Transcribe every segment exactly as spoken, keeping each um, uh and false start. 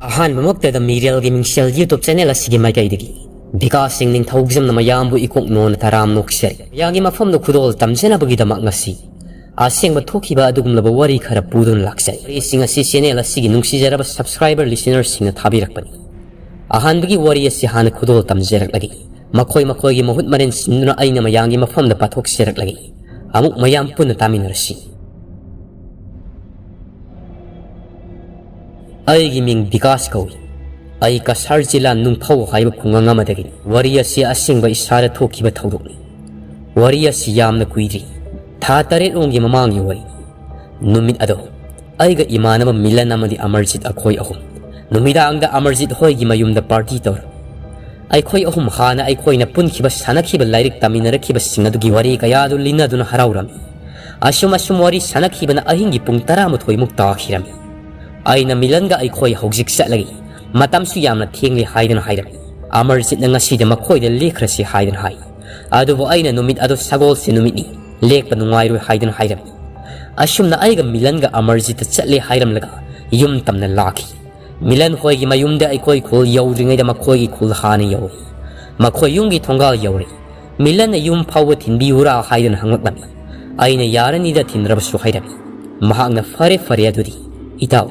ꯑꯍꯥꯟꯕꯃꯛꯇꯗ ꯃꯤꯔꯦꯜꯒꯤ ꯃꯤꯡꯁꯦꯜ YouTube channel ꯑꯁꯤꯒꯤ ꯃꯥꯏꯀꯩꯗꯒꯤ ꯕꯤꯀꯥꯁ ꯁꯤꯡ ꯅꯤꯡꯊꯧꯖꯝꯅ ꯃꯌꯥꯝꯕꯨ ꯏꯀꯣꯛ ꯅꯣꯟꯅ ꯇꯔꯥꯝ ꯅꯣꯛꯆꯔꯤ꯫ ꯃꯌꯥꯝꯒꯤ ꯃꯐꯝꯗ ꯈꯨꯗꯣꯜ ꯇꯝꯖꯅꯕꯒꯤꯗꯃꯛ ꯉꯁꯤ ꯑꯁꯦꯡꯕ ꯊꯣꯛꯈꯤꯕ ꯑꯗꯨꯒꯨꯝꯂꯕ ꯋꯥꯔꯤ ꯈꯔ ꯄꯨꯗꯨꯅ ꯂꯥꯛꯆꯔꯤ꯫ ꯋꯥꯔꯤꯁꯤꯡ ꯑꯁꯤ ꯆꯦꯅꯦꯜ ꯑꯁꯤꯒꯤ ꯅꯨꯡꯁꯤꯖꯔꯕ subscriber listener ꯁꯤꯡꯅ ꯊꯥꯕꯤꯔꯛꯄꯅꯤ꯫ ꯑꯍꯥꯟꯕꯒꯤ ꯋꯥꯔꯤ ꯑꯁꯤ ꯍꯥꯟꯅ ꯈꯨꯗꯣꯜ ꯇꯝꯖꯔꯛꯂꯒꯦ꯫ ꯃꯈꯣꯏ ꯃꯈꯣꯏꯒꯤ ꯃꯍꯨꯠ ꯃꯔꯦꯟ ꯁꯤꯟꯗꯨꯅ ꯑꯩꯅ ꯃꯌꯥꯝꯒꯤ ꯃꯐꯝꯗ ꯄꯥꯊꯣꯛꯆꯔꯛꯂꯒꯦ꯫ ꯑꯃꯨꯛ ꯃꯌꯥꯝ ꯄꯨꯟꯅ ꯇꯥꯃꯤꯟꯅꯔꯁꯤ꯫ ꯑꯩꯒꯤ ꯃꯤꯡ ꯕꯤꯀꯥꯁ ꯀꯧꯏ꯫ ꯑꯩ ꯀꯁꯥꯔ ꯖꯤꯂꯥ ꯅꯨꯡꯐꯧ ꯍꯥꯏꯕ ꯈꯨꯡꯒꯪ ꯑꯃꯗꯒꯤꯅꯤ꯫ ꯋꯥꯔꯤ ꯑꯁꯤ ꯑꯁꯦꯡꯕ ꯏꯁꯥꯗ ꯊꯣꯛꯈꯤꯕ ꯊꯧꯗꯣꯛꯅꯤ꯫ ꯋꯥꯔꯤ ꯑꯁꯤ ꯌꯥꯝꯅ ꯀꯨꯏꯗ꯭ꯔꯤ, ꯊꯥ ꯇꯔꯦꯠ ꯔꯣꯝꯒꯤ ꯃꯃꯥꯡꯒꯤ ꯋꯥꯔꯤꯅꯤ꯫ ꯅꯨꯃꯤꯠ ꯑꯗꯣ ꯑꯩꯒ ꯏꯃꯥꯟꯅꯕ ꯃꯤꯂꯟ ꯑꯃꯗꯤ ꯑꯃꯔꯖꯤꯠ ꯑꯩꯈꯣꯏ ꯑꯍꯨꯝ ꯅꯨꯃꯤꯗꯥꯡꯗ ꯑꯃꯔꯖꯤꯠ ꯍꯣꯏꯒꯤ ꯃꯌꯨꯝꯗ ꯄꯥꯔꯇꯤ ꯇꯧꯔꯝꯃꯤ꯫ ꯑꯩꯈꯣꯏ ꯑꯍꯨꯝ ꯍꯥꯟꯅ ꯑꯩꯈꯣꯏꯅ ꯄꯨꯟꯈꯤꯕ, ꯁꯥꯟꯅꯈꯤꯕ, ꯂꯥꯏꯔꯤꯛ ꯇꯝꯃꯤꯟꯅꯔꯛꯈꯤꯕꯁꯤꯡ ꯑꯗꯨꯒꯤ ꯋꯥꯔꯤ ꯀꯌꯥꯗꯨ ꯂꯤꯟꯅꯗꯨꯅ ꯍꯔꯥꯎꯔꯝꯃꯤ꯫ ꯑꯁꯨꯝ ꯑꯁꯨꯝ ꯋꯥꯔꯤ ꯁꯥꯟꯅꯈꯤꯕꯅ ꯑꯍꯤꯡꯒꯤ ꯄꯨꯡ ꯇꯔꯥꯃꯥꯊꯣꯏꯃꯨꯛ ꯇꯥꯈꯤꯔꯝꯃꯤ꯫ ꯑꯩꯅ ꯃꯤꯂꯟꯒ ꯑꯩꯈꯣꯏ ꯍꯧꯖꯤꯛ ꯆꯠꯂꯒꯦ, ꯃꯇꯝꯁꯨ ꯌꯥꯝꯅ ꯊꯦꯡꯂꯦ ꯍꯥꯏꯗꯨꯅ ꯍꯥꯏꯔꯝꯃꯤ꯫ ꯑꯃꯔꯖꯤꯠꯅ ꯉꯁꯤꯗꯤ ꯃꯈꯣꯏꯗ ꯂꯦꯛꯈ꯭ꯔꯁꯤ ꯍꯥꯏꯗꯨꯅ ꯍꯥꯏ꯫ ꯑꯗꯨꯕꯨ ꯑꯩꯅ ꯅꯨꯃꯤꯠ ꯑꯗꯨ ꯁꯒꯣꯜꯁꯦ ꯅꯨꯃꯤꯠꯅꯤ, ꯂꯦꯛꯄ ꯅꯨꯡꯉꯥꯏꯔꯣꯏ ꯍꯥꯏꯗꯨꯅ ꯍꯥꯏꯔꯝꯃꯤ꯫ ꯑꯁꯨꯝꯅ ꯑꯩꯒ ꯃꯤꯂꯟꯒ ꯑꯃꯔꯖꯤꯠꯇ ꯆꯠꯂꯦ ꯍꯥꯏꯔꯝꯂꯒ ꯌꯨꯝ ꯇꯝꯅ ꯂꯥꯛꯈꯤ꯫ ꯃꯤꯂꯟ ꯍꯣꯏꯒꯤ ꯃꯌꯨꯝꯗ ꯑꯩꯈꯣꯏ ꯈꯨꯜ ꯌꯧꯗ꯭ꯔꯤꯉꯩꯗ ꯃꯈꯣꯏꯒꯤ ꯈꯨꯜ ꯍꯥꯟꯅ ꯌꯧꯏ꯫ ꯃꯈꯣꯏ ꯌꯨꯝꯒꯤ ꯊꯣꯡꯒꯥꯜ ꯌꯧꯔꯦ꯫ ꯃꯤꯂꯟꯅ ꯌꯨꯝ ꯐꯥꯎꯕ ꯊꯤꯟꯕꯤꯌꯨꯔꯥ ꯍꯥꯏꯗꯨꯅ ꯍꯪꯂꯛꯂꯝꯃꯤ꯫ ꯑꯩꯅ ꯌꯥꯔꯅꯤꯗ ꯊꯤꯟꯗ꯭ꯔꯕꯁꯨ ꯍꯥꯏꯔꯝꯃꯤ꯫ ꯃꯍꯥꯛꯅ ꯐꯔꯦ ꯐꯔꯦ ꯑꯗꯨꯗꯤ ꯏꯇꯥꯎ,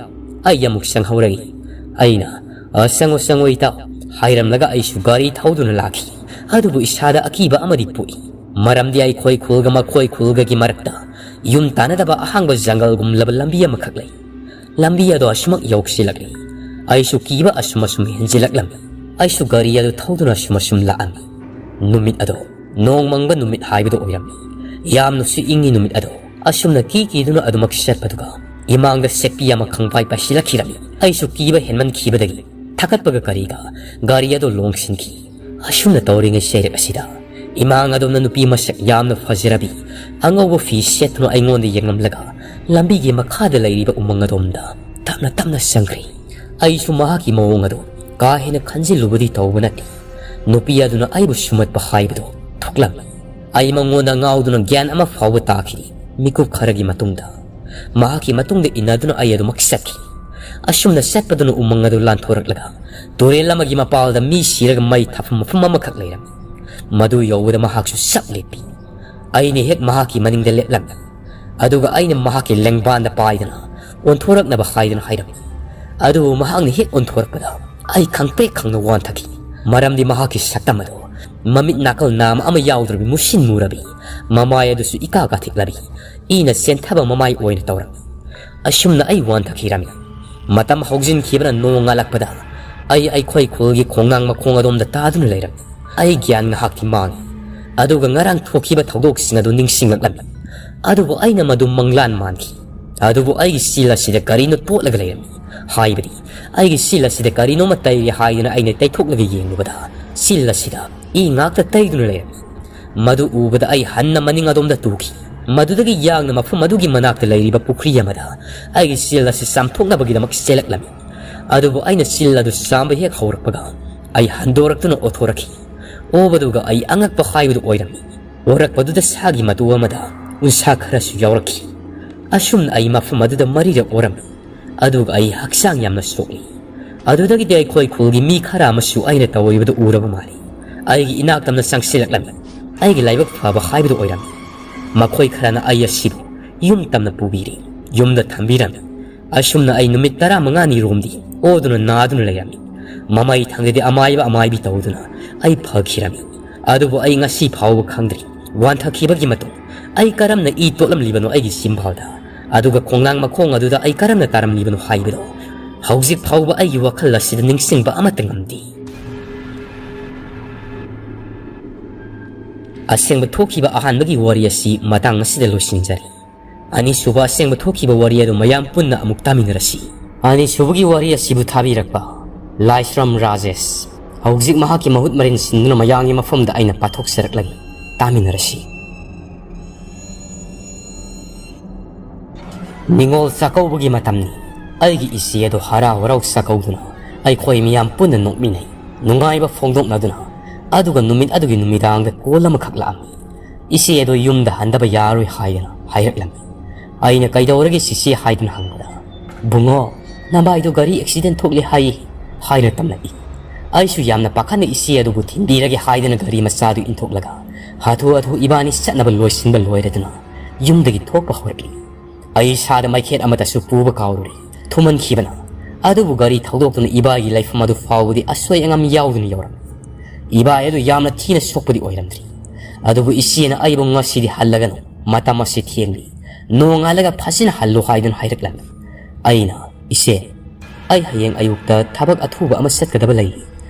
ꯑꯩ ꯑꯃꯨꯛ ꯆꯪꯍꯧꯔꯒꯦ꯫ ꯑꯩꯅ ꯑ ꯆꯪꯉꯣ ꯆꯪꯉꯣ ꯏꯇꯥꯎ ꯍꯥꯏꯔꯝꯂꯒ ꯑꯩꯁꯨ ꯒꯥꯔꯤ ꯊꯧꯗꯨꯅ ꯂꯥꯛꯈꯤ꯫ ꯑꯗꯨꯕꯨ ꯏꯁꯥꯗ ꯑꯀꯤꯕ ꯑꯃꯗꯤ ꯄꯣꯛꯏ꯫ ꯃꯔꯝꯗꯤ ꯑꯩꯈꯣꯏ ꯈꯨꯜꯒ ꯃꯈꯣꯏ ꯈꯨꯜꯒꯒꯤ ꯃꯔꯛꯇ ꯌꯨꯝ ꯇꯥꯟꯅꯗꯕ ꯑꯍꯥꯡꯕ ꯖꯪꯒꯜꯒꯨꯝꯂꯕ ꯂꯝꯕꯤ ꯑꯃꯈꯛ ꯂꯩ꯫ ꯂꯝꯕꯤ ꯑꯗꯣ ꯑꯁꯨꯃꯛ ꯌꯧꯁꯤꯜꯂꯛꯂꯤ꯫ ꯑꯩꯁꯨ ꯀꯤꯕ ꯑꯁꯨꯝ ꯑꯁꯨꯝ ꯍꯦꯟꯖꯤꯜꯂꯛꯂꯝꯃꯤ꯫ ꯑꯩꯁꯨ ꯒꯥꯔꯤ ꯑꯗꯨ ꯊꯧꯗꯨꯅ ꯑꯁꯨꯝ ꯑꯁꯨꯝ ꯂꯥꯛꯑꯝꯃꯤ꯫ ꯅꯨꯃꯤꯠ ꯑꯗꯣ ꯅꯣꯡ ꯃꯪꯕ ꯅꯨꯃꯤꯠ ꯍꯥꯏꯕꯗꯨ ꯑꯣꯏꯔꯝꯃꯤ꯫ ꯌꯥꯝꯅꯁꯨ ꯏꯪꯉꯤ ꯅꯨꯃꯤꯠ ꯑꯗꯣ꯫ ꯑꯁꯨꯝꯅ ꯀꯤ ꯀꯤꯗꯨꯅ ꯑꯗꯨꯃꯛ ꯆꯠꯄꯗꯨꯒ ꯏꯃꯥꯡꯗ ꯁꯦꯛꯄꯤ ꯑꯃ ꯈꯪꯄꯥꯏ ꯄꯥꯏꯁꯤꯜꯂꯛꯈꯤꯔꯝꯃꯤ꯫ ꯑꯩꯁꯨ ꯀꯤꯕ ꯍꯦꯟꯃꯟꯈꯤꯕꯗꯒꯤ ꯊꯛꯀꯠꯄꯒ ꯀꯔꯤꯒ ꯒꯥꯔꯤ ꯑꯗꯨ ꯂꯣꯡꯁꯤꯟꯈꯤ꯫ ꯑꯁꯨꯝꯅ ꯇꯧꯔꯤꯉꯩ ꯆꯩꯔꯛ ꯑꯁꯤꯗ ꯏꯃꯥꯡ ꯑꯗꯣꯝꯅ ꯅꯨꯄꯤ ꯃꯁꯛ ꯌꯥꯝꯅ ꯐꯖꯔꯕꯤ ꯑꯉꯧꯕ ꯐꯤ ꯁꯦꯠꯇꯨꯅ ꯑꯩꯉꯣꯟꯗ ꯌꯦꯡꯂꯝꯂꯒ ꯂꯝꯕꯤꯒꯤ ꯃꯈꯥꯗ ꯂꯩꯔꯤꯕ ꯎꯃꯪ ꯑꯗꯣꯝꯗ ꯇꯞꯅ ꯇꯞꯅ ꯆꯪꯈ꯭ꯔꯤ꯫ ꯑꯩꯁꯨ ꯃꯍꯥꯛꯀꯤ ꯃꯑꯣꯡ ꯑꯗꯨ ꯀꯥ ꯍꯦꯟꯅ ꯈꯟꯖꯤꯜꯂꯨꯕꯗꯤ ꯇꯧꯕ ꯅꯠꯇꯦ꯫ ꯅꯨꯄꯤ ꯑꯗꯨꯅ ꯑꯩꯕꯨ ꯁꯨꯝꯍꯠꯄ ꯍꯥꯏꯕꯗꯨ ꯊꯣꯛꯂꯝꯃꯤ꯫ ꯑꯩ ꯃꯉꯣꯟꯗ ꯉꯥꯎꯗꯨꯅ ꯒ꯭ꯌꯥꯟ ꯑꯃ ꯐꯥꯎꯕ ꯇꯥꯈꯤꯗꯦ꯫ ꯃꯤꯀꯨꯞ ꯈꯔꯒꯤ ꯃꯇꯨꯡꯗ ꯃꯍꯥꯛꯀꯤ ꯃꯇꯨꯡꯗ ꯏꯟꯅꯗꯨꯅ ꯑꯩ ꯑꯗꯨꯃꯛ ꯆꯠꯈꯤ꯫ ꯑꯁꯨꯝꯅ ꯆꯠꯄꯗꯨꯅ ꯎꯃꯪ ꯑꯗꯨ ꯂꯥꯟꯊꯣꯔꯛꯂꯒ ꯇꯨꯔꯦꯜ ꯑꯃꯒꯤ ꯃꯄꯥꯜꯗ ꯃꯤ ꯁꯤꯔꯒ ꯃꯩ ꯊꯥꯐꯝ ꯃꯐꯝ ꯑꯃꯈꯛ ꯂꯩꯔꯝꯃꯤ꯫ ꯃꯗꯨ ꯌꯧꯕꯗ ꯃꯍꯥꯛꯁꯨ ꯆꯞ ꯂꯦꯞꯄꯤ꯫ ꯑꯩꯅ ꯍꯦꯛ ꯃꯍꯥꯛꯀꯤ ꯃꯅꯤꯡꯗ ꯂꯦꯞꯂꯝꯃꯤ꯫ ꯑꯗꯨꯒ ꯑꯩꯅ ꯃꯍꯥꯛꯀꯤ ꯂꯦꯡꯕꯥꯟꯗ ꯄꯥꯏꯗꯨꯅ ꯑꯣꯟꯊꯣꯔꯛꯅꯕ ꯍꯥꯏꯗꯨꯅ ꯍꯥꯏꯔꯝꯃꯤ꯫ ꯑꯗꯨꯕꯨ ꯃꯍꯥꯛꯅ ꯍꯦꯛ ꯑꯣꯟꯊꯣꯔꯛꯄꯗ ꯑꯩ ꯈꯪꯄ꯭ꯔꯦꯛ ꯈꯪꯅ ꯋꯥꯟꯊꯈꯤ꯫ ꯃꯔꯝꯗꯤ ꯃꯍꯥꯛꯀꯤ ꯁꯛꯇꯝ ꯑꯗꯨ ꯃꯃꯤꯠ ꯅꯥꯀꯜ ꯅꯥꯝꯃ ꯑꯃ ꯌꯥꯎꯗ꯭ꯔꯕꯤ ꯃꯨꯁꯤꯟ ꯃꯨꯔꯕꯤ, ꯃꯃꯥꯏ ꯑꯗꯨꯁꯨ ꯏꯀꯥ ꯀꯥꯊꯤꯛꯂꯕꯤ, ꯏꯅ ꯆꯦꯟꯊꯕ ꯃꯃꯥꯏ ꯑꯣꯏꯅ ꯇꯧꯔꯝꯃꯤ꯫ ꯑꯁꯨꯝꯅ ꯑꯩ ꯋꯥꯟꯊꯈꯤꯔꯝꯃꯤ꯫ ꯃꯇꯝ ꯍꯧꯖꯤꯟꯈꯤꯕꯅ ꯅꯣꯡ ꯉꯥꯜꯂꯛꯄꯗ ꯑꯩ ꯑꯩꯈꯣꯏ ꯈꯨꯜꯒꯤ ꯈꯣꯡꯅꯥꯡ ꯃꯈꯣꯡ ꯑꯗꯣꯝꯗ ꯇꯥꯗꯨꯅ ꯂꯩꯔꯝꯃꯤ꯫ ꯑꯩ ꯒ꯭ꯌꯥꯟ ꯉꯥꯏꯍꯥꯛꯇꯤ ꯃꯥꯡꯉꯤ꯫ ꯑꯗꯨꯒ ꯉꯔꯥꯡ ꯊꯣꯛꯈꯤꯕ ꯊꯧꯗꯣꯛꯁꯤꯡ ꯑꯗꯨ ꯅꯤꯡꯁꯤꯡꯂꯛꯂꯝꯃꯤ꯫ ꯑꯗꯨꯕꯨ ꯑꯩꯅ ꯃꯗꯨ ꯃꯪꯂꯥꯟ ꯃꯥꯟꯈꯤ꯫ ꯑꯗꯨꯕꯨ ꯑꯩꯒꯤ ꯆꯤꯜ ꯑꯁꯤꯗ ꯀꯔꯤꯅꯣ ꯇꯣꯠꯂꯒ ꯂꯩꯔꯝꯃꯤ꯫ ꯍꯥꯏꯕꯗꯤ ꯑꯩꯒꯤ ꯆꯤꯜ ꯑꯁꯤꯗ ꯀꯔꯤꯅꯣꯃ ꯇꯩꯔꯤ ꯍꯥꯏꯗꯨꯅ ꯑꯩꯅ ꯇꯩꯊꯣꯛꯂꯒ ꯌꯦꯡꯂꯨꯕꯗ ꯆꯤꯜ ꯑꯁꯤꯗ ꯏ ꯉꯥꯛꯇ ꯇꯩꯗꯨꯅ ꯂꯩꯔꯝꯃꯤ꯫ ꯃꯗꯨ ꯎꯕꯗ ꯑꯩ ꯍꯟꯅ ꯃꯅꯤꯡ ꯑꯗꯣꯝꯗ ꯇꯨꯈꯤ꯫ ꯃꯗꯨꯗꯒꯤ ꯌꯥꯡꯅ ꯃꯐꯝ ꯑꯗꯨꯒꯤ ꯃꯅꯥꯛꯇ ꯂꯩꯔꯤꯕ ꯄꯨꯈ꯭ꯔꯤ ꯑꯃꯗ ꯑꯩꯒꯤ ꯆꯤꯜ ꯑꯁꯤ ꯆꯥꯝꯊꯣꯛꯅꯕꯒꯤꯗꯃꯛ ꯆꯦꯜꯂꯛꯂꯝꯃꯤ꯫ ꯑꯗꯨꯕꯨ ꯑꯩꯅ ꯆꯤꯜ ꯑꯗꯨ ꯆꯥꯝꯕ ꯍꯦꯛ ꯍꯧꯔꯛꯄꯒ ꯑꯩ ꯍꯟꯗꯣꯔꯛꯇꯨꯅ ꯑꯣꯊꯣꯔꯛꯈꯤ꯫ ꯑꯣꯕꯗꯨꯒ ꯑꯩ ꯑꯉꯛꯄ ꯍꯥꯏꯕꯗꯨ ꯑꯣꯏꯔꯝꯃꯤ꯫ ꯑꯣꯔꯛꯄꯗꯨꯗ ꯁꯥꯒꯤ ꯃꯇꯨ ꯑꯃꯗ ꯎꯟꯁꯥ ꯈꯔꯁꯨ ꯌꯥꯎꯔꯛꯈꯤ꯫ ꯑꯁꯨꯝꯅ ꯑꯩ ꯃꯐꯝ ꯑꯗꯨꯗ ꯃꯔꯤꯔꯛ ꯑꯣꯔꯝꯃꯤ꯫ ꯑꯗꯨꯒ ꯑꯩ ꯍꯛꯆꯥꯡ ꯌꯥꯝꯅ ꯁꯣꯛꯏ꯫ ꯑꯗꯨꯗꯒꯤꯗꯤ ꯑꯩꯈꯣꯏ ꯈꯨꯜꯒꯤ ꯃꯤ ꯈꯔ ꯑꯃꯁꯨ ꯑꯩꯅ ꯇꯧꯔꯤꯕꯗꯨ ꯎꯔꯕ ꯃꯥꯜꯂꯤ꯫ ꯑꯩꯒꯤ ꯏꯅꯥꯛ ꯇꯝꯅ ꯆꯪꯁꯤꯜꯂꯛꯂꯝꯃꯤ꯫ ꯑꯩꯒꯤ ꯂꯥꯏꯕꯛ ꯐꯕ ꯍꯥꯏꯕꯗꯨ ꯑꯣꯏꯔꯝꯃꯤ꯫ ꯃꯈꯣꯏ ꯈꯔꯅ ꯑꯩ ꯑꯁꯤꯕꯨ ꯌꯨꯝ ꯇꯝꯅ ꯄꯨꯕꯤꯔꯤ, ꯌꯨꯝꯗ ꯊꯝꯕꯤꯔꯝꯃꯤ꯫ ꯑꯁꯨꯝꯅ ꯑꯩ ꯅꯨꯃꯤꯠ ꯇꯔꯥꯃꯉꯥꯅꯤ ꯔꯣꯝꯗꯤ ꯑꯣꯗꯨꯅ ꯅꯥꯗꯨꯅ ꯂꯩꯔꯝꯃꯤ꯫ ꯃꯃꯩ ꯊꯪꯗꯗꯤ ꯑꯃꯥꯏꯕ ꯑꯃꯥꯏꯕꯤ ꯇꯧꯗꯨꯅ ꯑꯩ ꯐꯈꯤꯔꯝꯃꯤ꯫ ꯑꯗꯨꯕꯨ ꯑꯩ ꯉꯁꯤ ꯐꯥꯎꯕ ꯈꯪꯗ꯭ꯔꯤ꯫ ꯋꯥꯟꯊꯈꯤꯕꯒꯤ ꯃꯇꯨꯡ ꯑꯩ ꯀꯔꯝꯅ ꯏ ꯇꯣꯠꯂꯝꯂꯤꯕꯅꯣ ꯑꯩꯒꯤ ꯆꯤꯝꯕꯥꯜꯗ, ꯑꯗꯨꯒ ꯈꯣꯡꯅꯥꯡ ꯃꯈꯣꯡ ꯑꯗꯨꯗ ꯑꯩ ꯀꯔꯝꯅ ꯇꯥꯔꯝꯂꯤꯕꯅꯣ ꯍꯥꯏꯕꯗꯣ ꯍꯧꯖꯤꯛ ꯐꯥꯎꯕ ꯑꯩꯒꯤ ꯋꯥꯈꯜ ꯑꯁꯤꯗ ꯅꯤꯡꯁꯤꯡꯕ ꯑꯃꯠꯇ ꯉꯝꯗꯦ꯫ ꯑꯁꯦꯡꯕ ꯊꯣꯛꯈꯤꯕ ꯑꯍꯥꯟꯕꯒꯤ ꯋꯥꯔꯤ ꯑꯁꯤ ꯃꯇꯥꯡ ꯑꯁꯤꯗ ꯂꯣꯏꯁꯤꯟꯖꯔꯤ꯫ ꯑꯅꯤꯁꯨꯕ ꯑꯁꯦꯡꯕ ꯊꯣꯛꯈꯤꯕ ꯋꯥꯔꯤ ꯑꯗꯨ ꯃꯌꯥꯝ ꯄꯨꯟꯅ ꯑꯃꯨꯛ ꯇꯥꯃꯤꯟꯅꯔꯁꯤ꯫ ꯑꯅꯤꯁꯨꯕꯒꯤ ꯋꯥꯔꯤ ꯑꯁꯤꯕꯨ ꯊꯥꯕꯤꯔꯛꯄ ꯂꯥꯏꯁ꯭ꯔꯝ ꯔꯥꯖꯦꯁ꯫ ꯍꯧꯖꯤꯛ ꯃꯍꯥꯛꯀꯤ ꯃꯍꯨꯠ ꯃꯔꯤꯟ ꯁꯤꯟꯗꯨꯅ ꯃꯌꯥꯝꯒꯤ ꯃꯐꯝꯗ ꯑꯩꯅ ꯄꯥꯊꯣꯛꯆꯔꯛꯂꯒꯦ꯫ ꯇꯥꯃꯤꯟꯅꯔꯁꯤ꯫ ꯅꯤꯉꯣꯜ ꯆꯥꯛꯀꯧꯕꯒꯤ ꯃꯇꯝꯅꯤ꯫ ꯑꯩꯒꯤ ꯏꯆꯦ ꯑꯗꯨ ꯍꯔꯥꯎ ꯍꯔꯥꯎ ꯆꯥꯛꯀꯧꯗꯨꯅ ꯑꯩꯈꯣꯏ ꯃꯤꯌꯥꯝ ꯄꯨꯟꯅ ꯅꯣꯛꯃꯤꯟꯅꯩ꯫ ꯅꯨꯡꯉꯥꯏꯕ ꯐꯣꯡꯗꯣꯛꯅꯗꯨꯅ ꯑꯗꯨꯒ ꯅꯨꯃꯤꯠ ꯑꯗꯨꯒꯤ ꯅꯨꯃꯤꯗꯥꯡꯗ ꯀꯣꯜ ꯑꯃꯈꯛ ꯂꯥꯛꯑꯝꯃꯤ꯫ ꯏꯆꯦ ꯑꯗꯨ ꯌꯨꯝꯗ ꯍꯟꯗꯕ ꯌꯥꯔꯣꯏ ꯍꯥꯏꯗꯅ ꯍꯥꯏꯔꯛꯂꯝꯃꯤ꯫ ꯑꯩꯅ "ꯀꯩꯗꯧꯔꯒꯦ ꯆꯤꯆꯦ?" ꯍꯥꯏꯗꯨꯅ ꯍꯪꯕꯗ, "ꯕꯨꯡꯉꯣ, "ꯅꯕꯥꯏꯗꯣ ꯒꯥꯔꯤ ꯑꯦꯛꯁꯤꯗꯦꯟ ꯊꯣꯛꯂꯦ ꯍꯥꯏꯌꯦ" ꯍꯥꯏꯅ ꯇꯝꯂꯛꯏ꯫ ꯑꯩꯁꯨ ꯌꯥꯝꯅ ꯄꯥꯈꯠꯅ ꯏꯆꯦ ꯑꯗꯨꯕꯨ ꯊꯤꯟꯕꯤꯔꯒꯦ ꯍꯥꯏꯗꯨꯅ ꯒꯥꯔꯤ ꯃꯆꯥꯗꯨ ꯏꯟꯊꯣꯛꯂꯒ ꯍꯥꯊꯨ ꯍꯥꯊꯨ ꯏꯕꯥꯅꯤ ꯆꯠꯅꯕ ꯂꯣꯏꯁꯤꯟꯕ ꯂꯣꯏꯔꯗꯨꯅ ꯌꯨꯝꯗꯒꯤ ꯊꯣꯛꯄ ꯍꯧꯔꯛꯂꯤ꯫ ꯑꯩ ꯏꯁꯥꯗ ꯃꯩꯈꯦꯠ ꯑꯃꯠꯇꯁꯨ ꯄꯨꯕ ꯀꯥꯎꯔꯨꯔꯦ꯫ ꯊꯨꯃꯟꯈꯤꯕꯅ꯫ ꯑꯗꯨꯕꯨ ꯒꯥꯔꯤ ꯊꯧꯗꯣꯛꯇꯨꯅ ꯏꯕꯥꯒꯤ ꯂꯩꯐꯝ ꯑꯗꯨ ꯐꯥꯎꯕꯗꯤ ꯑꯁꯣꯏ ꯑꯉꯥꯝ ꯌꯥꯎꯗꯅ ꯌꯧꯔꯝꯃꯤ꯫ ꯏꯕꯥ ꯑꯗꯨ ꯌꯥꯝꯅ ꯊꯤꯅ ꯁꯣꯛꯄꯗꯤ ꯑꯣꯏꯔꯝꯗ꯭ꯔꯤ꯫ ꯑꯗꯨꯕꯨ ꯏꯆꯦꯅ ꯑꯩꯕꯨ "ꯉꯁꯤꯗꯤ ꯍꯜꯂꯒꯅꯨ, ꯃꯇꯝ ꯑꯁꯤ ꯊꯦꯡꯂꯤ, ꯅꯣꯡꯉꯥꯜꯂꯒ ꯐꯖꯅ ꯍꯜꯂꯨ" ꯍꯥꯏꯗꯨꯅ ꯍꯥꯏꯔꯛꯂꯝꯃꯤ꯫ ꯑꯩꯅ, "ꯏꯆꯦ, ꯑꯩ ꯍꯌꯦꯡ ꯑꯌꯨꯛꯇ ꯊꯕꯛ ꯑꯊꯨꯕ ꯑꯃ ꯆꯠꯀꯗꯕ ꯂꯩ꯫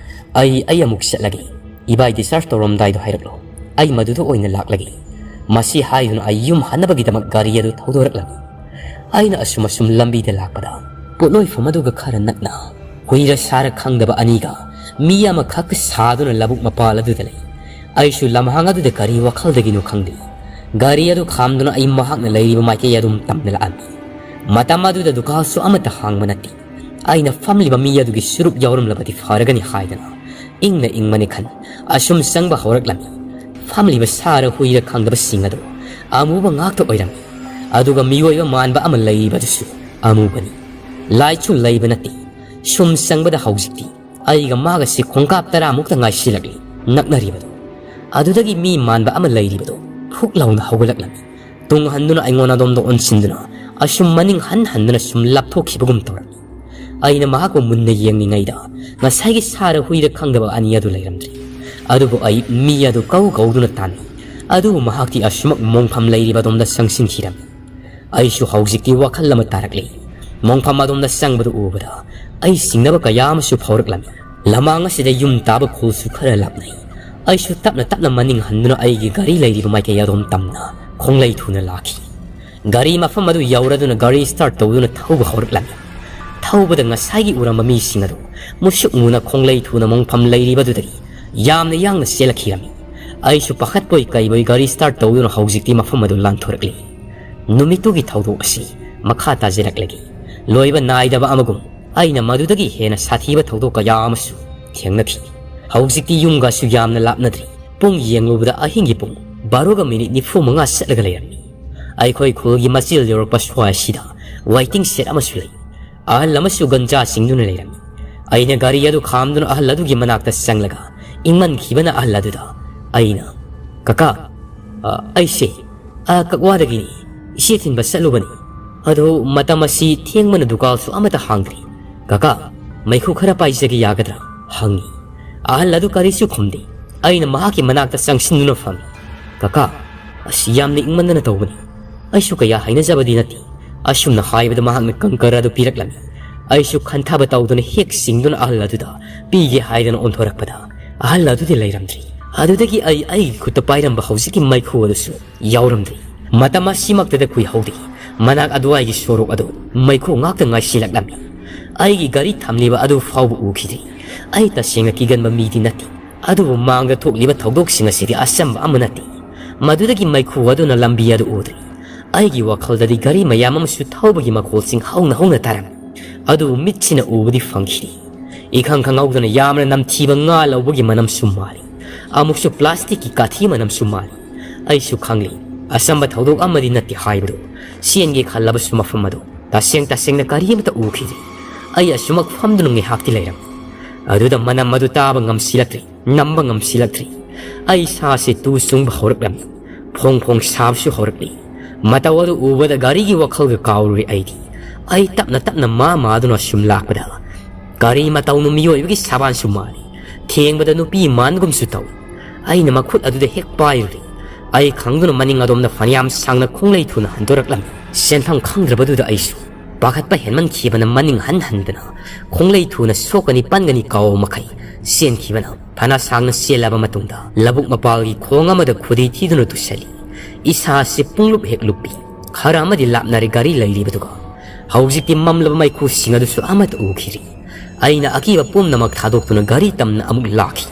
ꯑꯩ, ꯑꯩ ꯑꯃꯨꯛ ꯆꯠꯂꯒꯦ꯫ ꯏꯕꯥꯏ discharge ꯇꯧꯔꯝꯗꯥꯏꯗꯣ ꯍꯥꯏꯔꯛꯂꯣ꯫ ꯑꯩ ꯃꯗꯨꯗ ꯑꯣꯏꯅ ꯂꯥꯛꯂꯒꯦ"꯫ ꯃꯁꯤ ꯍꯥꯏꯗꯨꯅ ꯑꯩ ꯌꯨꯝ ꯍꯟꯅꯕꯒꯤꯗꯃꯛ ꯒꯥꯔꯤ ꯑꯗꯨ ꯊꯧꯗꯣꯔꯛꯂꯝꯃꯤ꯫ ꯑꯩꯅ ꯑꯁꯨꯝ ꯑꯁꯨꯝ ꯂꯝꯕꯤꯗ ꯂꯥꯛꯄꯗ ꯄꯣꯠꯂꯣꯏꯐꯝ ꯑꯗꯨꯒ ꯈꯔ ꯅꯛꯅ ꯍꯨꯏꯔ ꯁꯥꯔ ꯈꯪꯗꯕ ꯑꯅꯤꯒ ꯃꯤ ꯑꯃꯈꯛ ꯁꯥꯗꯨꯅ ꯂꯧꯕꯨꯛ ꯃꯄꯥꯜ ꯑꯗꯨꯗ ꯂꯩ꯫ ꯑꯩꯁꯨ ꯂꯝꯍꯥꯡ ꯑꯗꯨꯗ ꯀꯔꯤ ꯋꯥꯈꯜꯗꯒꯤꯅꯣ ꯈꯪꯗꯦ, ꯒꯥꯔꯤ ꯑꯗꯨ ꯈꯥꯝꯗꯨꯅ ꯑꯩ ꯃꯍꯥꯛꯅ ꯂꯩꯔꯤꯕ ꯃꯥꯏꯀꯩ ꯑꯗꯨꯝ ꯇꯝꯅ ꯂꯥꯛꯑꯝꯃꯤ꯫ ꯃꯇꯝ ꯑꯗꯨꯗ ꯗꯨꯀꯥꯟꯁꯨ ꯑꯃꯠꯇ ꯍꯥꯡꯕ ꯅꯠꯇꯦ꯫ ꯑꯩꯅ ꯐꯝꯂꯤꯕ ꯃꯤ ꯑꯗꯨꯒꯤ ꯁꯔꯨꯛ ꯌꯥꯎꯔꯝꯂꯕꯗꯤ ꯐꯔꯒꯅꯤ ꯍꯥꯏꯗꯅ ꯏꯪꯅ ꯏꯪꯃꯅꯤ ꯈꯟ ꯑꯁꯨꯝ ꯆꯪꯕ ꯍꯧꯔꯛꯂꯝꯃꯤ꯫ ꯐꯝꯂꯤꯕ ꯁꯥꯔ ꯍꯨꯏꯔ ꯈꯪꯗꯕꯁꯤꯡ ꯑꯗꯨ ꯑꯃꯨꯕ ꯉꯥꯛꯇ ꯑꯣꯏꯔꯝꯃꯤ꯫ ꯑꯗꯨꯒ ꯃꯤꯑꯣꯏꯕ ꯃꯥꯟꯕ ꯑꯃ ꯂꯩꯔꯤꯕꯗꯨꯁꯨ ꯑꯃꯨꯕꯅꯤ꯫ ꯂꯥꯏꯠꯁꯨ ꯂꯩꯕ ꯅꯠꯇꯦ꯫ ꯁꯨꯝ ꯆꯪꯕꯗ ꯍꯧꯖꯤꯛꯇꯤ ꯑꯩꯒ ꯃꯥꯒꯁꯤ ꯈꯣꯡꯀꯥꯞ ꯇꯔꯥꯃꯨꯛꯇ ꯉꯥꯏꯁꯤꯜꯂꯛꯂꯤ꯫ ꯅꯛꯅꯔꯤꯕꯗꯨ, ꯑꯗꯨꯗꯒꯤ ꯃꯤ ꯃꯥꯟꯕ ꯑꯃ ꯂꯩꯔꯤꯕꯗꯨ ꯍꯨꯛ ꯂꯥꯎꯅ ꯍꯧꯒꯠꯂꯛꯂꯝꯃꯤ꯫ ꯇꯨꯡ ꯍꯟꯗꯨꯅ ꯑꯩꯉꯣꯟꯗ ꯑꯗꯣꯝꯗ ꯑꯣꯟꯁꯤꯟꯗꯨꯅ ꯑꯁꯨꯝ ꯃꯅꯤꯡ ꯍꯟ ꯍꯟꯗꯨꯅ ꯁꯨꯝ ꯂꯥꯞꯊꯣꯛꯈꯤꯕꯒꯨꯝ ꯇꯧꯔꯝꯃꯤ꯫ ꯑꯩꯅ ꯃꯍꯥꯛꯄꯨ ꯃꯨꯟꯅ ꯌꯦꯡꯂꯤꯉꯩꯗ ꯉꯁꯥꯏꯒꯤ ꯁꯥꯔ ꯍꯨꯏꯔ ꯈꯪꯗꯕ ꯑꯅꯤ ꯑꯗꯨ ꯂꯩꯔꯝꯗ꯭ꯔꯦ꯫ ꯑꯗꯨꯕꯨ ꯑꯩ ꯃꯤ ꯑꯗꯨ ꯀꯧ ꯀꯧꯗꯨꯅ ꯇꯥꯟꯅꯩ꯫ ꯑꯗꯨꯕꯨ ꯃꯍꯥꯛꯇꯤ ꯑꯁꯨꯃꯛ ꯃꯣꯡꯐꯝ ꯂꯩꯔꯤꯕ ꯑꯗꯣꯝꯗ ꯆꯪꯁꯤꯟꯈꯤꯔꯝꯃꯤ꯫ ꯑꯩꯁꯨ ꯍꯧꯖꯤꯛꯇꯤ ꯋꯥꯈꯜ ꯑꯃ ꯇꯥꯔꯛꯂꯦ꯫ ꯃꯣꯡꯐꯝ ꯑꯗꯣꯝꯗ ꯆꯪꯕꯗꯨ ꯎꯕꯗ ꯑꯩ ꯆꯤꯡꯅꯕ ꯀꯌꯥ ꯑꯃꯁꯨ ꯐꯥꯎꯔꯛꯂꯝꯃꯤ꯫ ꯂꯃꯥꯡ ꯑꯁꯤꯗ ꯌꯨꯝ ꯇꯥꯕ ꯈꯨꯜꯁꯨ ꯈꯔ ꯂꯥꯞꯅꯩ꯫ ꯑꯩꯁꯨ ꯇꯞꯅ ꯇꯞꯅ ꯃꯅꯤꯡ ꯍꯟꯗꯨꯅ ꯑꯩꯒꯤ ꯒꯥꯔꯤ ꯂꯩꯔꯤꯕ ꯃꯥꯏꯀꯩ ꯑꯗꯣꯝ ꯇꯝꯅ ꯈꯣꯡꯂꯩ ꯊꯨꯅ ꯂꯥꯛꯈꯤ꯫ ꯒꯥꯔꯤ ꯃꯐꯝ ꯑꯗꯨ ꯌꯧꯔꯗꯨꯅ ꯒꯥꯔꯤ start ꯇꯧꯗꯨꯅ ꯊꯧꯕ ꯍꯧꯔꯛꯂꯝꯃꯤ꯫ ꯊꯧꯕꯗ ꯉꯁꯥꯏꯒꯤ ꯎꯔꯝꯕ ꯃꯤꯁꯤꯡ ꯑꯗꯨ ꯃꯨꯁꯨꯛ ꯃꯨꯅ ꯈꯣꯡꯂꯩ ꯊꯨꯅ ꯃꯣꯡꯐꯝ ꯂꯩꯔꯤꯕꯗꯨꯗꯒꯤ ꯌꯥꯝꯅ ꯌꯥꯡꯅ ꯆꯦꯜꯂꯛꯈꯤꯔꯝꯃꯤ꯫ ꯑꯩꯁꯨ ꯄꯥꯈꯠꯄꯣꯏ ꯀꯩꯕꯣꯏ ꯒꯥꯔꯤ start ꯇꯧꯗꯨꯅ ꯍꯧꯖꯤꯛꯇꯤ ꯃꯐꯝ ꯑꯗꯨ ꯂꯥꯟꯊꯣꯔꯛꯂꯤ꯫ ꯅꯨꯃꯤꯠꯇꯨꯒꯤ ꯊꯧꯗꯣꯛ ꯑꯁꯤ ꯃꯈꯥ ꯇꯥꯖꯔꯛꯂꯒꯦ꯫ ꯂꯣꯏꯕ ꯅꯥꯏꯗꯕ ꯑꯃꯒꯨꯝ ꯑꯩꯅ ꯃꯗꯨꯗꯒꯤ ꯍꯦꯟꯅ ꯁꯥꯊꯤꯕ ꯊꯧꯗꯣꯛ ꯀꯌꯥ ꯑꯃꯁꯨ ꯊꯦꯡꯅꯈꯤ꯫ ꯍꯧꯖꯤꯛꯇꯤ ꯌꯨꯝꯒꯁꯨ ꯌꯥꯝꯅ ꯂꯥꯞꯅꯗ꯭ꯔꯤ꯫ ꯄꯨꯡ ꯌꯦꯡꯂꯨꯕꯗ ꯑꯍꯤꯡꯒꯤ ꯄꯨꯡ ꯕꯥꯔꯣꯒ ꯃꯤꯅꯤꯠ ꯅꯤꯐꯨ ꯃꯉꯥ ꯆꯠꯂꯒ ꯂꯩꯔꯝꯃꯤ꯫ ꯑꯩꯈꯣꯏ ꯈꯨꯜꯒꯤ ꯃꯆꯤꯜ ꯌꯧꯔꯛꯄ ꯁ꯭ꯋꯥꯏꯁꯤꯗ waiting shed ꯑꯃꯁꯨ ꯂꯩ꯫ ꯑꯍꯜ ꯑꯃꯁꯨ ꯒꯟꯖꯥ ꯆꯤꯡꯗꯨꯅ ꯂꯩꯔꯝꯃꯤ꯫ ꯑꯩꯅ ꯒꯥꯔꯤ ꯑꯗꯨ ꯈꯥꯝꯗꯨꯅ ꯑꯍꯜ ꯑꯗꯨꯒꯤ ꯃꯅꯥꯛꯇ ꯆꯪꯂꯒ ꯏꯪꯃꯟꯈꯤꯕꯅ ꯑꯍꯜ ꯑꯗꯨꯗ ꯑꯩꯅ, "ꯀꯀꯥ, ꯑ, ꯑꯩꯁꯦ, ꯑ, ꯀꯛꯋꯥꯗꯒꯤꯅꯤ꯫ ꯏꯆꯦ ꯊꯤꯟꯕ ꯆꯠꯂꯨꯕꯅꯤ꯫ ꯑꯗꯨ ꯃꯇꯝ ꯑꯁꯤ ꯊꯦꯡꯕꯅ ꯗꯨꯀꯥꯟꯁꯨ ꯑꯃꯠꯇ ꯍꯥꯡꯗ꯭ꯔꯤ꯫ ꯀꯀꯥ, ꯃꯩꯈꯨ ꯈꯔ ꯄꯥꯏꯖꯒꯦ ꯌꯥꯒꯗ꯭ꯔꯥ?" ꯍꯪꯉꯤ꯫ ꯑꯍꯜ ꯑꯗꯨ ꯀꯔꯤꯁꯨ ꯈꯨꯝꯗꯦ꯫ ꯑꯩꯅ ꯃꯍꯥꯛꯀꯤ ꯃꯅꯥꯛꯇ ꯆꯪꯁꯤꯟꯗꯨꯅ ꯐꯝꯃꯤ꯫ "ꯀꯀꯥ, ꯑꯁ, ꯌꯥꯝꯅ ꯏꯪꯃꯟꯗꯅ ꯇꯧꯕꯅꯤ꯫ ꯑꯩꯁꯨ ꯀꯌꯥ ꯍꯩꯅꯖꯕꯗꯤ ꯅꯠꯇꯦ꯫" ꯑꯁꯨꯝꯅ ꯍꯥꯏꯕꯗ ꯃꯍꯥꯛꯅ ꯀꯪꯀꯔ ꯑꯗꯨ ꯄꯤꯔꯛꯂꯝꯃꯤ꯫ ꯑꯩꯁꯨ ꯈꯟꯊꯕ ꯇꯧꯗꯨꯅ ꯍꯦꯛ ꯆꯤꯡꯗꯨꯅ ꯑꯍꯜ ꯑꯗꯨꯗ ꯄꯤꯒꯦ ꯍꯥꯏꯗꯅ ꯑꯣꯟꯊꯣꯔꯛꯄꯗ ꯑꯍꯜ ꯑꯗꯨꯗꯤ ꯂꯩꯔꯝꯗ꯭ꯔꯤ꯫ ꯑꯗꯨꯗꯒꯤ ꯑꯩ ꯑꯩꯒꯤ ꯈꯨꯠꯇ ꯄꯥꯏꯔꯝꯕ ꯍꯧꯖꯤꯛꯀꯤ ꯃꯩꯈꯨ ꯑꯗꯨꯁꯨ ꯌꯥꯎꯔꯝꯗ꯭ꯔꯤ꯫ ꯃꯇꯝ ꯑꯁꯤꯃꯛꯇꯗ ꯀꯨꯏꯍꯧꯗꯦ, ꯃꯅꯥꯛ ꯑꯗꯨꯋꯥꯏꯒꯤ ꯁꯣꯔꯣꯛ ꯑꯗꯨ ꯃꯩꯈꯨ ꯉꯥꯛꯇ ꯉꯥꯏꯁꯤꯜꯂꯛꯂꯝꯃꯤ꯫ ꯑꯩꯒꯤ ꯒꯥꯔꯤ ꯊꯝꯂꯤꯕ ꯑꯗꯨ ꯐꯥꯎꯕ ꯎꯈꯤꯗ꯭ꯔꯤ꯫ ꯑꯩ ꯇꯁꯦꯡꯅ ꯀꯤꯒꯟꯕ ꯃꯤꯗꯤ ꯅꯠꯇꯦ, ꯑꯗꯨꯕꯨ ꯃꯥꯡꯗ ꯊꯣꯛꯂꯤꯕ ꯊꯧꯗꯣꯛꯁꯤꯡ ꯑꯁꯤꯗꯤ ꯑꯆꯝꯕ ꯑꯃ ꯅꯠꯇꯦ꯫ ꯃꯗꯨꯗꯒꯤ ꯃꯩꯈꯨ ꯑꯗꯨꯅ ꯂꯝꯕꯤ ꯑꯗꯨ ꯎꯗ꯭ꯔꯤ꯫ ꯑꯩꯒꯤ ꯋꯥꯈꯜꯗꯗꯤ ꯒꯥꯔꯤ ꯃꯌꯥꯝ ꯑꯃꯁꯨ ꯊꯧꯕꯒꯤ ꯃꯈꯣꯜꯁꯤꯡ ꯍꯧꯅ ꯍꯧꯅ ꯇꯥꯔꯝꯃꯤ꯫ ꯑꯗꯨꯕꯨ ꯃꯤꯠꯁꯤꯅ ꯎꯕꯗꯤ ꯐꯪꯈꯤꯗꯦ꯫ ꯏꯈꯪ ꯈꯪꯍꯧꯗꯅ ꯌꯥꯝꯅ ꯅꯝꯊꯤꯕ ꯉꯥ ꯂꯧꯕꯒꯤ ꯃꯅꯝꯁꯨ ꯃꯥꯜꯂꯤ꯫ ꯑꯃꯨꯛꯁꯨ ꯄ꯭ꯂꯥꯁꯇꯤꯛꯀꯤ ꯀꯥꯊꯤ ꯃꯅꯝꯁꯨ ꯃꯥꯜꯂꯤ꯫ ꯑꯩꯁꯨ ꯈꯪꯂꯤ, ꯑꯆꯝꯕ ꯊꯧꯗꯣꯛ ꯑꯃꯗꯤ ꯅꯠꯇꯦ ꯍꯥꯏꯕꯗꯨ꯫ ꯆꯦꯟꯒꯦ ꯈꯜꯂꯕꯁꯨ ꯃꯐꯝ ꯑꯗꯨ ꯇꯁꯦꯡ ꯇꯁꯦꯡꯅ ꯀꯔꯤꯃꯠꯇ ꯎꯈꯤꯗꯦ꯫ ꯑꯩ ꯑꯁꯨꯃꯛ ꯐꯝꯗꯨꯅ ꯉꯥꯏꯍꯥꯛꯇꯤ ꯂꯩꯔꯝꯃꯤ꯫ ꯑꯗꯨꯗ ꯃꯅꯝ ꯑꯗꯨ ꯇꯥꯕ ꯉꯝꯁꯤꯜꯂꯛꯇ꯭ꯔꯦ, ꯅꯝꯕ ꯉꯝꯁꯤꯜꯂꯛꯇ꯭ꯔꯦ꯫ ꯑꯩ ꯏꯁꯥꯁꯤ ꯇꯨ ꯆꯨꯡꯕ ꯍꯧꯔꯛꯂꯝꯃꯤ꯫ ꯐꯣꯡ ꯐꯣꯡ ꯁꯥꯕꯁꯨ ꯍꯧꯔꯛꯂꯤ꯫ ꯃꯇꯧ ꯑꯗꯨ ꯎꯕꯗ ꯒꯥꯔꯤꯒꯤ ꯋꯥꯈꯜꯒ ꯀꯥꯎꯔꯨꯔꯦ ꯑꯩꯗꯤ꯫ ꯑꯩ ꯇꯞꯅ ꯇꯞꯅ ꯃꯥ ꯃꯥꯗꯨꯅ ꯁꯨꯝ ꯂꯥꯛꯄꯗ, ꯀꯔꯤ ꯃꯇꯧꯅꯣ, ꯃꯤꯑꯣꯏꯕꯒꯤ ꯁꯥꯕꯥꯟꯁꯨ ꯃꯥꯜꯂꯤ꯫ ꯊꯦꯡꯕꯗ ꯅꯨꯄꯤ ꯃꯥꯟꯒꯨꯝꯁꯨ ꯇꯧꯏ꯫ ꯑꯩꯅ ꯃꯈꯨꯠ ꯑꯗꯨꯗ ꯍꯦꯛ ꯄꯥꯏꯔꯨꯔꯦ꯫ ꯑꯩ ꯈꯪꯗꯨꯅ ꯃꯅꯤꯡ ꯑꯗꯣꯝꯗ ꯐꯅꯌꯥꯝ ꯁꯥꯡꯅ ꯈꯣꯡꯂꯩ ꯊꯨꯅ ꯍꯟꯗꯣꯔꯛꯂꯝꯃꯤ꯫ ꯆꯦꯟꯐꯝ ꯈꯪꯗ꯭ꯔꯕꯗꯨꯗ ꯑꯩꯁꯨ ꯄꯥꯈꯠꯄ ꯍꯦꯟꯃꯟꯈꯤꯕꯅ ꯃꯅꯤꯡ ꯍꯟ ꯍꯟꯗꯅ ꯈꯣꯡꯂꯩ ꯊꯨꯅ ꯁꯣꯛꯀꯅꯤ ꯄꯟꯒꯅꯤ ꯀꯥꯎꯕ ꯃꯈꯩ ꯆꯦꯟꯈꯤꯕꯅ ꯐꯅ ꯁꯥꯡꯅ ꯆꯦꯜꯂꯕ ꯃꯇꯨꯡꯗ ꯂꯧꯕꯨꯛ ꯃꯄꯥꯜꯒꯤ ꯈꯣꯡ ꯑꯃꯗ ꯈꯨꯗꯤ ꯊꯤꯗꯨꯅ ꯇꯨꯁꯜꯂꯤ꯫ ꯏꯁꯥꯁꯤ ꯄꯨꯡꯂꯨꯞ ꯍꯦꯛ ꯂꯨꯞꯄꯤ꯫ ꯈꯔ ꯑꯃꯗꯤ ꯂꯥꯞꯅꯔꯦ ꯒꯥꯔꯤ ꯂꯩꯔꯤꯕꯗꯨꯒ꯫ ꯍꯧꯖꯤꯛꯇꯤ ꯃꯝꯂꯕ ꯃꯩꯈꯨꯁꯤꯡ ꯑꯗꯨꯁꯨ ꯑꯃꯠꯇ ꯎꯈꯤꯗ꯭ꯔꯤ꯫ ꯑꯩꯅ ꯑꯀꯤꯕ ꯄꯨꯝꯅꯃꯛ ꯊꯥꯗꯣꯛꯇꯨꯅ ꯒꯥꯔꯤ ꯇꯝꯅ ꯑꯃꯨꯛ ꯂꯥꯛꯈꯤ꯫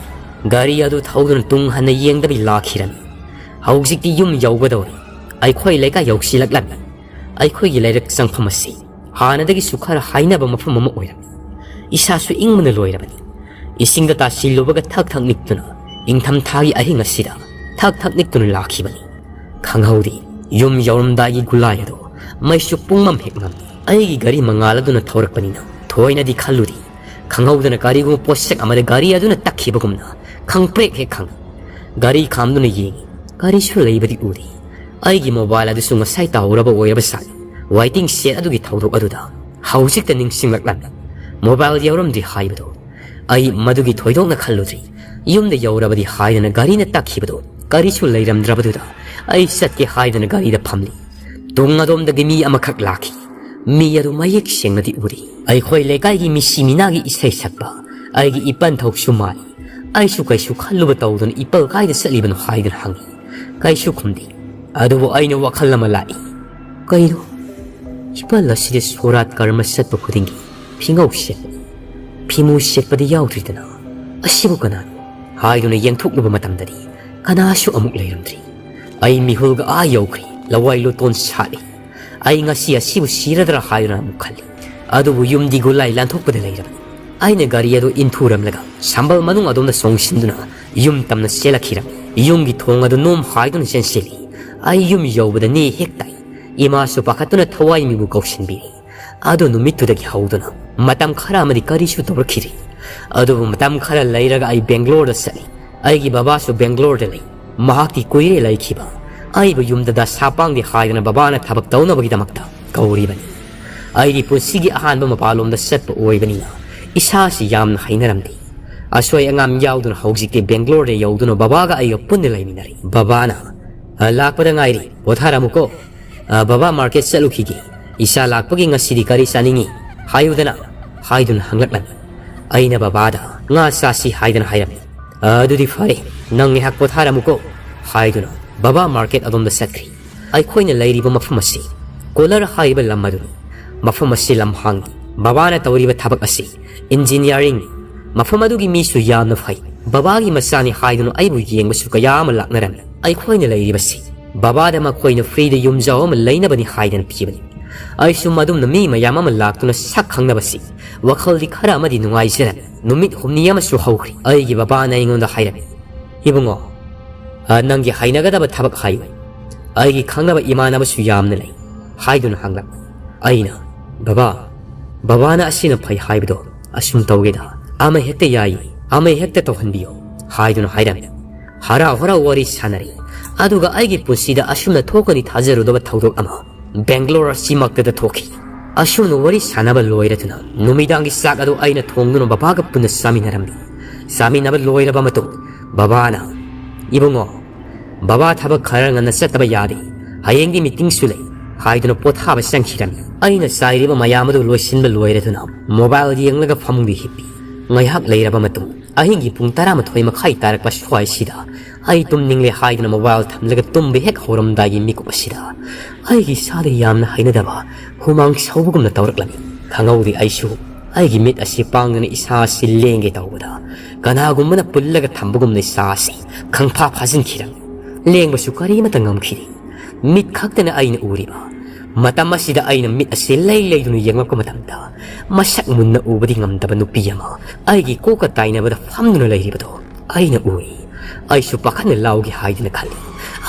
ꯒꯥꯔꯤ ꯑꯗꯨ ꯊꯧꯗꯨꯅ ꯇꯨꯡ ꯍꯟꯅ ꯌꯦꯡꯗꯕꯤ ꯂꯥꯛꯈꯤꯔꯝꯃꯤ꯫ ꯍꯧꯖꯤꯛꯇꯤ ꯌꯨꯝ ꯌꯧꯒꯗꯧꯔꯦ꯫ ꯑꯩꯈꯣꯏ ꯂꯩꯀꯥꯏ ꯌꯧꯁꯤꯜꯂꯛꯂꯝꯃꯤ꯫ ꯑꯩꯈꯣꯏꯒꯤ ꯂꯩꯔꯛ ꯆꯪꯐꯝ ꯑꯁꯤ ꯍꯥꯟꯅꯗꯒꯤꯁꯨ ꯈꯔ ꯍꯥꯏꯅꯕ ꯃꯐꯝ ꯑꯃ ꯑꯣꯏꯔꯝꯃꯤ꯫ ꯏꯁꯥꯁꯨ ꯏꯪꯕꯅ ꯂꯣꯏꯔꯕꯅꯤ꯫ ꯏꯁꯤꯡꯗ ꯇꯥꯁꯤꯜꯂꯨꯕꯒ ꯊꯛ ꯊꯛ ꯅꯤꯛꯇꯨꯅ ꯏꯪꯊꯝꯊꯥꯒꯤ ꯑꯍꯤꯡ ꯑꯁꯤꯗ ꯊꯛ ꯊꯛ ꯅꯤꯛꯇꯨꯅ ꯂꯥꯛꯈꯤꯕꯅꯤ꯫ ꯈꯪꯍꯧꯗꯦ, ꯌꯨꯝ ꯌꯧꯔꯝꯗꯥꯏꯒꯤ ꯒꯨꯂꯥꯏ ꯑꯗꯣ ꯃꯩꯁꯨ ꯄꯨꯡꯃꯝ ꯍꯦꯛ ꯃꯝꯃꯤ꯫ ꯑꯩꯒꯤ ꯒꯥꯔꯤ ꯃꯉꯥꯜ ꯑꯗꯨꯅ ꯊꯧꯔꯛꯄꯅꯤꯅ ꯊꯣꯏꯅꯗꯤ ꯈꯜꯂꯨꯗꯦ꯫ ꯈꯪꯍꯧꯗꯅ ꯀꯔꯤꯒꯨꯝꯕ ꯄꯣꯠꯁꯛ ꯑꯃꯗ ꯒꯥꯔꯤ ꯑꯗꯨꯅ ꯇꯛꯈꯤꯕꯒꯨꯝꯅ ꯈꯪꯄ꯭ꯔꯦꯛ ꯍꯦꯛ ꯈꯪꯉꯤ꯫ ꯒꯥꯔꯤ ꯈꯥꯝꯗꯨꯅ ꯌꯦꯡꯉꯤ꯫ ꯒꯥꯔꯤꯁꯨ ꯂꯩꯕꯗꯤ ꯎꯗꯦ꯫ ꯑꯩꯒꯤ ꯃꯣꯕꯥꯏꯜ ꯑꯗꯨꯁꯨ ꯉꯁꯥꯏ ꯇꯥꯍꯧꯔꯕ ꯑꯣꯏꯔꯕ ꯁꯥꯠꯂꯤ꯫ ꯋꯥꯏꯇꯤꯡ ꯁꯦꯠ ꯑꯗꯨꯒꯤ ꯊꯧꯗꯣꯛ ꯑꯗꯨꯗ ꯍꯧꯖꯤꯛꯇ ꯅꯤꯡꯁꯤꯡꯂꯛꯂꯝꯃꯤ꯫ ꯃꯣꯕꯥꯏꯜ ꯌꯥꯎꯔꯝꯗ꯭ꯔꯤ ꯍꯥꯏꯕꯗꯨ꯫ ꯑꯩ ꯃꯗꯨꯒꯤ ꯊꯣꯏꯗꯣꯛꯅ ꯈꯜꯂꯨꯗ꯭ꯔꯤ꯫ ꯌꯨꯝꯗ ꯌꯧꯔꯕꯗꯤ ꯍꯥꯏꯗꯅ ꯒꯥꯔꯤꯅ ꯇꯛꯈꯤꯕꯗꯨ ꯀꯔꯤꯁꯨ ꯂꯩꯔꯝꯗ꯭ꯔꯕꯗꯨꯗ ꯑꯩ ꯆꯠꯀꯦ ꯍꯥꯏꯗꯅ ꯒꯥꯔꯤꯗ ꯐꯝꯂꯤ꯫ ꯇꯨꯡ ꯑꯗꯣꯝꯗꯒꯤ ꯃꯤ ꯑꯃꯈꯛ ꯂꯥꯛꯈꯤ꯫ ꯃꯤ ꯑꯗꯨ ꯃꯌꯦꯛ ꯁꯦꯡꯅꯗꯤ ꯎꯔꯤ꯫ ꯑꯩꯈꯣꯏ ꯂꯩꯀꯥꯏꯒꯤ ꯃꯤꯁꯤ ꯃꯤꯅꯥꯒꯤ ꯏꯁꯩ ꯁꯛꯄ ꯑꯩꯒꯤ ꯏꯄꯟ ꯊꯧꯁꯨ ꯃꯥꯜꯂꯤ꯫ ꯑꯩꯁꯨ ꯀꯩꯁꯨ ꯈꯜꯂꯨꯕ ꯇꯧꯗꯅ ꯏꯄꯜ ꯀꯥꯏꯗ ꯆꯠꯂꯤꯕꯅꯣ ꯍꯥꯏꯗꯨꯅ ꯍꯪꯉꯤ꯫ ꯀꯩꯁꯨ ꯈꯨꯝꯗꯦ꯫ ꯑꯗꯨꯕꯨ ꯑꯩꯅ ꯋꯥꯈꯜ ꯑꯃ ꯂꯥꯛꯏ꯫ ꯀꯩꯅꯣ? ꯏꯄꯜ ꯑꯁꯤꯗꯤ ꯁꯣꯔꯥꯠ ꯀꯔꯃ ꯆꯠꯄ ꯈꯨꯗꯤꯡꯒꯤ ꯐꯤꯉꯧ ꯁꯦꯠꯄꯅꯤ꯫ ꯐꯤꯃꯨ ꯁꯦꯠꯄꯗꯤ ꯌꯥꯎꯗ꯭ꯔꯤꯗꯅ꯫ ꯑꯁꯤꯕꯨ ꯀꯅꯥꯅꯣ? ꯍꯥꯏꯗꯨꯅ ꯌꯦꯡꯊꯣꯛꯂꯨꯕ ꯃꯇꯝꯗꯗꯤ ꯀꯅꯥꯁꯨ ꯑꯃꯨꯛ ꯂꯩꯔꯝꯗ꯭ꯔꯤ꯫ ꯑꯩ ꯃꯤꯍꯨꯜꯒ ꯑꯥ ꯌꯧꯈ꯭ꯔꯦ꯫ ꯂꯋꯥꯏ ꯂꯨꯇꯣꯟ ꯁꯥꯠꯂꯤ꯫ ꯑꯩ ꯉꯁꯤ ꯑꯁꯤꯕꯨ ꯁꯤꯔꯗ꯭ꯔꯥ ꯍꯥꯏꯗꯨꯅ ꯑꯃꯨꯛ ꯈꯜꯂꯤ꯫ ꯑꯗꯨꯕꯨ ꯌꯨꯝꯗꯤ ꯒꯨꯂꯥꯏ ꯂꯥꯟꯊꯣꯛꯄꯗ ꯂꯩꯔꯕꯅꯤ꯫ ꯑꯩꯅ ꯒꯥꯔꯤ ꯑꯗꯨ ꯏꯟꯊꯨꯔꯝꯂꯒ ꯁꯝꯕꯜ ꯃꯅꯨꯡ ꯑꯗꯣꯝꯗ ꯆꯣꯡꯁꯤꯟꯗꯨꯅ ꯌꯨꯝ ꯇꯝꯅ ꯆꯦꯜꯂꯛꯈꯤꯔꯝꯃꯤ꯫ ꯌꯨꯝꯒꯤ ꯊꯣꯡ ꯑꯗꯨ ꯅꯣꯝ ꯍꯥꯏꯗꯨꯅ ꯆꯦꯟꯁꯤꯜꯂꯤ꯫ ꯑꯩ ꯌꯨꯝ ꯌꯧꯕꯗ ꯅꯦ ꯍꯦꯛ ꯇꯥꯏ꯫ ꯏꯃꯥꯁꯨ ꯄꯥꯈꯠꯇꯨꯅ ꯊꯋꯥꯏ ꯃꯤꯕꯨ ꯀꯧꯁꯤꯟꯕꯤꯔꯤ꯫ ꯑꯗꯨ ꯅꯨꯃꯤꯠꯇꯨꯗꯒꯤ ꯍꯧꯗꯨꯅ ꯃꯇꯝ ꯈꯔ ꯑꯃꯗꯤ ꯀꯔꯤꯁꯨ ꯇꯧꯔꯛꯈꯤꯗ꯭ꯔꯤ꯫ ꯑꯗꯨꯕꯨ ꯃꯇꯝ ꯈꯔ ꯂꯩꯔꯒ ꯑꯩ ꯕꯦꯡꯒ꯭ꯂꯣꯔꯗ ꯆꯠꯂꯤ꯫ ꯑꯩꯒꯤ ꯕꯕꯥꯁꯨ ꯕꯦꯡꯒ꯭ꯂꯣꯔꯗ ꯂꯩ꯫ ꯃꯍꯥꯛꯇꯤ ꯀꯨꯏꯔꯦ ꯂꯩꯈꯤꯕ꯫ ꯑꯩꯕꯨ ꯌꯨꯝꯗ ꯗꯁꯥ ꯄꯥꯡꯗꯦ ꯍꯥꯏꯗꯨꯅ ꯕꯕꯥꯅ ꯊꯕꯛ ꯇꯧꯅꯕꯒꯤꯗꯃꯛꯇ ꯀꯧꯔꯤꯕꯅꯤ꯫ ꯑꯩꯗꯤ ꯄꯨꯟꯁꯤꯒꯤ ꯑꯍꯥꯟꯕ ꯃꯄꯥꯟꯂꯣꯝꯗ ꯆꯠꯄ ꯑꯣꯏꯕꯅꯤꯅ ꯏꯁꯥꯁꯤ ꯌꯥꯝꯅ ꯍꯩꯅꯔꯝꯗꯦ꯫ ꯑꯁꯣꯏ ꯑꯉꯥꯝ ꯌꯥꯎꯗꯨꯅ ꯍꯧꯖꯤꯛꯇꯤ ꯕꯦꯡꯒ꯭ꯂꯣꯔꯗ ꯌꯧꯗꯨꯅ ꯕꯕꯥꯒ ꯑꯩꯒ ꯄꯨꯟꯅ ꯂꯩꯃꯤꯟꯅꯔꯤ꯫ ꯕꯕꯥꯅ, "ꯑ, ꯂꯥꯛꯄꯗ ꯉꯥꯏꯔꯤ, ꯄꯣꯊꯥꯔꯝꯃꯨꯀꯣ꯫ ꯑ, ꯕꯕꯥ ꯃꯥꯔꯀꯦꯠ ꯆꯠꯂꯨꯈꯤꯒꯦ꯫ ꯏꯆꯥ ꯂꯥꯛꯄꯒꯤ ꯉꯁꯤꯗꯤ ꯀꯔꯤ ꯆꯥꯅꯤꯡꯉꯤ? ꯍꯥꯏꯌꯨꯗꯅ?" ꯍꯥꯏꯗꯨꯅ ꯍꯪꯂꯛꯂꯝꯃꯤ꯫ ꯑꯩꯅ ꯕꯕꯥꯗ, "ꯉꯥ ꯆꯥꯁꯤ" ꯍꯥꯏꯗꯅ ꯍꯥꯏꯔꯝꯃꯤ꯫ "ꯑ, ꯑꯗꯨꯗꯤ ꯐꯔꯦ, ꯅꯪ ꯉꯥꯏꯍꯥꯛ ꯄꯣꯊꯥꯔꯝꯃꯨꯀꯣ" ꯍꯥꯏꯗꯨꯅ ꯕꯕꯥ ꯃꯥꯔꯀꯦꯠ ꯑꯗꯣꯝꯗ ꯆꯠꯈ꯭ꯔꯤ꯫ ꯑꯩꯈꯣꯏꯅ ꯂꯩꯔꯤꯕ ꯃꯐꯝ ꯑꯁꯤ ꯀꯣꯂꯔ ꯍꯥꯏꯔꯤꯕ ꯂꯝ ꯑꯗꯨꯅꯤ꯫ ꯃꯐꯝ ꯑꯁꯤ ꯂꯝ ꯍꯥꯡꯉꯤ꯫ ꯕꯕꯥꯅ ꯇꯧꯔꯤꯕ ꯊꯕꯛ ꯑꯁꯤ ꯏꯟꯖꯤꯅꯤꯌꯥꯔꯤꯡꯅꯤ꯫ ꯃꯐꯝ ꯑꯗꯨꯒꯤ ꯃꯤꯁꯨ ꯌꯥꯝꯅ ꯐꯩ꯫ ꯕꯕꯥꯒꯤ ꯃꯆꯥꯅꯤ ꯍꯥꯏꯗꯨꯅ ꯑꯩꯕꯨ ꯌꯦꯡꯕꯁꯨ ꯀꯌꯥ ꯑꯃ ꯂꯥꯛꯅꯔꯝꯃꯤ꯫ ꯑꯩꯈꯣꯏꯅ ꯂꯩꯔꯤꯕꯁꯤ ꯕꯕꯥꯗ ꯃꯈꯣꯏꯅ ꯐ꯭ꯔꯤꯗ ꯌꯨꯝꯖꯥꯎ ꯑꯃ ꯂꯩꯅꯕꯅꯤ ꯍꯥꯏꯗꯅ ꯄꯤꯕꯅꯤ꯫ ꯑꯩꯁꯨ ꯃꯗꯨꯝꯅ ꯃꯤ ꯃꯌꯥꯝ ꯑꯃ ꯂꯥꯛꯇꯨꯅ ꯁꯛ ꯈꯪꯅꯕꯁꯤ ꯋꯥꯈꯜꯗꯤ ꯈꯔ ꯑꯃꯗꯤ ꯅꯨꯡꯉꯥꯏꯖꯔꯝꯃꯤ꯫ ꯅꯨꯃꯤꯠ ꯍꯨꯝꯅꯤ ꯑꯃꯁꯨ ꯍꯧꯈ꯭ꯔꯦ꯫ ꯑꯩꯒꯤ ꯕꯕꯥꯅ ꯑꯩꯉꯣꯟꯗ ꯍꯥꯏꯔꯝꯃꯤ, "ꯏꯕꯨꯡꯉꯣ, ꯑ, ꯅꯪꯒꯤ ꯍꯩꯅꯒꯗꯕ ꯊꯕꯛ ꯍꯥꯏꯌꯨ꯫ ꯑꯩꯒꯤ ꯈꯪꯅꯕ ꯏꯃꯥꯟꯅꯕꯁꯨ ꯌꯥꯝꯅ ꯂꯩ" ꯍꯥꯏꯗꯨꯅ ꯍꯪꯂꯛꯏ꯫ ꯑꯩꯅ, "ꯕꯕꯥ, ꯕꯕꯥꯅ ꯑꯁꯤꯅ ꯐꯩ ꯍꯥꯏꯕꯗꯣ ꯑꯁꯨꯝ ꯇꯧꯒꯦꯗ, ꯑꯃ ꯍꯦꯛꯇ ꯌꯥꯏ, ꯑꯃ ꯍꯦꯛꯇ ꯇꯧꯍꯟꯕꯤꯌꯨ" ꯍꯥꯏꯗꯨꯅ ꯍꯥꯏꯔꯝꯃꯤ꯫ ꯍꯔꯥꯎ ꯍꯔꯥꯎ ꯋꯥꯔꯤ ꯁꯥꯟꯅꯔꯤ꯫ ꯑꯗꯨꯒ ꯑꯩꯒꯤ ꯄꯨꯟꯁꯤꯗ ꯑꯁꯨꯝꯅ ꯊꯣꯛꯀꯅꯤ ꯊꯥꯖꯔꯨꯗꯕ ꯊꯧꯗꯣꯛ ꯑꯃ ꯕꯦꯡꯒ꯭ꯂꯣꯔ ꯑꯁꯤꯃꯛꯇꯗ ꯊꯣꯛꯈꯤ꯫ ꯑꯁꯨꯝꯅ ꯋꯥꯔꯤ ꯁꯥꯟꯅꯕ ꯂꯣꯏꯔꯗꯨꯅ ꯅꯨꯃꯤꯗꯥꯡꯒꯤ ꯆꯥꯛ ꯑꯗꯨ ꯑꯩꯅ ꯊꯣꯡꯗꯨꯅ ꯕꯕꯥꯒ ꯄꯨꯟꯅ ꯆꯥꯃꯤꯟꯅꯔꯝꯃꯤ꯫ ꯆꯥꯃꯤꯟꯅꯕ ꯂꯣꯏꯔꯕ ꯃꯇꯨꯡ ꯕꯕꯥꯅ, "ꯏꯕꯨꯡꯉꯣ, ꯕꯕꯥ ꯊꯕꯛ ꯈꯔ ꯉꯟꯅ ꯆꯠꯇꯕ ꯌꯥꯗꯦ, ꯍꯌꯦꯡꯗꯤ ꯃꯤꯇꯤꯡꯁꯨ ꯂꯩ" ꯍꯥꯏꯗꯨꯅ ꯄꯣꯊꯥꯕ ꯆꯪꯈꯤꯔꯝꯃꯤ꯫ ꯑꯩꯅ ꯆꯥꯏꯔꯤꯕ ꯃꯌꯥꯝ ꯑꯗꯨ ꯂꯣꯏꯁꯤꯟꯕ ꯂꯣꯏꯔꯗꯨꯅ ꯃꯣꯕꯥꯏꯜ ꯌꯦꯡꯂꯒ ꯐꯃꯨꯡꯗ ꯍꯤꯞꯄꯤ꯫ ꯉꯥꯏꯍꯥꯛ ꯂꯩꯔꯕ ꯃꯇꯨꯡ ꯑꯍꯤꯡꯒꯤ ꯄꯨꯡ ꯇꯔꯥꯃꯥꯊꯣꯏ ꯃꯈꯥꯏ ꯇꯥꯔꯛꯄ ꯁ꯭ꯋꯥꯏꯁꯤꯗ ꯑꯩ ꯇꯨꯝꯅꯤꯡꯂꯦ ꯍꯥꯏꯗꯨꯅ ꯃꯣꯕꯥꯏꯜ ꯊꯝꯂꯒ ꯇꯨꯝꯕ ꯍꯦꯛ ꯍꯧꯔꯝꯗꯥꯏꯒꯤ ꯃꯤꯀꯨꯞ ꯑꯁꯤꯗ ꯑꯩꯒꯤ ꯏꯁꯥꯗ ꯌꯥꯝꯅ ꯍꯩꯅꯗꯕ ꯍꯨꯃꯥꯡ ꯁꯧꯕꯒꯨꯝꯅ ꯇꯧꯔꯛꯂꯝꯃꯤ꯫ ꯈꯪꯍꯧꯗꯦ ꯑꯩꯁꯨ ꯑꯩꯒꯤ ꯃꯤꯠ ꯑꯁꯤ ꯄꯥꯡꯗꯅ ꯏꯁꯥ ꯑꯁꯤ ꯂꯦꯡꯒꯦ ꯇꯧꯕꯗ ꯀꯅꯥꯒꯨꯝꯕꯅ ꯄꯨꯜꯂꯒ ꯊꯝꯕꯒꯨꯝꯅ ꯏꯁꯥ ꯑꯁꯤ ꯈꯪꯐꯥ ꯐꯥꯖꯤꯟꯈꯤꯔꯝꯃꯤ꯫ ꯂꯦꯡꯕꯁꯨ ꯀꯔꯤꯃꯠꯇ ꯉꯝꯈꯤꯗꯦ꯫ ꯃꯤꯠ ꯈꯛꯇꯅ ꯑꯩꯅ ꯎꯔꯤꯕ꯫ ꯃꯇꯝ ꯑꯁꯤꯗ ꯑꯩꯅ ꯃꯤꯠ ꯑꯁꯤ ꯂꯩ ꯂꯩꯗꯨꯅ ꯌꯦꯡꯂꯛꯄ ꯃꯇꯝꯗ ꯃꯁꯛ ꯃꯨꯟꯅ ꯎꯕꯗꯤ ꯉꯝꯗꯕ ꯅꯨꯄꯤ ꯑꯃ ꯑꯩꯒꯤ ꯀꯣꯛꯀ ꯇꯥꯏꯅꯕꯗ ꯐꯝꯗꯨꯅ ꯂꯩꯔꯤꯕꯗꯣ ꯑꯩꯅ ꯎꯏ꯫ ꯑꯩꯁꯨ ꯄꯥꯈꯠꯅ ꯂꯥꯎꯒꯦ ꯍꯥꯏꯗꯨꯅ ꯈꯜꯂꯤ꯫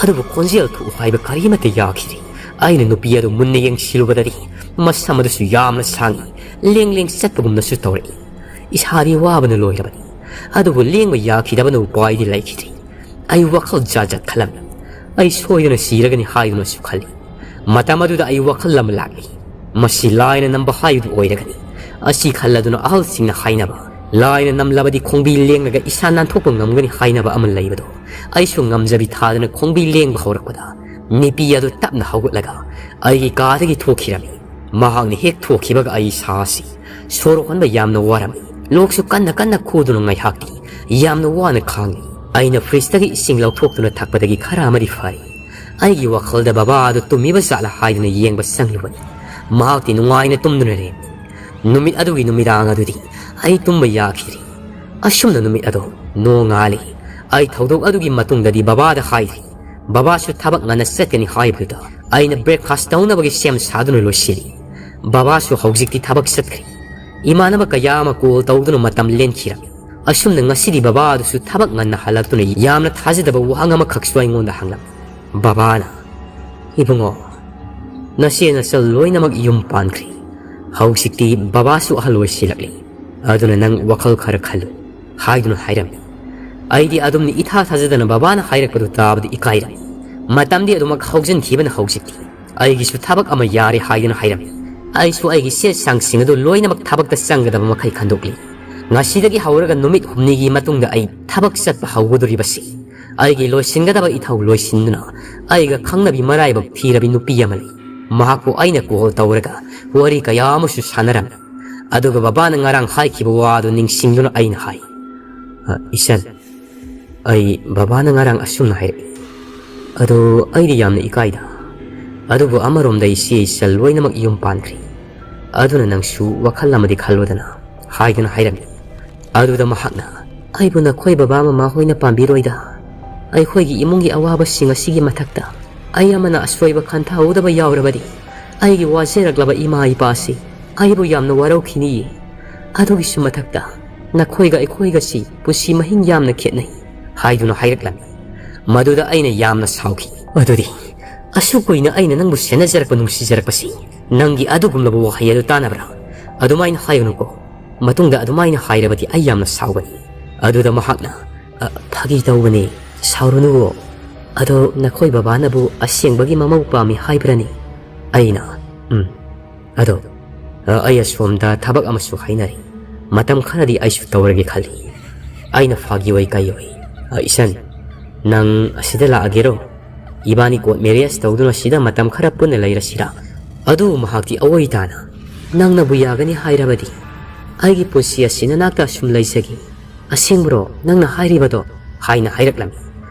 ꯑꯗꯨꯕꯨ ꯈꯣꯟꯖꯦꯜ ꯊꯣꯛꯎ ꯍꯥꯏꯕ ꯀꯔꯤꯃꯠꯇ ꯌꯥꯈꯤꯗꯦ꯫ ꯑꯩꯅ ꯅꯨꯄꯤ ꯑꯗꯨ ꯃꯨꯟꯅ ꯌꯦꯡꯁꯤꯜꯂꯨꯕꯗꯗꯤ ꯃꯁꯝ ꯑꯗꯨꯁꯨ ꯌꯥꯝꯅ ꯁꯥꯡꯏ, ꯂꯦꯡ ꯂꯦꯡ ꯆꯠꯄꯒꯨꯝꯅꯁꯨ ꯇꯧꯔꯛꯏ꯫ ꯏꯁꯥꯗꯤ ꯋꯥꯕꯅ ꯂꯣꯏꯔꯕꯅꯤ꯫ ꯑꯗꯨꯕꯨ ꯂꯦꯡꯕ ꯌꯥꯈꯤꯗꯕꯅ ꯎꯄꯥꯏꯗꯤ ꯂꯩꯈꯤꯗ꯭ꯔꯦ꯫ ꯑꯩ ꯋꯥꯈꯜ ꯖꯥꯠ ꯖꯥꯠ ꯈꯜꯂꯝꯃꯤ꯫ ꯑꯩ ꯁꯣꯏꯗꯅ ꯁꯤꯔꯒꯅꯤ ꯍꯥꯏꯗꯨꯅꯁꯨ ꯈꯜꯂꯤ꯫ ꯃꯇꯝ ꯑꯗꯨꯗ ꯑꯩ ꯋꯥꯈꯜ ꯑꯃ ꯂꯥꯛꯂꯤ꯫ ꯃꯁꯤ ꯂꯥꯏꯅ ꯅꯝꯕ ꯍꯥꯏꯕꯗꯨ ꯑꯣꯏꯔꯒꯅꯤ꯫ ꯑꯁꯤ ꯈꯜꯂꯗꯨꯅ ꯑꯍꯜꯁꯤꯡꯅ ꯍꯥꯏꯅꯕ, "ꯂꯥꯏꯅ ꯅꯝꯂꯕꯗꯤ ꯈꯣꯡꯕꯤ ꯂꯦꯡꯂꯒ ꯏꯁꯥ ꯅꯥꯟꯊꯣꯛꯄ ꯉꯝꯒꯅꯤ" ꯍꯥꯏꯅꯕ ꯑꯃ ꯂꯩꯕꯗꯣ ꯑꯩꯁꯨ ꯉꯝꯖꯕꯤ ꯊꯥꯗꯅ ꯈꯣꯡꯕꯤ ꯂꯦꯡꯕ ꯍꯧꯔꯛꯄꯗ ꯅꯨꯄꯤ ꯑꯗꯨ ꯇꯞꯅ ꯍꯧꯒꯠꯂꯒ ꯑꯩꯒꯤ ꯀꯥꯗꯒꯤ ꯊꯣꯛꯈꯤꯔꯝꯃꯤ꯫ ꯃꯍꯥꯛꯅ ꯍꯦꯛ ꯊꯣꯛꯈꯤꯕꯒ ꯑꯩ ꯏꯁꯥ ꯑꯁꯤ ꯁꯣꯔ ꯍꯣꯟꯕ ꯌꯥꯝꯅ ꯋꯥꯔꯝꯃꯤ꯫ ꯂꯣꯛꯁꯨ ꯀꯟꯅ ꯀꯟꯅ ꯈꯨꯗꯨꯅ ꯉꯥꯏꯍꯥꯛꯇꯤ ꯌꯥꯝꯅ ꯋꯥꯅ ꯈꯥꯡꯂꯤ꯫ ꯑꯩꯅ ꯐ꯭ꯔꯤꯖꯇꯒꯤ ꯏꯁꯤꯡ ꯂꯧꯊꯣꯛꯇꯨꯅ ꯊꯛꯄꯗꯒꯤ ꯈꯔ ꯑꯃꯗꯤ ꯐꯔꯦ꯫ ꯑꯩꯒꯤ ꯋꯥꯈꯜꯗ ꯕꯕꯥ ꯑꯗꯨ ꯇꯨꯝꯃꯤꯕ ꯖꯥꯠꯂ ꯍꯥꯏꯗꯨꯅ ꯌꯦꯡꯕ ꯆꯪꯂꯨꯕꯅꯤ꯫ ꯃꯍꯥꯛꯇꯤ ꯅꯨꯡꯉꯥꯏꯅ ꯇꯨꯝꯗꯨꯅ ꯂꯩꯔꯝꯃꯤ꯫ ꯅꯨꯃꯤꯠ ꯑꯗꯨꯒꯤ ꯅꯨꯃꯤꯗꯥꯡ ꯑꯗꯨꯗꯤ ꯑꯩ ꯇꯨꯝꯕ ꯌꯥꯈꯤꯗ꯭ꯔꯤ꯫ ꯑꯁꯨꯝꯅ ꯅꯨꯃꯤꯠ ꯑꯗꯣ ꯅꯣꯡꯉꯥꯜꯂꯤ꯫ ꯑꯩ ꯊꯧꯗꯣꯛ ꯑꯗꯨꯒꯤ ꯃꯇꯨꯡꯗꯗꯤ ꯕꯕꯥꯗ ꯍꯥꯏꯗ꯭ꯔꯤ꯫ ꯕꯕꯥꯁꯨ ꯊꯕꯛ ꯉꯟꯅ ꯆꯠꯀꯅꯤ ꯍꯥꯏꯕꯗꯨꯗ ꯑꯩꯅ ꯕ꯭ꯔꯦꯛꯐꯥꯁ ꯇꯧꯅꯕꯒꯤ ꯁꯦꯝ ꯁꯥꯗꯨꯅ ꯂꯣꯏꯁꯤꯜꯂꯤ꯫ ꯕꯕꯥꯁꯨ ꯍꯧꯖꯤꯛꯇꯤ ꯊꯕꯛ ꯆꯠꯈ꯭ꯔꯦ꯫ ꯏꯃꯥꯟꯅꯕ ꯀꯌꯥ ꯑꯃ ꯀꯣꯜ ꯇꯧꯗꯨꯅ ꯃꯇꯝ ꯂꯦꯟꯈꯤꯔꯝꯃꯤ꯫ ꯑꯁꯨꯝꯅ ꯉꯁꯤꯗꯤ ꯕꯕꯥ ꯑꯗꯨꯁꯨ ꯊꯕꯛ ꯉꯟꯅ ꯍꯜꯂꯛꯇꯨꯅ ꯌꯥꯝꯅ ꯊꯥꯖꯗꯕ ꯋꯥꯍꯪ ꯑꯃꯈꯛꯁꯨ ꯑꯩꯉꯣꯟꯗ ꯍꯪꯂꯝꯃꯤ꯫ ꯕꯕꯥꯅ, "ꯏꯕꯨꯡꯉꯣ, ꯅꯆꯦ ꯅꯆꯜ ꯂꯣꯏꯅꯃꯛ ꯌꯨꯝ ꯄꯥꯟꯈ꯭ꯔꯦ꯫ "ꯍꯧꯖꯤꯛꯇꯤ ꯕꯕꯥꯁꯨ ꯑꯍꯜ ꯑꯣꯏꯁꯤꯜꯂꯛꯂꯤ, ꯑꯗꯨꯅ ꯅꯪ ꯋꯥꯈꯜ ꯈꯔ ꯈꯜꯂꯨ" ꯍꯥꯏꯗꯨꯅ ꯍꯥꯏꯔꯝꯃꯤ꯫ ꯑꯩꯗꯤ ꯑꯗꯨꯝꯅ ꯏꯊꯥ ꯊꯥꯖꯗꯅ ꯕꯕꯥꯅ ꯍꯥꯏꯔꯛꯄꯗꯨ ꯇꯥꯕꯗ ꯏꯀꯥꯏꯔꯝꯃꯤ꯫ ꯃꯇꯝꯗꯤ ꯑꯗꯨꯃꯛ ꯍꯧꯖꯤꯟꯈꯤꯕꯅ ꯍꯧꯖꯤꯛꯇꯤ ꯑꯩꯒꯤꯁꯨ ꯊꯕꯛ ꯑꯃ ꯌꯥꯔꯦ ꯍꯥꯏꯗꯨꯅ ꯍꯥꯏꯔꯝꯃꯤ꯫ ꯑꯩꯁꯨ ꯑꯩꯒꯤ ꯆꯦ ꯆꯥꯡꯁꯤꯡ ꯑꯗꯨ ꯂꯣꯏꯅꯃꯛ ꯊꯕꯛꯇ ꯆꯪꯒꯗꯕ ꯃꯈꯩ ꯈꯟꯗꯣꯛꯂꯤ꯫ ꯉꯁꯤꯗꯒꯤ ꯍꯧꯔꯒ ꯅꯨꯃꯤꯠ ꯍꯨꯝꯅꯤꯒꯤ ꯃꯇꯨꯡꯗ ꯑꯩ ꯊꯕꯛ ꯆꯠꯄ ꯍꯧꯒꯗꯧꯔꯤꯕꯁꯤ, ꯑꯩꯒꯤ ꯂꯣꯏꯁꯤꯟꯒꯗꯕ ꯏꯊꯧ ꯂꯣꯏꯁꯤꯟꯗꯨꯅ ꯑꯩꯒ ꯈꯪꯅꯕꯤ ꯃꯔꯥꯏꯕꯛ ꯊꯤꯔꯕꯤ ꯅꯨꯄꯤ ꯑꯃ ꯂꯩ꯫ ꯃꯍꯥꯛꯄꯨ ꯑꯩꯅ ꯀꯣꯜ ꯇꯧꯔꯒ ꯋꯥꯔꯤ ꯀꯌꯥ ꯑꯃꯁꯨ ꯁꯥꯟꯅꯔꯝꯃꯤ꯫ ꯑꯗꯨꯒ ꯕꯕꯥꯅ ꯉꯔꯥꯡ ꯍꯥꯏꯈꯤꯕ ꯋꯥ ꯑꯗꯨ ꯅꯤꯡꯁꯤꯡꯗꯨꯅ ꯑꯩꯅ ꯍꯥꯏ, "ꯑ, ꯏꯆꯟ, ꯑꯩ ꯕꯕꯥꯅ ꯉꯔꯥꯡ ꯑꯁꯨꯝꯅ ꯍꯥꯏꯔꯛꯏ꯫ ꯑꯗꯣ ꯑꯩꯗꯤ ꯌꯥꯝꯅ ꯏꯀꯥꯏꯗ꯫ ꯑꯗꯨꯕꯨ ꯑꯃꯔꯣꯝꯗ ꯏꯆꯦ ꯏꯆꯜ ꯂꯣꯏꯅꯃꯛ ꯌꯨꯝ ꯄꯥꯟꯈ꯭ꯔꯦ꯫ ꯑꯗꯨꯅ ꯅꯪꯁꯨ ꯋꯥꯈꯜ ꯑꯃꯗꯤ ꯈꯜꯂꯣꯗꯅ" ꯍꯥꯏꯗꯨꯅ ꯍꯥꯏꯔꯝꯃꯤ꯫ ꯑꯗꯨꯗ ꯃꯍꯥꯛꯅ, "ꯑꯩꯕꯨ ꯅꯈꯣꯏ ꯕꯕꯥ ꯃꯃꯥ ꯍꯣꯏꯅ ꯄꯥꯝꯕꯤꯔꯣꯏꯗ꯫ ꯑꯩꯈꯣꯏꯒꯤ ꯏꯃꯨꯡꯒꯤ ꯑꯋꯥꯕꯁꯤꯡ ꯑꯁꯤꯒꯤ ꯃꯊꯛꯇ ꯑꯩ ꯑꯃꯅ ꯑꯁꯣꯏꯕ ꯈꯟꯊꯍꯧꯗꯕ ꯌꯥꯎꯔꯕꯗꯤ, ꯑꯩꯒꯤ ꯋꯥꯖꯔꯛꯂꯕ ꯏꯃꯥ ꯏꯄꯥꯁꯤ ꯑꯩꯕꯨ ꯌꯥꯝꯅ ꯋꯥꯔꯧꯈꯤꯅꯤꯌꯦ꯫ ꯑꯗꯨꯒꯤꯁꯨ ꯃꯊꯛꯇ ꯅꯈꯣꯏꯒ ꯑꯩꯈꯣꯏꯒꯁꯤ ꯄꯨꯟꯁꯤ ꯃꯍꯤꯡ ꯌꯥꯝꯅ ꯈꯦꯠꯅꯩ" ꯍꯥꯏꯗꯨꯅ ꯍꯥꯏꯔꯛꯂꯝꯃꯤ꯫ ꯃꯗꯨꯗ ꯑꯩꯅ ꯌꯥꯝꯅ ꯁꯥꯎꯈꯤ꯫ "ꯑꯗꯨꯗꯤ ꯑꯁꯨꯛ ꯀꯨꯏꯅ ꯑꯩꯅ ꯅꯪꯕꯨ ꯁꯦꯟꯅꯖꯔꯛꯄ, ꯅꯨꯡꯁꯤꯖꯔꯛꯄꯁꯤ ꯅꯪꯒꯤ ꯑꯗꯨꯒꯨꯝꯂꯕ ꯋꯥꯍꯩ ꯑꯗꯨ ꯇꯥꯅꯕ꯭ꯔꯥ? ꯑꯗꯨꯃꯥꯏꯅ ꯍꯥꯏꯒꯅꯨꯀꯣ꯫ ꯃꯇꯨꯡꯗ ꯑꯗꯨꯃꯥꯏꯅ ꯍꯥꯏꯔꯕꯗꯤ ꯑꯩ ꯌꯥꯝꯅ ꯁꯥꯎꯒꯅꯤ"꯫ ꯑꯗꯨꯗ ꯃꯍꯥꯛꯅ, "ꯑ, ꯐꯥꯒꯤ ꯇꯧꯕꯅꯦ, ꯁꯥꯎꯔꯨꯅꯨꯋꯣ꯫ ꯑꯗꯣ ꯅꯈꯣꯏ ꯕꯕꯥꯅꯕꯨ ꯑꯁꯦꯡꯕꯒꯤ ꯃꯃꯧ ꯄꯥꯝꯃꯤ ꯍꯥꯏꯕ꯭ꯔꯅꯦ?" ꯑꯩꯅ, "ꯎꯝ, ꯑꯗꯣ, ꯑ, ꯑꯩ ꯑꯁꯣꯝꯗ ꯊꯕꯛ ꯑꯃꯁꯨ ꯍꯥꯏꯅꯔꯤ꯫ ꯃꯇꯝ ꯈꯔꯗꯤ ꯑꯩꯁꯨ ꯇꯧꯔꯒꯦ ꯈꯜꯂꯤ"꯫ ꯑꯩꯅ ꯐꯥꯒꯤ ꯑꯣꯏ ꯀꯩ ꯑꯣꯏ, "ꯑ, ꯏꯆꯟ, ꯅꯪ ꯑꯁꯤꯗ ꯂꯥꯛꯑꯒꯦꯔꯣ? ꯏꯕꯥꯅꯤ ꯀꯣꯔꯠ ꯃꯦꯔꯤꯌꯦꯖ ꯇꯧꯗꯨꯅ ꯁꯤꯗ ꯃꯇꯝ ꯈꯔ ꯄꯨꯟꯅ ꯂꯩꯔꯁꯤꯔꯥ?" ꯑꯗꯨ ꯃꯍꯥꯛꯇꯤ ꯑꯑꯣꯏ ꯇꯥꯅ, "ꯅꯪꯅꯕꯨ ꯌꯥꯒꯅꯤ ꯍꯥꯏꯔꯕꯗꯤ ꯑꯩꯒꯤ ꯄꯨꯟꯁꯤ ꯑꯁꯤ ꯅꯅꯥꯛꯇ ꯑꯁꯨꯝ ꯂꯩꯖꯒꯦ꯫ ꯑꯁꯦꯡꯕꯔꯣ ꯅꯪꯅ ꯍꯥꯏꯔꯤꯕꯗꯣ?" ꯍꯥꯏꯅ ꯍꯥꯏꯔꯛꯂꯝꯃꯤ꯫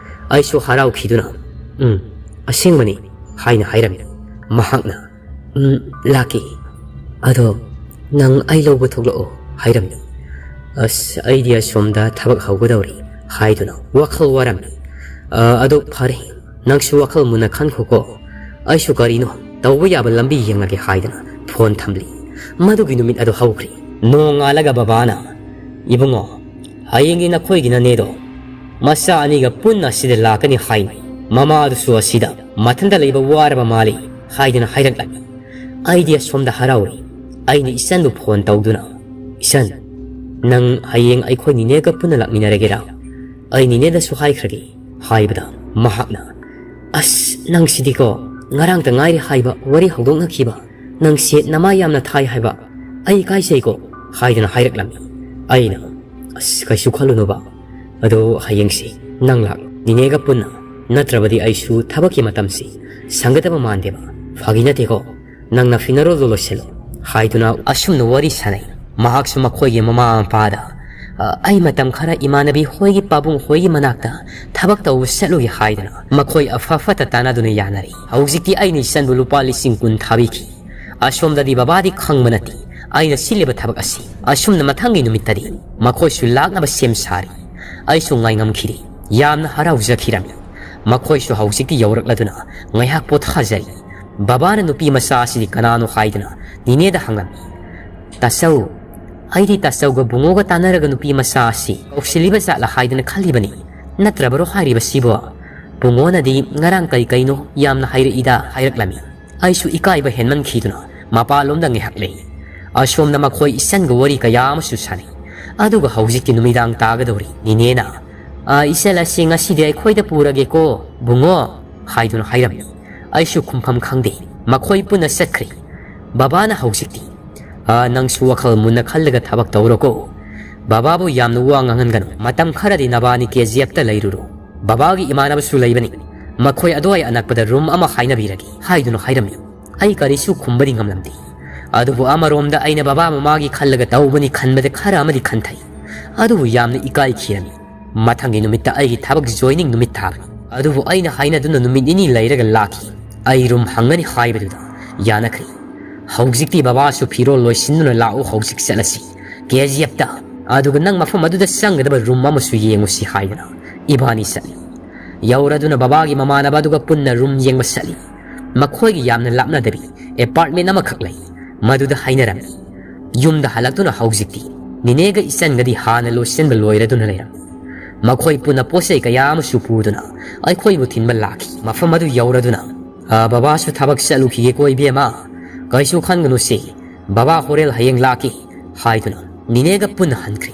ꯑꯩꯁꯨ ꯍꯔꯥꯎꯈꯤꯗꯨꯅ, "ꯎꯝ, ꯑꯁꯦꯡꯕꯅꯤ" ꯍꯥꯏꯅ ꯍꯥꯏꯔꯝꯃꯤ꯫ ꯃꯍꯥꯛꯅ, "ꯎꯝ, ꯂꯥꯛꯀꯦ꯫ ꯑꯗꯣ ꯅꯪ ꯑꯩ ꯂꯧꯕ ꯊꯣꯛꯂꯛꯑꯣ" ꯍꯥꯏꯔꯝꯃꯤ꯫ ꯑꯁ, ꯑꯩꯗꯤ ꯑꯁꯣꯝꯗ ꯊꯕꯛ ꯍꯧꯒꯗꯧꯔꯤ ꯍꯥꯏꯗꯨꯅ ꯋꯥꯈꯜ ꯋꯥꯔꯝꯃꯤ꯫ "ꯑ, ꯑꯗꯣ ꯐꯔꯦ, ꯅꯪꯁꯨ ꯋꯥꯈꯜ ꯃꯨꯟꯅ ꯈꯟꯈꯣꯀꯣ꯫ ꯑꯩꯁꯨ ꯀꯔꯤꯅꯣ ꯇꯧꯕ ꯌꯥꯕ ꯂꯝꯕꯤ ꯌꯦꯡꯂꯒꯦ" ꯍꯥꯏꯗꯅ ꯐꯣꯟ ꯊꯝꯂꯤ꯫ ꯃꯗꯨꯒꯤ ꯅꯨꯃꯤꯠ ꯑꯗꯨ ꯍꯧꯈ꯭ꯔꯦ꯫ ꯅꯣꯡꯉꯥꯜꯂꯒ ꯕꯕꯥꯅ, "ꯏꯕꯨꯡꯉꯣ, ꯍꯌꯦꯡꯗꯤ ꯅꯈꯣꯏꯒꯤ ꯅꯅꯦꯗꯣ ꯃꯆꯥ ꯑꯅꯤꯒ ꯄꯨꯟꯅ ꯑꯁꯤꯗ ꯂꯥꯛꯀꯅꯤ ꯍꯥꯏꯅꯤ꯫ ꯃꯃꯥꯗꯨꯁꯨ ꯑꯁꯤꯗ ꯃꯊꯟꯇ ꯂꯩꯕ ꯋꯥꯔꯕ ꯃꯥꯜꯂꯤ" ꯍꯥꯏꯗꯅ ꯍꯥꯏꯔꯛꯂꯝꯃꯤ꯫ ꯑꯩꯗꯤ ꯑꯁꯣꯝꯗ ꯍꯔꯥꯎꯔꯤ꯫ ꯑꯩꯅ ꯏꯆꯟꯕꯨ ꯐꯣꯟ ꯇꯧꯗꯨꯅ, "ꯏꯆꯟ, ꯅꯪ ꯍꯌꯦꯡ ꯑꯩꯈꯣꯏ ꯅꯤꯅꯦꯒ ꯄꯨꯟꯅ ꯂꯥꯛꯃꯤꯟꯅꯔꯒꯦꯔꯥ? ꯑꯩ ꯅꯤꯅꯦꯗꯁꯨ ꯍꯥꯏꯈ꯭ꯔꯒꯦ" ꯍꯥꯏꯕꯗ, ꯃꯍꯥꯛꯅ, "ꯑꯁ, ꯅꯪꯁꯤꯗꯤꯀꯣ, ꯉꯔꯥꯡꯇ ꯉꯥꯏꯔꯤ ꯍꯥꯏꯕ ꯋꯥꯔꯤ ꯍꯧꯗꯣꯛꯅꯈꯤꯕ, ꯅꯪꯁꯦ ꯅꯃꯥꯏ ꯌꯥꯝꯅ ꯊꯥꯏ ꯍꯥꯏꯕ, ꯑꯩ ꯏꯀꯥꯏꯖꯩꯀꯣ" ꯍꯥꯏꯗꯅ ꯍꯥꯏꯔꯛꯂꯝꯃꯤ꯫ ꯑꯩꯅ, "ꯑꯁ, ꯀꯩꯁꯨ ꯈꯜꯂꯨꯅꯣꯕ, ꯑꯗꯣ ꯍꯌꯦꯡꯁꯤ ꯅꯪ ꯂꯥꯛ, ꯅꯤꯅꯦꯒ ꯄꯨꯟꯅ, ꯅꯠꯇ꯭ꯔꯕꯗꯤ ꯑꯩꯁꯨ ꯊꯕꯛꯀꯤ ꯃꯇꯝꯁꯤ ꯁꯪꯒꯗꯕ ꯃꯥꯟꯗꯦꯕ, ꯐꯥꯒꯤ ꯅꯠꯇꯦꯀꯣ, ꯅꯪꯅ ꯐꯤꯅꯔꯣꯜꯗꯣ ꯂꯣꯏꯁꯤꯜꯂꯣ" ꯍꯥꯏꯗꯨꯅ ꯑꯁꯨꯝꯅ ꯋꯥꯔꯤ ꯁꯥꯟꯅꯩ꯫ ꯃꯍꯥꯛꯁꯨ ꯃꯈꯣꯏꯒꯤ ꯃꯃꯥ ꯃꯄꯥꯗ, "ꯑ, ꯑꯩ ꯃꯇꯝ ꯈꯔ ꯏꯃꯥꯟꯅꯕꯤ ꯍꯣꯏꯒꯤ ꯄꯥꯕꯨꯡ ꯍꯣꯏꯒꯤ ꯃꯅꯥꯛꯇ ꯊꯕꯛ ꯇꯧꯕ ꯆꯠꯂꯨꯒꯦ" ꯍꯥꯏꯗꯅ ꯃꯈꯣꯏ ꯑꯐ ꯐꯠꯇ ꯇꯥꯟꯅꯗꯨꯅ ꯌꯥꯅꯔꯤ꯫ ꯍꯧꯖꯤꯛꯇꯤ ꯑꯩꯅ ꯏꯆꯟꯕꯨ ꯂꯨꯄꯥ ꯂꯤꯁꯤꯡ ꯀꯨꯟ ꯊꯥꯕꯤꯈꯤ꯫ ꯑꯁꯣꯝꯗꯗꯤ ꯕꯕꯥꯗꯤ ꯈꯪꯕ ꯅꯠꯇꯦ ꯑꯩꯅ ꯁꯤꯜꯂꯤꯕ ꯊꯕꯛ ꯑꯁꯤ꯫ ꯑꯁꯨꯝꯅ ꯃꯊꯪꯒꯤ ꯅꯨꯃꯤꯠꯇꯗꯤ ꯃꯈꯣꯏꯁꯨ ꯂꯥꯛꯅꯕ ꯁꯦꯝ ꯁꯥꯔꯤ꯫ ꯑꯩꯁꯨ ꯉꯥꯏꯉꯝꯈꯤꯗꯦ꯫ ꯌꯥꯝꯅ ꯍꯔꯥꯎꯖꯈꯤꯔꯝꯃꯤ꯫ ꯃꯈꯣꯏꯁꯨ ꯍꯧꯖꯤꯛꯇꯤ ꯌꯧꯔꯛꯂꯗꯨꯅ ꯉꯥꯏꯍꯥꯛ ꯄꯣꯊꯥꯖꯔꯤ꯫ ꯕꯕꯥꯅ ꯅꯨꯄꯤ ꯃꯆꯥ ꯑꯁꯤꯗꯤ ꯀꯅꯥꯅꯣ ꯍꯥꯏꯗꯨꯅ ꯅꯤꯅꯦꯗ ꯍꯪꯂꯝꯃꯤ꯫ "ꯇꯥꯆꯧ, ꯑꯩꯗꯤ ꯇꯥꯆꯧꯒ ꯕꯨꯡꯉꯣꯒ ꯇꯥꯟꯅꯔꯒ ꯅꯨꯄꯤ ꯃꯆꯥ ꯑꯁꯤ ꯀꯧꯁꯤꯜꯂꯤꯕ ꯖꯥꯠꯂ ꯍꯥꯏꯗꯅ ꯈꯜꯂꯤꯕꯅꯤ꯫ ꯅꯠꯇ꯭ꯔꯕꯔꯣ ꯍꯥꯏꯔꯤꯕꯁꯤꯕꯣ? ꯕꯨꯡꯉꯣꯅꯗꯤ ꯉꯔꯥꯡ ꯀꯩ ꯀꯩꯅꯣ ꯌꯥꯝꯅ ꯍꯥꯏꯔꯛꯏꯗ" ꯍꯥꯏꯔꯛꯂꯝꯃꯤ꯫ ꯑꯩꯁꯨ ꯏꯀꯥꯏꯕ ꯍꯦꯟꯃꯟꯈꯤꯗꯨꯅ ꯃꯄꯥꯟꯂꯣꯝꯗ ꯉꯥꯏꯍꯥꯛ ꯂꯩ꯫ ꯑꯁꯣꯝꯗ ꯃꯈꯣꯏ ꯏꯆꯟꯒ ꯋꯥꯔꯤ ꯀꯌꯥ ꯑꯃꯁꯨ ꯁꯥꯟꯅꯩ꯫ ꯑꯗꯨꯒ ꯍꯧꯖꯤꯛꯇꯤ ꯅꯨꯃꯤꯗꯥꯡ ꯇꯥꯒꯗꯧꯔꯤ꯫ ꯅꯤꯅꯦꯅ, "ꯑ, ꯏꯆꯜ ꯑꯁꯤ ꯉꯁꯤꯗꯤ ꯑꯩꯈꯣꯏꯗ ꯄꯨꯔꯒꯦꯀꯣ, ꯕꯨꯡꯉꯣ" ꯍꯥꯏꯗꯨꯅ ꯍꯥꯏꯔꯝꯃꯤ꯫ ꯑꯩꯁꯨ ꯈꯨꯝꯐꯝ ꯈꯪꯗꯦ꯫ ꯃꯈꯣꯏ ꯄꯨꯟꯅ ꯆꯠꯈ꯭ꯔꯦ꯫ ꯕꯕꯥꯅ ꯍꯧꯖꯤꯛꯇꯤ, "ꯑ, ꯅꯪꯁꯨ ꯋꯥꯈꯜ ꯃꯨꯟꯅ ꯈꯜꯂꯒ ꯊꯕꯛ ꯇꯧꯔꯣꯀꯣ꯫ ꯕꯕꯥꯕꯨ ꯌꯥꯝꯅ ꯋꯥ ꯉꯥꯡꯍꯟꯒꯅꯨ꯫ ꯃꯇꯝ ꯈꯔꯗꯤ ꯅꯕꯥꯅꯤ ꯀꯦ ꯖꯤ ꯑꯦꯐꯇ ꯂꯩꯔꯨꯔꯣ꯫ ꯕꯕꯥꯒꯤ ꯏꯃꯥꯟꯅꯕꯁꯨ ꯂꯩꯕꯅꯤ꯫ ꯃꯈꯣꯏ ꯑꯗꯨꯋꯥꯏ ꯑꯅꯛꯄꯗ ꯔꯨꯝ ꯑꯃ ꯍꯥꯏꯅꯕꯤꯔꯒꯦ" ꯍꯥꯏꯗꯨꯅ ꯍꯥꯏꯔꯝꯃꯤ꯫ ꯑꯩ ꯀꯔꯤꯁꯨ ꯈꯨꯝꯕꯗꯤ ꯉꯝꯂꯝꯗꯦ꯫ ꯑꯗꯨꯕꯨ ꯑꯃꯔꯣꯝꯗ ꯑꯩꯅ ꯕꯕꯥ ꯃꯃꯥꯒꯤ ꯈꯜꯂꯒ ꯇꯧꯕꯅꯤ ꯈꯟꯕꯗ ꯈꯔ ꯑꯃꯗꯤ ꯈꯟꯊꯩ꯫ ꯑꯗꯨꯕꯨ ꯌꯥꯝꯅ ꯏꯀꯥꯏꯈꯤꯔꯝꯃꯤ꯫ ꯃꯊꯪꯒꯤ ꯅꯨꯃꯤꯠꯇ ꯑꯩꯒꯤ ꯊꯕꯛ ꯖꯣꯏꯅꯤꯡ ꯅꯨꯃꯤꯠ ꯊꯥꯕꯅꯤ꯫ ꯑꯗꯨꯕꯨ ꯑꯩꯅ ꯍꯥꯏꯅꯗꯨꯅ ꯅꯨꯃꯤꯠ ꯅꯤꯅꯤ ꯂꯩꯔꯒ ꯂꯥꯛꯈꯤ꯫ ꯑꯩ ꯔꯨꯝ ꯍꯪꯒꯅꯤ ꯍꯥꯏꯕꯗꯨꯗ ꯌꯥꯅꯈ꯭ꯔꯦ꯫ ꯍꯧꯖꯤꯛꯇꯤ ꯕꯕꯥꯁꯨ ꯐꯤꯔꯣꯜ ꯂꯣꯏꯁꯤꯟꯗꯨꯅ "ꯂꯥꯛꯎ, ꯍꯧꯖꯤꯛ ꯆꯠꯂꯁꯤ ꯀꯦ ꯖꯤ ꯑꯦꯐꯇ꯫ ꯑꯗꯨꯒ ꯅꯪ ꯃꯐꯝ ꯑꯗꯨꯗ ꯆꯪꯒꯗꯕ ꯔꯨꯝ ꯑꯃꯁꯨ ꯌꯦꯡꯉꯨꯁꯤ" ꯍꯥꯏꯗꯅ ꯏꯕꯥꯅꯤ ꯆꯠꯂꯤ꯫ ꯌꯧꯔꯗꯨꯅ ꯕꯕꯥꯒꯤ ꯃꯃꯥꯟꯅꯕ ꯑꯗꯨꯒ ꯄꯨꯟꯅ ꯔꯨꯝ ꯌꯦꯡꯕ ꯆꯠꯂꯤ꯫ ꯃꯈꯣꯏꯒꯤ ꯌꯥꯝꯅ ꯂꯥꯞꯅꯗꯕꯤ ꯑꯦꯄꯥꯔꯠꯃꯦꯟ ꯑꯃꯈꯛ ꯂꯩ꯫ ꯃꯗꯨꯗ ꯍꯥꯏꯅꯔꯝꯃꯤ꯫ ꯌꯨꯝꯗ ꯍꯜꯂꯛꯇꯨꯅ ꯍꯧꯖꯤꯛꯇꯤ ꯅꯤꯅꯦꯒ ꯏꯆꯟꯒꯗꯤ ꯍꯥꯟꯅ ꯂꯣꯏꯁꯤꯟꯕ ꯂꯣꯏꯔꯗꯨꯅ ꯂꯩꯔꯝꯃꯤ꯫ ꯃꯈꯣꯏ ꯄꯨꯟꯅ ꯄꯣꯠ ꯆꯩ ꯀꯌꯥ ꯑꯃꯁꯨ ꯄꯨꯗꯨꯅ ꯑꯩꯈꯣꯏꯕꯨ ꯊꯤꯟꯕ ꯂꯥꯛꯈꯤ꯫ ꯃꯐꯝ ꯑꯗꯨ ꯌꯧꯔꯗꯨꯅ, "ꯑ, ꯕꯕꯥꯁꯨ ꯊꯕꯛ ꯆꯠꯂꯨꯈꯤꯒꯦꯀꯣ ꯏꯕꯦꯝꯃ, ꯀꯩꯁꯨ ꯈꯟꯒꯅꯨꯁꯦ, "ꯕꯕꯥ ꯍꯣꯔꯦꯜ ꯍꯌꯦꯡ ꯂꯥꯛꯀꯦ" ꯍꯥꯏꯗꯨꯅ ꯅꯤꯅꯦꯒ ꯄꯨꯟꯅ ꯍꯟꯈ꯭ꯔꯦ꯫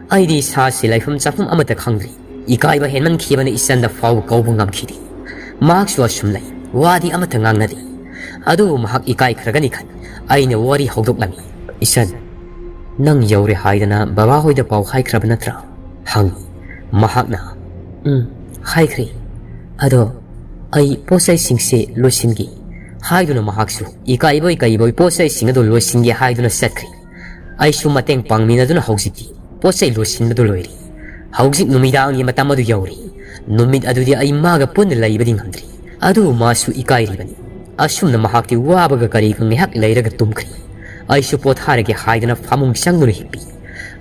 ꯑꯩꯗꯤ ꯏꯁꯥꯁꯤ ꯂꯩꯐꯝ ꯆꯥꯐꯝ ꯑꯃꯠꯇ ꯈꯪꯗ꯭ꯔꯦ꯫ ꯏꯀꯥꯏꯕ ꯍꯦꯟꯃꯟꯈꯤꯕꯅ ꯏꯆꯟꯗ ꯐꯥꯎꯕ ꯀꯧꯕ ꯉꯝꯈꯤꯗꯦ꯫ ꯃꯍꯥꯛꯁꯨ ꯑꯁꯨꯝ ꯂꯩ, ꯋꯥꯗꯤ ꯑꯃꯠꯇ ꯉꯥꯡꯅꯗꯦ꯫ ꯑꯗꯨꯕꯨ ꯃꯍꯥꯛ ꯏꯀꯥꯏꯈ꯭ꯔꯒꯅꯤ ꯈꯟ ꯑꯩꯅ ꯋꯥꯔꯤ ꯍꯧꯗꯣꯛꯂꯝꯃꯤ꯫ "ꯏꯆꯟ, ꯅꯪ ꯌꯧꯔꯦ ꯍꯥꯏꯗꯅ ꯕꯕꯥ ꯍꯣꯏꯗ ꯄꯥꯎ ꯍꯥꯏꯈ꯭ꯔꯕ ꯅꯠꯇ꯭ꯔꯥ?" ꯍꯪꯉꯤ꯫ ꯃꯍꯥꯛꯅ, "ꯎꯝ, ꯍꯥꯏꯈ꯭ꯔꯦ꯫ ꯑꯗꯣ ꯑꯩ ꯄꯣꯠ ꯆꯩꯁꯤꯡꯁꯦ ꯂꯣꯏꯁꯤꯟꯒꯦ" ꯍꯥꯏꯗꯨꯅ ꯃꯍꯥꯛꯁꯨ ꯏꯀꯥꯏꯕꯣꯏ ꯀꯩꯕꯣꯏ ꯄꯣꯠ ꯆꯩꯁꯤꯡ ꯑꯗꯨ ꯂꯣꯏꯁꯤꯟꯒꯦ ꯍꯥꯏꯗꯨꯅ ꯆꯠꯈ꯭ꯔꯦ꯫ ꯑꯩꯁꯨ ꯃꯇꯦꯡ ꯄꯥꯡꯃꯤꯟꯅꯗꯨꯅ ꯍꯧꯖꯤꯛꯇꯤ ꯄꯣꯠ ꯆꯩ ꯂꯣꯏꯁꯤꯟꯕꯗꯨ ꯂꯣꯏꯔꯦ꯫ ꯍꯧꯖꯤꯛ ꯅꯨꯃꯤꯗꯥꯡꯒꯤ ꯃꯇꯝ ꯑꯗꯨ ꯌꯧꯔꯦ꯫ ꯅꯨꯃꯤꯠ ꯑꯗꯨꯗꯤ ꯑꯩ ꯃꯥꯒ ꯄꯨꯟꯅ ꯂꯩꯕꯗꯤ ꯉꯝꯗ꯭ꯔꯦ꯫ ꯑꯗꯨꯕꯨ ꯃꯥꯁꯨ ꯏꯀꯥꯏꯔꯤꯕꯅꯤ꯫ ꯑꯁꯨꯝꯅ ꯃꯍꯥꯛꯇꯤ ꯋꯥꯕꯒ ꯀꯔꯤꯒ ꯉꯥꯏꯍꯥꯛ ꯂꯩꯔꯒ ꯇꯨꯝꯈ꯭ꯔꯦ꯫ ꯑꯩꯁꯨ ꯄꯣꯊꯥꯔꯒꯦ ꯍꯥꯏꯗꯅ ꯐꯃꯨꯡ ꯆꯪꯗꯨꯅ ꯍꯤꯞꯄꯤ꯫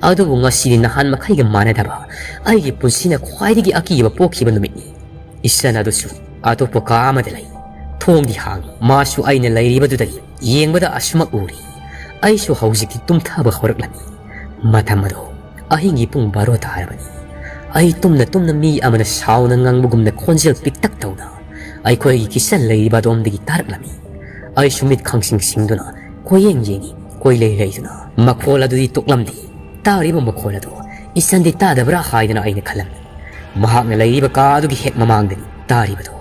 ꯑꯗꯨꯕꯨ ꯉꯁꯤꯗꯤ ꯅꯍꯥꯟ ꯃꯈꯩꯒ ꯃꯥꯟꯅꯗꯕ ꯑꯩꯒꯤ ꯄꯨꯟꯁꯤꯅ ꯈ꯭ꯋꯥꯏꯗꯒꯤ ꯑꯀꯤꯕ ꯄꯣꯛꯈꯤꯕ ꯅꯨꯃꯤꯠꯅꯤ꯫ ꯏꯆꯟ ꯑꯗꯨꯁꯨ ꯑꯇꯣꯞꯄ ꯀꯥ ꯑꯃꯗ ꯂꯩ꯫ ꯊꯣꯡꯗꯤ ꯍꯥꯡꯏ꯫ ꯃꯥꯁꯨ ꯑꯩꯅ ꯂꯩꯔꯤꯕꯗꯨꯗꯒꯤ ꯌꯦꯡꯕꯗ ꯑꯁꯨꯃꯛ ꯎꯔꯤ꯫ ꯑꯩꯁꯨ ꯍꯧꯖꯤꯛꯇꯤ ꯇꯨꯝꯊꯕ ꯍꯧꯔꯛꯂꯝꯃꯤ꯫ ꯃꯇꯝ ꯑꯗꯨ ꯑꯍꯤꯡꯒꯤ ꯄꯨꯡ ꯕꯥꯔꯣ ꯇꯥꯔꯕꯅꯤ꯫ ꯑꯩ ꯇꯨꯝꯅ ꯇꯨꯝꯅ ꯃꯤ ꯑꯃꯅ ꯁꯥꯎꯅ ꯉꯥꯡꯕꯒꯨꯝꯅ ꯈꯣꯟꯖꯦꯜ ꯄꯤꯛꯇꯛ ꯇꯧꯅ ꯑꯩꯈꯣꯏꯒꯤ ꯀꯤꯆꯟ ꯂꯩꯔꯤꯕ ꯑꯗꯣꯝꯗꯒꯤ ꯇꯥꯔꯛꯂꯝꯃꯤ꯫ ꯑꯩꯁꯨ ꯃꯤꯠ ꯈꯪꯁꯤꯡ ꯁꯤꯡꯗꯨꯅ ꯀꯣꯏꯌꯦꯡ ꯌꯦꯡꯏ, ꯀꯣꯏꯂꯩ ꯂꯩꯗꯨꯅ꯫ ꯃꯈꯣꯜ ꯑꯗꯨꯗꯤ ꯇꯣꯛꯂꯝꯗꯦ꯫ ꯇꯥꯔꯤꯕ ꯃꯈꯣꯜ ꯑꯗꯨ ꯏꯆꯟꯗꯤ ꯇꯥꯗꯕ꯭ꯔꯥ ꯍꯥꯏꯗꯅ ꯑꯩꯅ ꯈꯜꯂꯝꯃꯤ꯫ ꯃꯍꯥꯛꯅ ꯂꯩꯔꯤꯕ ꯀꯥ ꯑꯗꯨꯒꯤ ꯍꯦꯛ ꯃꯃꯥꯡꯗꯅꯤ ꯇꯥꯔꯤꯕꯗꯨ꯫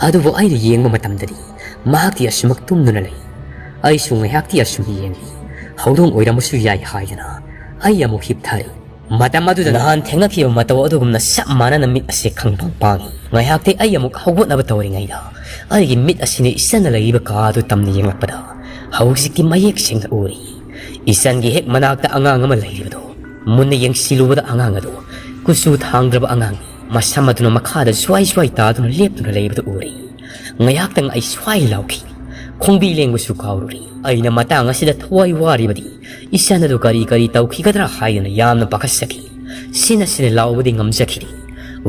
ꯑꯗꯨꯕꯨ ꯑꯩꯅ ꯌꯦꯡꯕ ꯃꯇꯝꯗꯗꯤ ꯃꯍꯥꯛꯇꯤ ꯑꯁꯨꯃꯛ ꯇꯨꯝꯗꯨꯅ ꯂꯩ꯫ ꯑꯩꯁꯨ ꯉꯥꯏꯍꯥꯛꯇꯤ ꯑꯁꯨꯝ ꯌꯦꯡꯂꯤ꯫ ꯍꯧꯗꯣꯡ ꯑꯣꯏꯔꯝꯕꯁꯨ ꯌꯥꯏ ꯍꯥꯏꯗꯅ ꯑꯩ ꯑꯃꯨꯛ ꯍꯤꯞꯊꯔꯤ꯫ ꯃꯇꯝ ꯑꯗꯨꯗ ꯅꯍꯥꯟ ꯊꯦꯡꯅꯈꯤꯕ ꯃꯇꯧ ꯑꯗꯨꯒꯨꯝꯅ ꯆꯞ ꯃꯥꯟꯅꯅ ꯃꯤꯠ ꯑꯁꯦ ꯈꯪꯄꯥꯡ ꯄꯥꯡꯏ꯫ ꯉꯥꯏꯍꯥꯛꯇꯤ ꯑꯩ ꯑꯃꯨꯛ ꯍꯧꯒꯠꯅꯕ ꯇꯧꯔꯤꯉꯩꯗ ꯑꯩꯒꯤ ꯃꯤꯠ ꯑꯁꯤꯅ ꯏꯆꯟꯅ ꯂꯩꯔꯤꯕ ꯀꯥ ꯑꯗꯨ ꯇꯝꯅ ꯌꯦꯡꯂꯛꯄꯗ ꯍꯧꯖꯤꯛꯇꯤ ꯃꯌꯦꯛ ꯁꯦꯡꯅ ꯎꯔꯤ꯫ ꯏꯆꯟꯒꯤ ꯍꯦꯛ ꯃꯅꯥꯛꯇ ꯑꯉꯥꯡ ꯑꯃ ꯂꯩꯔꯤꯕꯗꯨ ꯃꯨꯟꯅ ꯌꯦꯡꯁꯤꯜꯂꯨꯕꯗ ꯑꯉꯥꯡ ꯑꯗꯨ ꯀꯨꯆꯨ ꯊꯥꯡꯗ꯭ꯔꯕ ꯑꯉꯥꯡꯅꯤ꯫ ꯃꯁꯝ ꯑꯗꯨꯅ ꯃꯈꯥꯗ ꯁ꯭ꯋꯥꯏ ꯁ꯭ꯋꯥꯏ ꯇꯥꯗꯨꯅ ꯂꯦꯞꯇꯨꯅ ꯂꯩꯕꯗꯨ ꯎꯔꯤ꯫ ꯉꯥꯏꯍꯥꯛꯇꯪ ꯑꯩ ꯁ꯭ꯋꯥꯏ ꯂꯥꯎꯈꯤ꯫ ꯈꯣꯡꯕꯤ ꯂꯦꯡꯕꯁꯨ ꯀꯥꯎꯔꯨꯔꯤ꯫ ꯑꯩꯅ ꯃꯇꯥꯡ ꯑꯁꯤꯗ ꯊꯋꯥꯏ ꯋꯥꯔꯤꯕꯗꯤ ꯏꯆꯟ ꯑꯗꯨ ꯀꯔꯤ ꯀꯔꯤ ꯇꯧꯈꯤꯒꯗ꯭ꯔꯥ ꯍꯥꯏꯗꯨꯅ ꯌꯥꯝꯅ ꯄꯥꯈꯠꯆꯈꯤ꯫ ꯁꯤꯅ ꯁꯤꯅ ꯂꯥꯎꯕꯗꯤ ꯉꯝꯖꯈꯤꯗꯦ꯫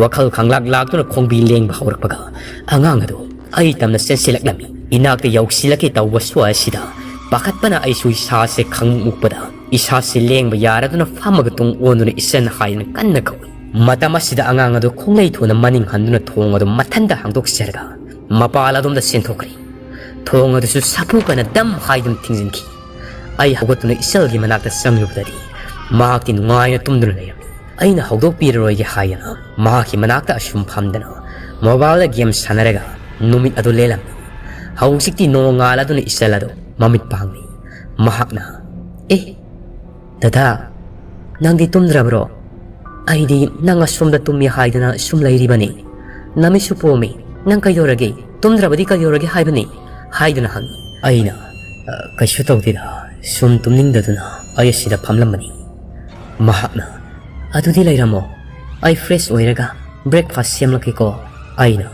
ꯋꯥꯈꯜ ꯈꯪꯂꯥꯛ ꯂꯥꯛꯇꯨꯅ ꯈꯣꯡꯕꯤ ꯂꯦꯡꯕ ꯍꯧꯔꯛꯄꯒ ꯑꯉꯥꯡ ꯑꯗꯨ ꯑꯩ ꯇꯝꯅ ꯆꯦꯟꯁꯤꯜꯂꯛꯂꯝꯃꯤ꯫ ꯏꯅꯥꯛꯇ ꯌꯧꯁꯤꯜꯂꯛꯀꯦ ꯇꯧꯕ ꯁ꯭ꯋꯥꯏ ꯑꯁꯤꯗ ꯄꯥꯈꯠꯄꯅ ꯑꯩꯁꯨ ꯏꯁꯥꯁꯦ ꯈꯪꯃꯨꯛꯄꯗ ꯏꯁꯥꯁꯦ ꯂꯦꯡꯕ ꯌꯥꯔꯗꯨꯅ ꯐꯝꯃꯒ ꯇꯨꯡ ꯑꯣꯟꯗꯨꯅ ꯏꯆꯟ ꯍꯥꯏꯗꯨꯅ ꯀꯟꯅ ꯀꯧꯏ꯫ ꯃꯇꯝ ꯑꯁꯤꯗ ꯑꯉꯥꯡ ꯑꯗꯨ ꯈꯣꯡꯂꯩ ꯊꯣꯟꯅ ꯃꯅꯤꯡ ꯍꯟꯗꯨꯅ ꯊꯣꯡ ꯑꯗꯨ ꯃꯊꯟꯇ ꯍꯥꯡꯗꯣꯛꯆꯔꯒ ꯃꯄꯥꯜ ꯑꯗꯣꯝꯗ ꯆꯦꯟꯊꯣꯛꯈ꯭ꯔꯦ꯫ ꯊꯣꯡ ꯑꯗꯨꯁꯨ ꯁꯥꯐꯨ ꯀꯟꯅ ꯗꯝ ꯍꯥꯏꯗꯨꯅ ꯊꯤꯡꯖꯤꯟꯈꯤ꯫ ꯑꯩ ꯍꯧꯒꯠꯇꯨꯅ ꯏꯆꯜꯒꯤ ꯃꯅꯥꯛꯇ ꯆꯪꯂꯨꯕꯗꯗꯤ ꯃꯍꯥꯛꯇꯤ ꯅꯨꯡꯉꯥꯏꯅ ꯇꯨꯝꯗꯨꯅ ꯂꯩꯔꯝꯃꯤ꯫ ꯑꯩꯅ ꯍꯧꯗꯣꯛꯄꯤꯔꯔꯣꯏꯒꯦ ꯍꯥꯏꯗꯅ ꯃꯍꯥꯛꯀꯤ ꯃꯅꯥꯛꯇ ꯑꯁꯨꯝ ꯐꯝꯗꯅ mobileꯗ game ꯁꯥꯟꯅꯔꯒ ꯅꯨꯃꯤꯠ ꯑꯗꯨ ꯂꯦꯜꯂꯝꯃꯤ꯫ ꯍꯧꯖꯤꯛꯇꯤ ꯅꯣꯡꯉꯥꯜꯂꯗꯨꯅ ꯏꯆꯜ ꯑꯗꯨ ꯃꯃꯤꯠ ꯄꯥꯡꯂꯤ꯫ ꯃꯍꯥꯛꯅ, "ꯑꯦ, ꯗꯗꯥ, ꯅꯪꯗꯤ ꯇꯨꯝꯗ꯭ꯔꯕ꯭ꯔꯣ? ꯑꯩꯗꯤ ꯅꯪ ꯑꯁꯣꯝꯗ ꯇꯨꯝꯃꯤ ꯍꯥꯏꯗꯅ ꯁꯨꯝ ꯂꯩꯔꯤꯕꯅꯤ꯫ ꯅꯃꯤꯠꯁꯨ ꯄꯣꯝꯃꯤ꯫ ꯅꯪ ꯀꯩꯗꯧꯔꯒꯦ? ꯇꯨꯝꯗ꯭ꯔꯕꯗꯤ ꯀꯩꯗꯧꯔꯒꯦ ꯍꯥꯏꯕꯅꯤ?" ꯍꯥꯏꯗꯨꯅ ꯍꯪꯉꯤ꯫ ꯑꯩꯅ, "ꯑ, ꯀꯩꯁꯨ ꯇꯧꯗꯦꯗ, ꯁꯨꯝ ꯇꯨꯝꯅꯤꯡꯗꯗꯨꯅ ꯑꯩ ꯑꯁꯤꯗ ꯐꯝꯂꯝꯕꯅꯤ꯫" ꯃꯍꯥꯛꯅ, "ꯑꯗꯨꯗꯤ ꯂꯩꯔꯝꯃꯣ, ꯑꯩ fresh ꯑꯣꯏꯔꯒ breakfast ꯁꯦꯝꯂꯛꯀꯦꯀꯣ꯫" ꯑꯩꯅ,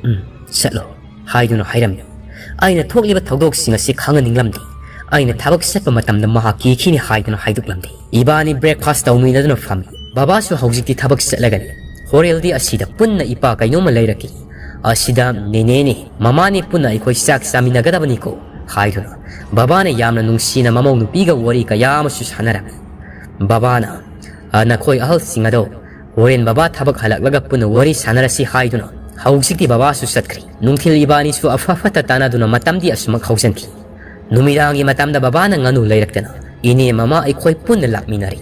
"ꯎꯝ, ꯆꯠꯂꯣ" ꯍꯥꯏꯗꯨꯅ ꯍꯥꯏꯔꯝꯃꯤ꯫ ꯑꯩꯅ ꯊꯣꯛꯂꯤꯕ ꯊꯧꯗꯣꯛꯁꯤꯡ ꯑꯁꯤ ꯈꯪꯍꯟꯅꯤꯡꯂꯝꯗꯦ꯫ ꯑꯩꯅ ꯊꯕꯛ ꯆꯠꯄ ꯃꯇꯝꯗ ꯃꯍꯥꯛ ꯀꯤꯈꯤꯅꯤ ꯍꯥꯏꯗꯨꯅ ꯍꯥꯏꯗꯣꯛꯂꯝꯗꯦ꯫ ꯏꯕꯥꯅꯤ breakfast ꯇꯧꯃꯤꯟꯅꯗꯨꯅ ꯐꯝꯃꯤ꯫ ꯕꯕꯥꯁꯨ ꯍꯧꯖꯤꯛꯇꯤ ꯊꯕꯛ ꯆꯠꯂꯒꯅꯤ꯫ ꯍꯣꯔꯦꯜꯗꯤ ꯑꯁꯤꯗ ꯄꯨꯟꯅ ꯏꯄꯥ ꯀꯩꯅꯣꯝꯃ ꯂꯩꯔꯛꯈꯤ꯫ ꯑꯁꯤꯗ ꯅꯦꯅꯦꯅꯦ, ꯃꯃꯥꯅꯦ ꯄꯨꯟꯅ ꯑꯩꯈꯣꯏ ꯆꯥꯛ ꯆꯥꯃꯤꯟꯅꯒꯗꯕꯅꯤꯀꯣ ꯍꯥꯏꯗꯨꯅ ꯕꯕꯥꯅ ꯌꯥꯝꯅ ꯅꯨꯡꯁꯤꯅ ꯃꯃꯧ ꯅꯨꯄꯤꯒ ꯋꯥꯔꯤ ꯀꯌꯥ ꯑꯃꯁꯨ ꯁꯥꯟꯅꯔꯝꯃꯤ꯫ ꯕꯕꯥꯅ, "ꯑ, ꯅꯈꯣꯏ ꯑꯍꯜꯁꯤꯡ ꯑꯗꯣ ꯍꯣꯔꯦꯟ ꯕꯕꯥ ꯊꯕꯛ ꯍꯜꯂꯛꯂꯒ ꯄꯨꯟꯅ ꯋꯥꯔꯤ ꯁꯥꯟꯅꯔꯁꯤ" ꯍꯥꯏꯗꯨꯅ ꯍꯧꯖꯤꯛꯇꯤ ꯕꯕꯥꯁꯨ ꯆꯠꯈ꯭ꯔꯦ꯫ ꯅꯨꯡꯊꯤꯜ ꯏꯕꯥꯅꯤꯁꯨ ꯑꯐ ꯐꯠꯇ ꯇꯥꯟꯅꯗꯨꯅ ꯃꯇꯝꯗꯤ ꯑꯁꯨꯃꯛ ꯍꯧꯖꯤꯟꯈꯤ꯫ ꯅꯨꯃꯤꯗꯥꯡꯒꯤ ꯃꯇꯝꯗ ꯕꯕꯥꯅ ꯉꯥꯅꯨ ꯂꯩꯔꯛꯇꯅ ꯏꯅꯦ ꯃꯃꯥ ꯑꯩꯈꯣꯏ ꯄꯨꯟꯅ ꯂꯥꯛꯃꯤꯟꯅꯔꯦ꯫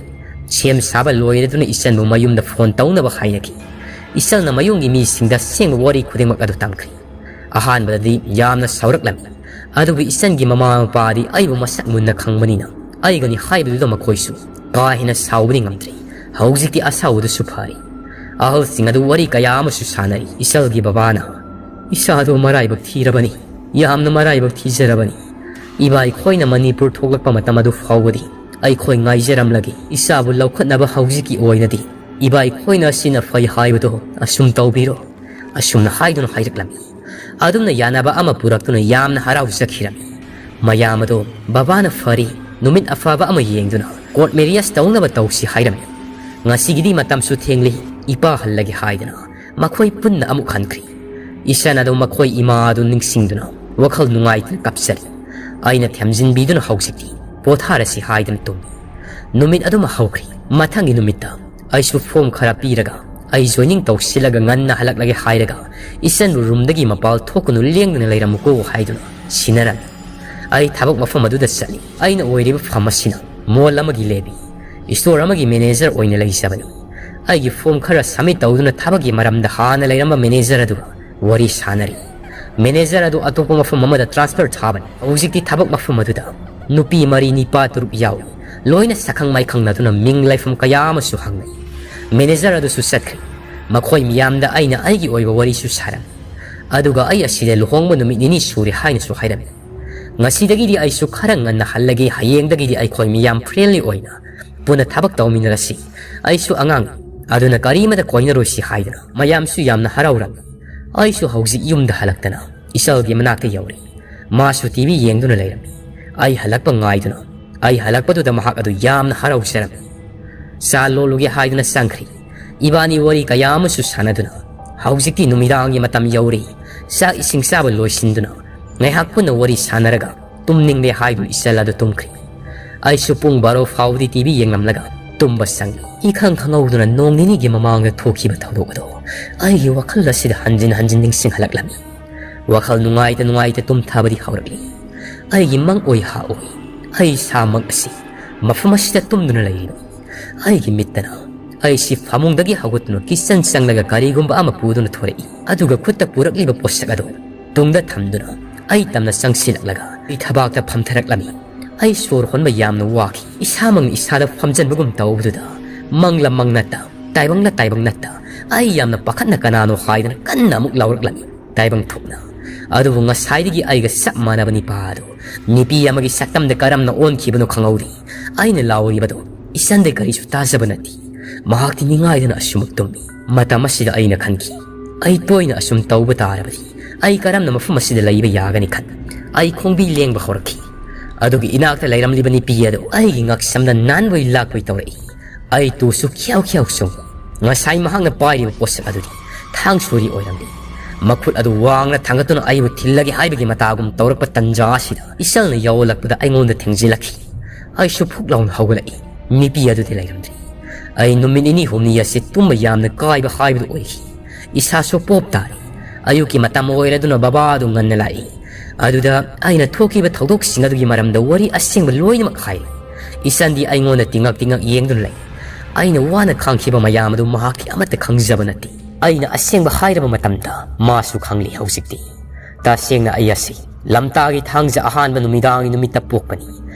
ꯁꯦꯝ ꯁꯥꯕ ꯂꯣꯏꯔꯗꯨꯅ ꯏꯆꯟꯕꯨ ꯃꯌꯨꯝꯗ phone ꯇꯧꯅꯕ ꯍꯥꯏꯅꯈꯤ꯫ ꯏꯆꯟꯅ ꯃꯌꯨꯝꯒꯤ ꯃꯤꯁꯤꯡꯗ ꯑꯁꯦꯡꯕ ꯋꯥꯔꯤ ꯈꯨꯗꯤꯡꯃꯛ ꯑꯗꯨ ꯇꯝꯈ꯭ꯔꯤ꯫ ꯑꯍꯥꯟꯕꯗꯗꯤ ꯌꯥꯝꯅ ꯁꯥꯎꯔꯛꯂꯝꯃꯤ, ꯑꯗꯨꯕꯨ ꯏꯆꯟꯒꯤ ꯃꯃꯥ ꯃꯄꯥꯗꯤ ꯑꯩꯕꯨ ꯃꯁꯛ ꯃꯨꯟꯅ ꯈꯪꯕꯅꯤꯅ ꯑꯩꯒꯅꯤ ꯍꯥꯏꯕꯗꯨꯗ ꯃꯈꯣꯏꯁꯨ ꯀꯥ ꯍꯦꯟꯅ ꯁꯥꯎꯕꯗꯤ ꯉꯝꯗ꯭ꯔꯤ꯫ ꯍꯧꯖꯤꯛꯇꯤ ꯑꯁꯥꯎꯕꯗꯨꯁꯨ ꯐꯔꯦ꯫ ꯑꯍꯜꯁꯤꯡ ꯑꯗꯨ ꯋꯥꯔꯤ ꯀꯌꯥ ꯑꯃꯁꯨ ꯁꯥꯟꯅꯔꯤ꯫ ꯏꯆꯜꯒꯤ ꯕꯕꯥꯅ, "ꯏꯆꯥꯗꯣ ꯃꯔꯥꯏꯕꯛ ꯊꯤꯔꯕꯅꯤ, ꯌꯥꯝꯅ ꯃꯔꯥꯏꯕꯛ ꯊꯤꯖꯔꯕꯅꯤ꯫ ꯏꯕꯥ ꯑꯩꯈꯣꯏꯅ ꯃꯅꯤꯄꯨꯔ ꯊꯣꯛꯂꯛꯄ ꯃꯇꯝ ꯑꯗꯨ ꯐꯥꯎꯕꯗꯤ ꯑꯩꯈꯣꯏ ꯉꯥꯏꯖꯔꯝꯂꯒꯦ꯫ ꯏꯆꯥꯕꯨ ꯂꯧꯈꯠꯅꯕ ꯍꯧꯖꯤꯛꯀꯤ ꯑꯣꯏꯅꯗꯤ ꯏꯕꯥ ꯑꯩꯈꯣꯏꯅ ꯑꯁꯤꯅ ꯐꯩ ꯍꯥꯏꯕꯗꯣ ꯑꯁꯨꯝ ꯇꯧꯕꯤꯔꯣ꯫" ꯑꯁꯨꯝꯅ ꯍꯥꯏꯗꯨꯅ ꯍꯥꯏꯔꯛꯂꯝꯃꯤ꯫ ꯑꯗꯨꯝꯅ ꯌꯥꯅꯕ ꯑꯃ ꯄꯨꯔꯛꯇꯨꯅ ꯌꯥꯝꯅ ꯍꯔꯥꯎꯖꯈꯤꯔꯝꯃꯤ꯫ ꯃꯌꯥꯝ ꯑꯗꯣ ꯕꯕꯥꯅ ꯐꯔꯤ, ꯅꯨꯃꯤꯠ ꯑꯐꯕ ꯑꯃ ꯌꯦꯡꯗꯨꯅ court marriage ꯇꯧꯅꯕ ꯇꯧꯁꯤ ꯍꯥꯏꯔꯝꯃꯤ꯫ ꯉꯁꯤꯒꯤꯗꯤ ꯃꯇꯝꯁꯨ ꯊꯦꯡꯂꯤ, ꯏꯄꯥ ꯍꯜꯂꯒꯦ ꯍꯥꯏꯗꯅ ꯃꯈꯣꯏ ꯄꯨꯟꯅ ꯑꯃꯨꯛ ꯍꯟꯈ꯭ꯔꯤ꯫ ꯏꯆꯟ ꯑꯗꯨ ꯃꯈꯣꯏ ꯏꯃꯥ ꯑꯗꯨ ꯅꯤꯡꯁꯤꯡꯗꯨꯅ ꯋꯥꯈꯜ ꯅꯨꯡꯉꯥꯏꯇꯅ ꯀꯞꯆꯔꯤ꯫ ꯑꯩꯅ ꯊꯦꯝꯖꯤꯟꯕꯤꯗꯨꯅ ꯍꯧꯖꯤꯛꯇꯤ ꯄꯣꯊꯥꯔꯁꯤ ꯍꯥꯏꯗꯨꯅ ꯇꯨꯝꯃꯤ꯫ ꯅꯨꯃꯤꯠ ꯑꯗꯨꯃ ꯍꯧꯈ꯭ꯔꯤ꯫ ꯃꯊꯪꯒꯤ ꯅꯨꯃꯤꯠꯇ ꯑꯩꯁꯨ form ꯈꯔ ꯄꯤꯔꯒ ꯑꯩ joining ꯇꯧꯁꯤꯜꯂꯒ ꯉꯟꯅ ꯍꯜꯂꯛꯂꯒꯦ ꯍꯥꯏꯔꯒ ꯏꯆꯟꯕꯨ roomꯗꯒꯤ ꯃꯄꯥꯜ ꯊꯣꯛꯀꯅꯨ, ꯂꯦꯡꯗꯅ ꯂꯩꯔꯝꯃꯨꯀꯣ ꯍꯥꯏꯗꯨꯅ ꯁꯤꯟꯅꯔꯝꯃꯤ꯫ ꯑꯩ ꯊꯕꯛ ꯃꯐꯝ ꯑꯗꯨꯗ ꯆꯠꯂꯤ꯫ ꯑꯩꯅ ꯑꯣꯏꯔꯤꯕ ꯐꯝ ꯑꯁꯤꯅ ꯃꯣꯜ ꯑꯃꯒꯤ ꯂꯦꯕꯤ, ꯏꯁꯇꯣꯔ ꯑꯃꯒꯤ ꯃꯦꯅꯦꯖꯔ ꯑꯣꯏꯅ ꯂꯩꯖꯕꯅꯤ꯫ ꯑꯩꯒꯤ ꯐꯣꯔꯝ ꯈꯔ ꯁꯕꯃꯤꯠ ꯇꯧꯗꯨꯅ ꯊꯕꯛꯀꯤ ꯃꯔꯝꯗ ꯍꯥꯟꯅ ꯂꯩꯔꯝꯕ ꯃꯦꯅꯦꯖꯔ ꯑꯗꯨꯒ ꯋꯥꯔꯤ ꯁꯥꯟꯅꯔꯤ꯫ ꯃꯦꯅꯦꯖꯔ ꯑꯗꯨ ꯑꯇꯣꯞꯄ ꯃꯐꯝ ꯑꯃꯗ ꯇ꯭ꯔꯥꯟꯁꯐꯔ ꯊꯥꯕꯅꯤ꯫ ꯍꯧꯖꯤꯛꯇꯤ ꯊꯕꯛ ꯃꯐꯝ ꯑꯗꯨꯗ ꯅꯨꯄꯤ ꯃꯔꯤ ꯅꯤꯄꯥ ꯇꯔꯨꯛ ꯌꯥꯎꯏ꯫ ꯂꯣꯏꯅ ꯁꯛꯈꯪ ꯃꯥꯏꯈꯪꯅꯗꯨꯅ ꯃꯤꯡ ꯂꯩꯐꯝ ꯀꯌꯥ ꯑꯃꯁꯨ ꯍꯪꯅꯩ꯫ ꯃꯦꯅꯦꯖꯔ ꯑꯗꯨꯁꯨ ꯆꯠꯈ꯭ꯔꯦ꯫ ꯃꯈꯣꯏ ꯃꯤꯌꯥꯝꯗ ꯑꯩꯅ ꯑꯩꯒꯤ ꯑꯣꯏꯕ ꯋꯥꯔꯤꯁꯨ ꯁꯥꯔꯝꯃꯤ꯫ ꯑꯗꯨꯒ ꯑꯩ ꯑꯁꯤꯗ ꯂꯨꯍꯣꯡꯕ ꯅꯨꯃꯤꯠ ꯅꯤꯅꯤ ꯁꯨꯔꯦ ꯍꯥꯏꯅꯁꯨ ꯍꯥꯏꯔꯝꯃꯤ꯫ ꯉꯁꯤꯗꯒꯤꯗꯤ ꯑꯩꯁꯨ ꯈꯔ ꯉꯟꯅ ꯍꯜꯂꯒꯦ, ꯍꯌꯦꯡꯗꯒꯤꯗꯤ ꯑꯩꯈꯣꯏ ꯃꯤꯌꯥꯝ ꯐ꯭ꯔꯦꯟꯂꯤ ꯑꯣꯏꯅ ꯄꯨꯟꯅ ꯊꯕꯛ ꯇꯧꯃꯤꯟꯅꯔꯁꯤ꯫ ꯑꯩꯁꯨ ꯑꯉꯥꯡꯅꯤ, ꯑꯗꯨꯅ ꯀꯔꯤꯃꯗ ꯀꯣꯏꯅꯔꯣꯏꯁꯤ ꯍꯥꯏꯗꯅ ꯃꯌꯥꯝꯁꯨ ꯌꯥꯝꯅ ꯍꯔꯥꯎꯔꯝꯃꯤ꯫ ꯑꯩꯁꯨ ꯍꯧꯖꯤꯛ ꯌꯨꯝꯗ ꯍꯜꯂꯛꯇꯅ ꯏꯆꯜꯒꯤ ꯃꯅꯥꯛꯇ ꯌꯧꯔꯦ꯫ ꯃꯥꯁꯨ ꯇꯤꯚꯤ ꯌꯦꯡꯗꯨꯅ ꯂꯩꯔꯝꯃꯤ꯫ ꯑꯩ ꯍꯜꯂꯛꯄ ꯉꯥꯏꯗꯨꯅ, ꯑꯩ ꯍꯜꯂꯛꯄꯗꯨꯗ ꯃꯍꯥꯛ ꯑꯗꯨ ꯌꯥꯝꯅ ꯍꯔꯥꯎꯖꯔꯝꯃꯤ꯫ ꯆꯥ ꯂꯣꯜꯂꯨꯒꯦ ꯍꯥꯏꯗꯨꯅ ꯆꯪꯈ꯭ꯔꯦ꯫ ꯏꯕꯥꯅꯤ ꯋꯥꯔꯤ ꯀꯌꯥ ꯑꯃꯁꯨ ꯁꯥꯟꯅꯗꯨꯅ ꯍꯧꯖꯤꯛꯇꯤ ꯅꯨꯃꯤꯗꯥꯡꯒꯤ ꯃꯇꯝ ꯌꯧꯔꯦ꯫ ꯆꯥꯛ ꯏꯁꯤꯡ ꯆꯥꯕ ꯂꯣꯏꯁꯤꯟꯗꯨꯅ ꯉꯥꯏꯍꯥꯛ ꯄꯨꯟꯅ ꯋꯥꯔꯤ ꯁꯥꯟꯅꯔꯒ ꯇꯨꯝꯅꯤꯡꯂꯦ ꯍꯥꯏꯗꯨꯅ ꯏꯆꯜ ꯑꯗꯨ ꯇꯨꯝꯈ꯭ꯔꯦ꯫ ꯑꯩꯁꯨ ꯄꯨꯡ ꯕꯥꯔꯣ ꯐꯥꯎꯕꯗꯤ ꯇꯤꯚꯤ ꯌꯦꯡꯂꯝꯂꯒ ꯇꯨꯝꯕ ꯆꯪꯏ꯫ ꯏꯈꯪ ꯈꯪꯍꯧꯗꯅ ꯅꯣꯡ ꯅꯤꯅꯤꯒꯤ ꯃꯃꯥꯡꯗ ꯊꯣꯛꯈꯤꯕ ꯊꯧꯗꯣꯛ ꯑꯗꯣ ꯑꯩꯒꯤ ꯋꯥꯈꯜ ꯑꯁꯤꯗ ꯍꯟꯖꯤꯟ ꯍꯟꯖꯤꯟ ꯅꯤꯡꯁꯤꯡꯍꯜꯂꯛꯂꯝꯃꯤ꯫ ꯋꯥꯈꯜ ꯅꯨꯡꯉꯥꯏꯇ ꯅꯨꯡꯉꯥꯏꯇ ꯇꯨꯝꯊꯕꯗꯤ ꯍꯧꯔꯛꯂꯤ꯫ ꯑꯩꯒꯤ ꯃꯪ ꯑꯣꯏ ꯍꯥ ꯑꯣꯏ, ꯑꯩ ꯏꯁꯥꯃꯛ ꯑꯁꯤ ꯃꯐꯝ ꯑꯁꯤꯗ ꯇꯨꯝꯗꯨꯅ ꯂꯩꯔꯤꯕꯅꯤ꯫ ꯑꯩꯒꯤ ꯃꯤꯠꯇꯅ ꯑꯩꯁꯤ ꯐꯃꯨꯡꯗꯒꯤ ꯍꯧꯒꯠꯇꯨꯅ ꯀꯤꯆꯟ ꯆꯪꯂꯒ ꯀꯔꯤꯒꯨꯝꯕ ꯑꯃ ꯄꯨꯗꯨꯅ ꯊꯣꯔꯛꯏ꯫ ꯑꯗꯨꯒ ꯈꯨꯠꯇ ꯄꯨꯔꯛꯂꯤꯕ ꯄꯣꯠꯁꯛ ꯑꯗꯨ ꯇꯨꯡꯗ ꯊꯝꯗꯨꯅ ꯑꯩ ꯇꯝꯅ ꯆꯪꯁꯤꯜꯂꯛꯂꯒ ꯑꯩ ꯊꯕꯥꯛꯇ ꯐꯝꯊꯔꯛꯂꯝꯃꯤ꯫ ꯑꯩ ꯁꯣꯔ ꯍꯣꯟꯕ ꯌꯥꯝꯅ ꯋꯥꯈꯤ꯫ ꯏꯁꯥꯃꯛꯅ ꯏꯁꯥꯗ ꯐꯝꯖꯟꯕꯒꯨꯝ ꯇꯧꯕꯗꯨꯗ ꯃꯪꯂ ꯃꯪ ꯅꯠꯇ, ꯇꯥꯏꯕꯪꯂ ꯇꯥꯏꯕꯪ ꯅꯠꯇ, ꯑꯩ ꯌꯥꯝꯅ ꯄꯥꯈꯠꯅ ꯀꯅꯥꯅꯣ ꯍꯥꯏꯗꯅ ꯀꯟꯅ ꯑꯃꯨꯛ ꯂꯥꯎꯔꯛꯂꯝꯃꯤ꯫ ꯇꯥꯏꯕꯪ ꯊꯣꯛꯅ꯫ ꯑꯗꯨꯕꯨ ꯉꯁꯥꯏꯗꯒꯤ ꯑꯩꯒ ꯆꯞ ꯃꯥꯟꯅꯕ ꯅꯤꯄꯥ ꯑꯗꯨ ꯅꯨꯄꯤ ꯑꯃꯒꯤ ꯁꯛꯇꯝꯗ ꯀꯔꯝꯅ ꯑꯣꯟꯈꯤꯕꯅꯣ ꯈꯪꯍꯧꯗꯦ꯫ ꯑꯩꯅ ꯂꯥꯎꯔꯤꯕꯗꯨ ꯏꯆꯟꯗ ꯀꯔꯤꯁꯨ ꯇꯥꯖꯕ ꯅꯠꯇꯦ꯫ ꯃꯍꯥꯛꯇꯤ ꯅꯤꯡꯉꯥꯏꯗꯅ ꯑꯁꯨꯃꯛ ꯇꯨꯝꯃꯤ꯫ ꯃꯇꯝ ꯑꯁꯤꯗ ꯑꯩꯅ ꯈꯟꯈꯤ, ꯑꯩ ꯇꯣꯏꯅ ꯑꯁꯨꯝ ꯇꯧꯕ ꯇꯥꯔꯕꯗꯤ ꯑꯩ ꯀꯔꯝꯅ ꯃꯐꯝ ꯑꯁꯤꯗ ꯂꯩꯕ ꯌꯥꯒꯅꯤ ꯈꯟ ꯑꯩ ꯈꯣꯡꯕꯤ ꯂꯦꯡꯕ ꯍꯧꯔꯛꯈꯤ꯫ ꯑꯗꯨꯒꯤ ꯏꯅꯥꯛꯇ ꯂꯩꯔꯝꯂꯤꯕ ꯅꯨꯄꯤ ꯑꯗꯨ ꯑꯩꯒꯤ ꯉꯛꯁꯝꯗ ꯅꯥꯟꯕꯣꯏ ꯂꯥꯛꯄꯣꯏ ꯇꯧꯔꯛꯏ꯫ ꯑꯩ ꯇꯨꯁꯨ ꯈ꯭ꯌꯥꯎ ꯈ꯭ꯌꯥꯎ ꯆꯣꯡꯏ꯫ ꯉꯁꯥꯏ ꯃꯍꯥꯛꯅ ꯄꯥꯏꯔꯤꯕ ꯄꯣꯠꯁꯛ ꯑꯗꯨꯗꯤ ꯊꯥꯡ ꯁꯣꯔꯤ ꯑꯣꯏꯔꯝꯂꯤ꯫ ꯃꯈꯨꯠ ꯑꯗꯨ ꯋꯥꯡꯅ ꯊꯥꯡꯒꯠꯇꯨꯅ ꯑꯩꯕꯨ ꯊꯤꯜꯂꯒꯦ ꯍꯥꯏꯕꯒꯤ ꯃꯇꯥꯒꯨꯝ ꯇꯧꯔꯛꯄ ꯇꯟꯖꯥ ꯑꯁꯤꯗ ꯏꯆꯜꯅ ꯌꯧꯂꯛꯄꯗ ꯑꯩꯉꯣꯟꯗ ꯊꯦꯡꯖꯤꯜꯂꯛꯈꯤ꯫ ꯑꯩꯁꯨ ꯐꯨꯛ ꯂꯥꯎꯅ ꯍꯧꯒꯠꯂꯛꯏ꯫ ꯅꯨꯄꯤ ꯑꯗꯨꯗꯤ ꯂꯩꯔꯝꯗ꯭ꯔꯦ꯫ ꯑꯩ ꯅꯨꯃꯤꯠ ꯅꯤꯅꯤ ꯍꯨꯝꯅꯤ ꯑꯁꯤ ꯇꯨꯝꯕ ꯌꯥꯝꯅ ꯀꯥꯏꯕ ꯍꯥꯏꯕꯗꯨ ꯑꯣꯏꯈꯤ꯫ ꯏꯁꯥꯁꯨ ꯄꯣꯞ ꯇꯥꯔꯦ꯫ ꯑꯌꯨꯛꯀꯤ ꯃꯇꯝ ꯑꯣꯏꯔꯗꯨꯅ ꯕꯕꯥ ꯑꯗꯨ ꯉꯟꯅ ꯂꯥꯛꯏ꯫ ꯑꯗꯨꯗ ꯑꯩꯅ ꯊꯣꯛꯈꯤꯕ ꯊꯧꯗꯣꯛꯁꯤꯡ ꯑꯗꯨꯒꯤ ꯃꯔꯝꯗ ꯋꯥꯔꯤ ꯑꯁꯦꯡꯕ ꯂꯣꯏꯅꯃꯛ ꯍꯥꯏꯔꯦ꯫ ꯏꯆꯟꯗꯤ ꯑꯩꯉꯣꯟꯗ ꯇꯤꯡꯉꯛ ꯇꯤꯡꯉꯛ ꯌꯦꯡꯗꯨꯅ ꯂꯩ꯫ ꯑꯩꯅ ꯋꯥꯅ ꯈꯥꯡꯈꯤꯕ ꯃꯌꯥꯝ ꯑꯗꯨ ꯃꯍꯥꯛꯀꯤ ꯑꯃꯠꯇ ꯈꯪꯖꯕ ꯅꯠꯇꯦ꯫ ꯑꯩꯅ ꯑꯁꯦꯡꯕ ꯍꯥꯏꯔꯕ ꯃꯇꯝꯗ ꯃꯥꯁꯨ ꯈꯪꯂꯤ ꯍꯧꯖꯤꯛꯇꯤ꯫ ꯇꯁꯦꯡꯅ ꯑꯩ ꯑꯁꯤ ꯂꯝꯇꯥꯒꯤ ꯊꯥꯡꯖ ꯑꯍꯥꯟꯕ ꯅꯨꯃꯤꯗꯥꯡꯒꯤ ꯅꯨꯃꯤꯠꯇ ꯄꯣꯛꯄꯅꯤ꯫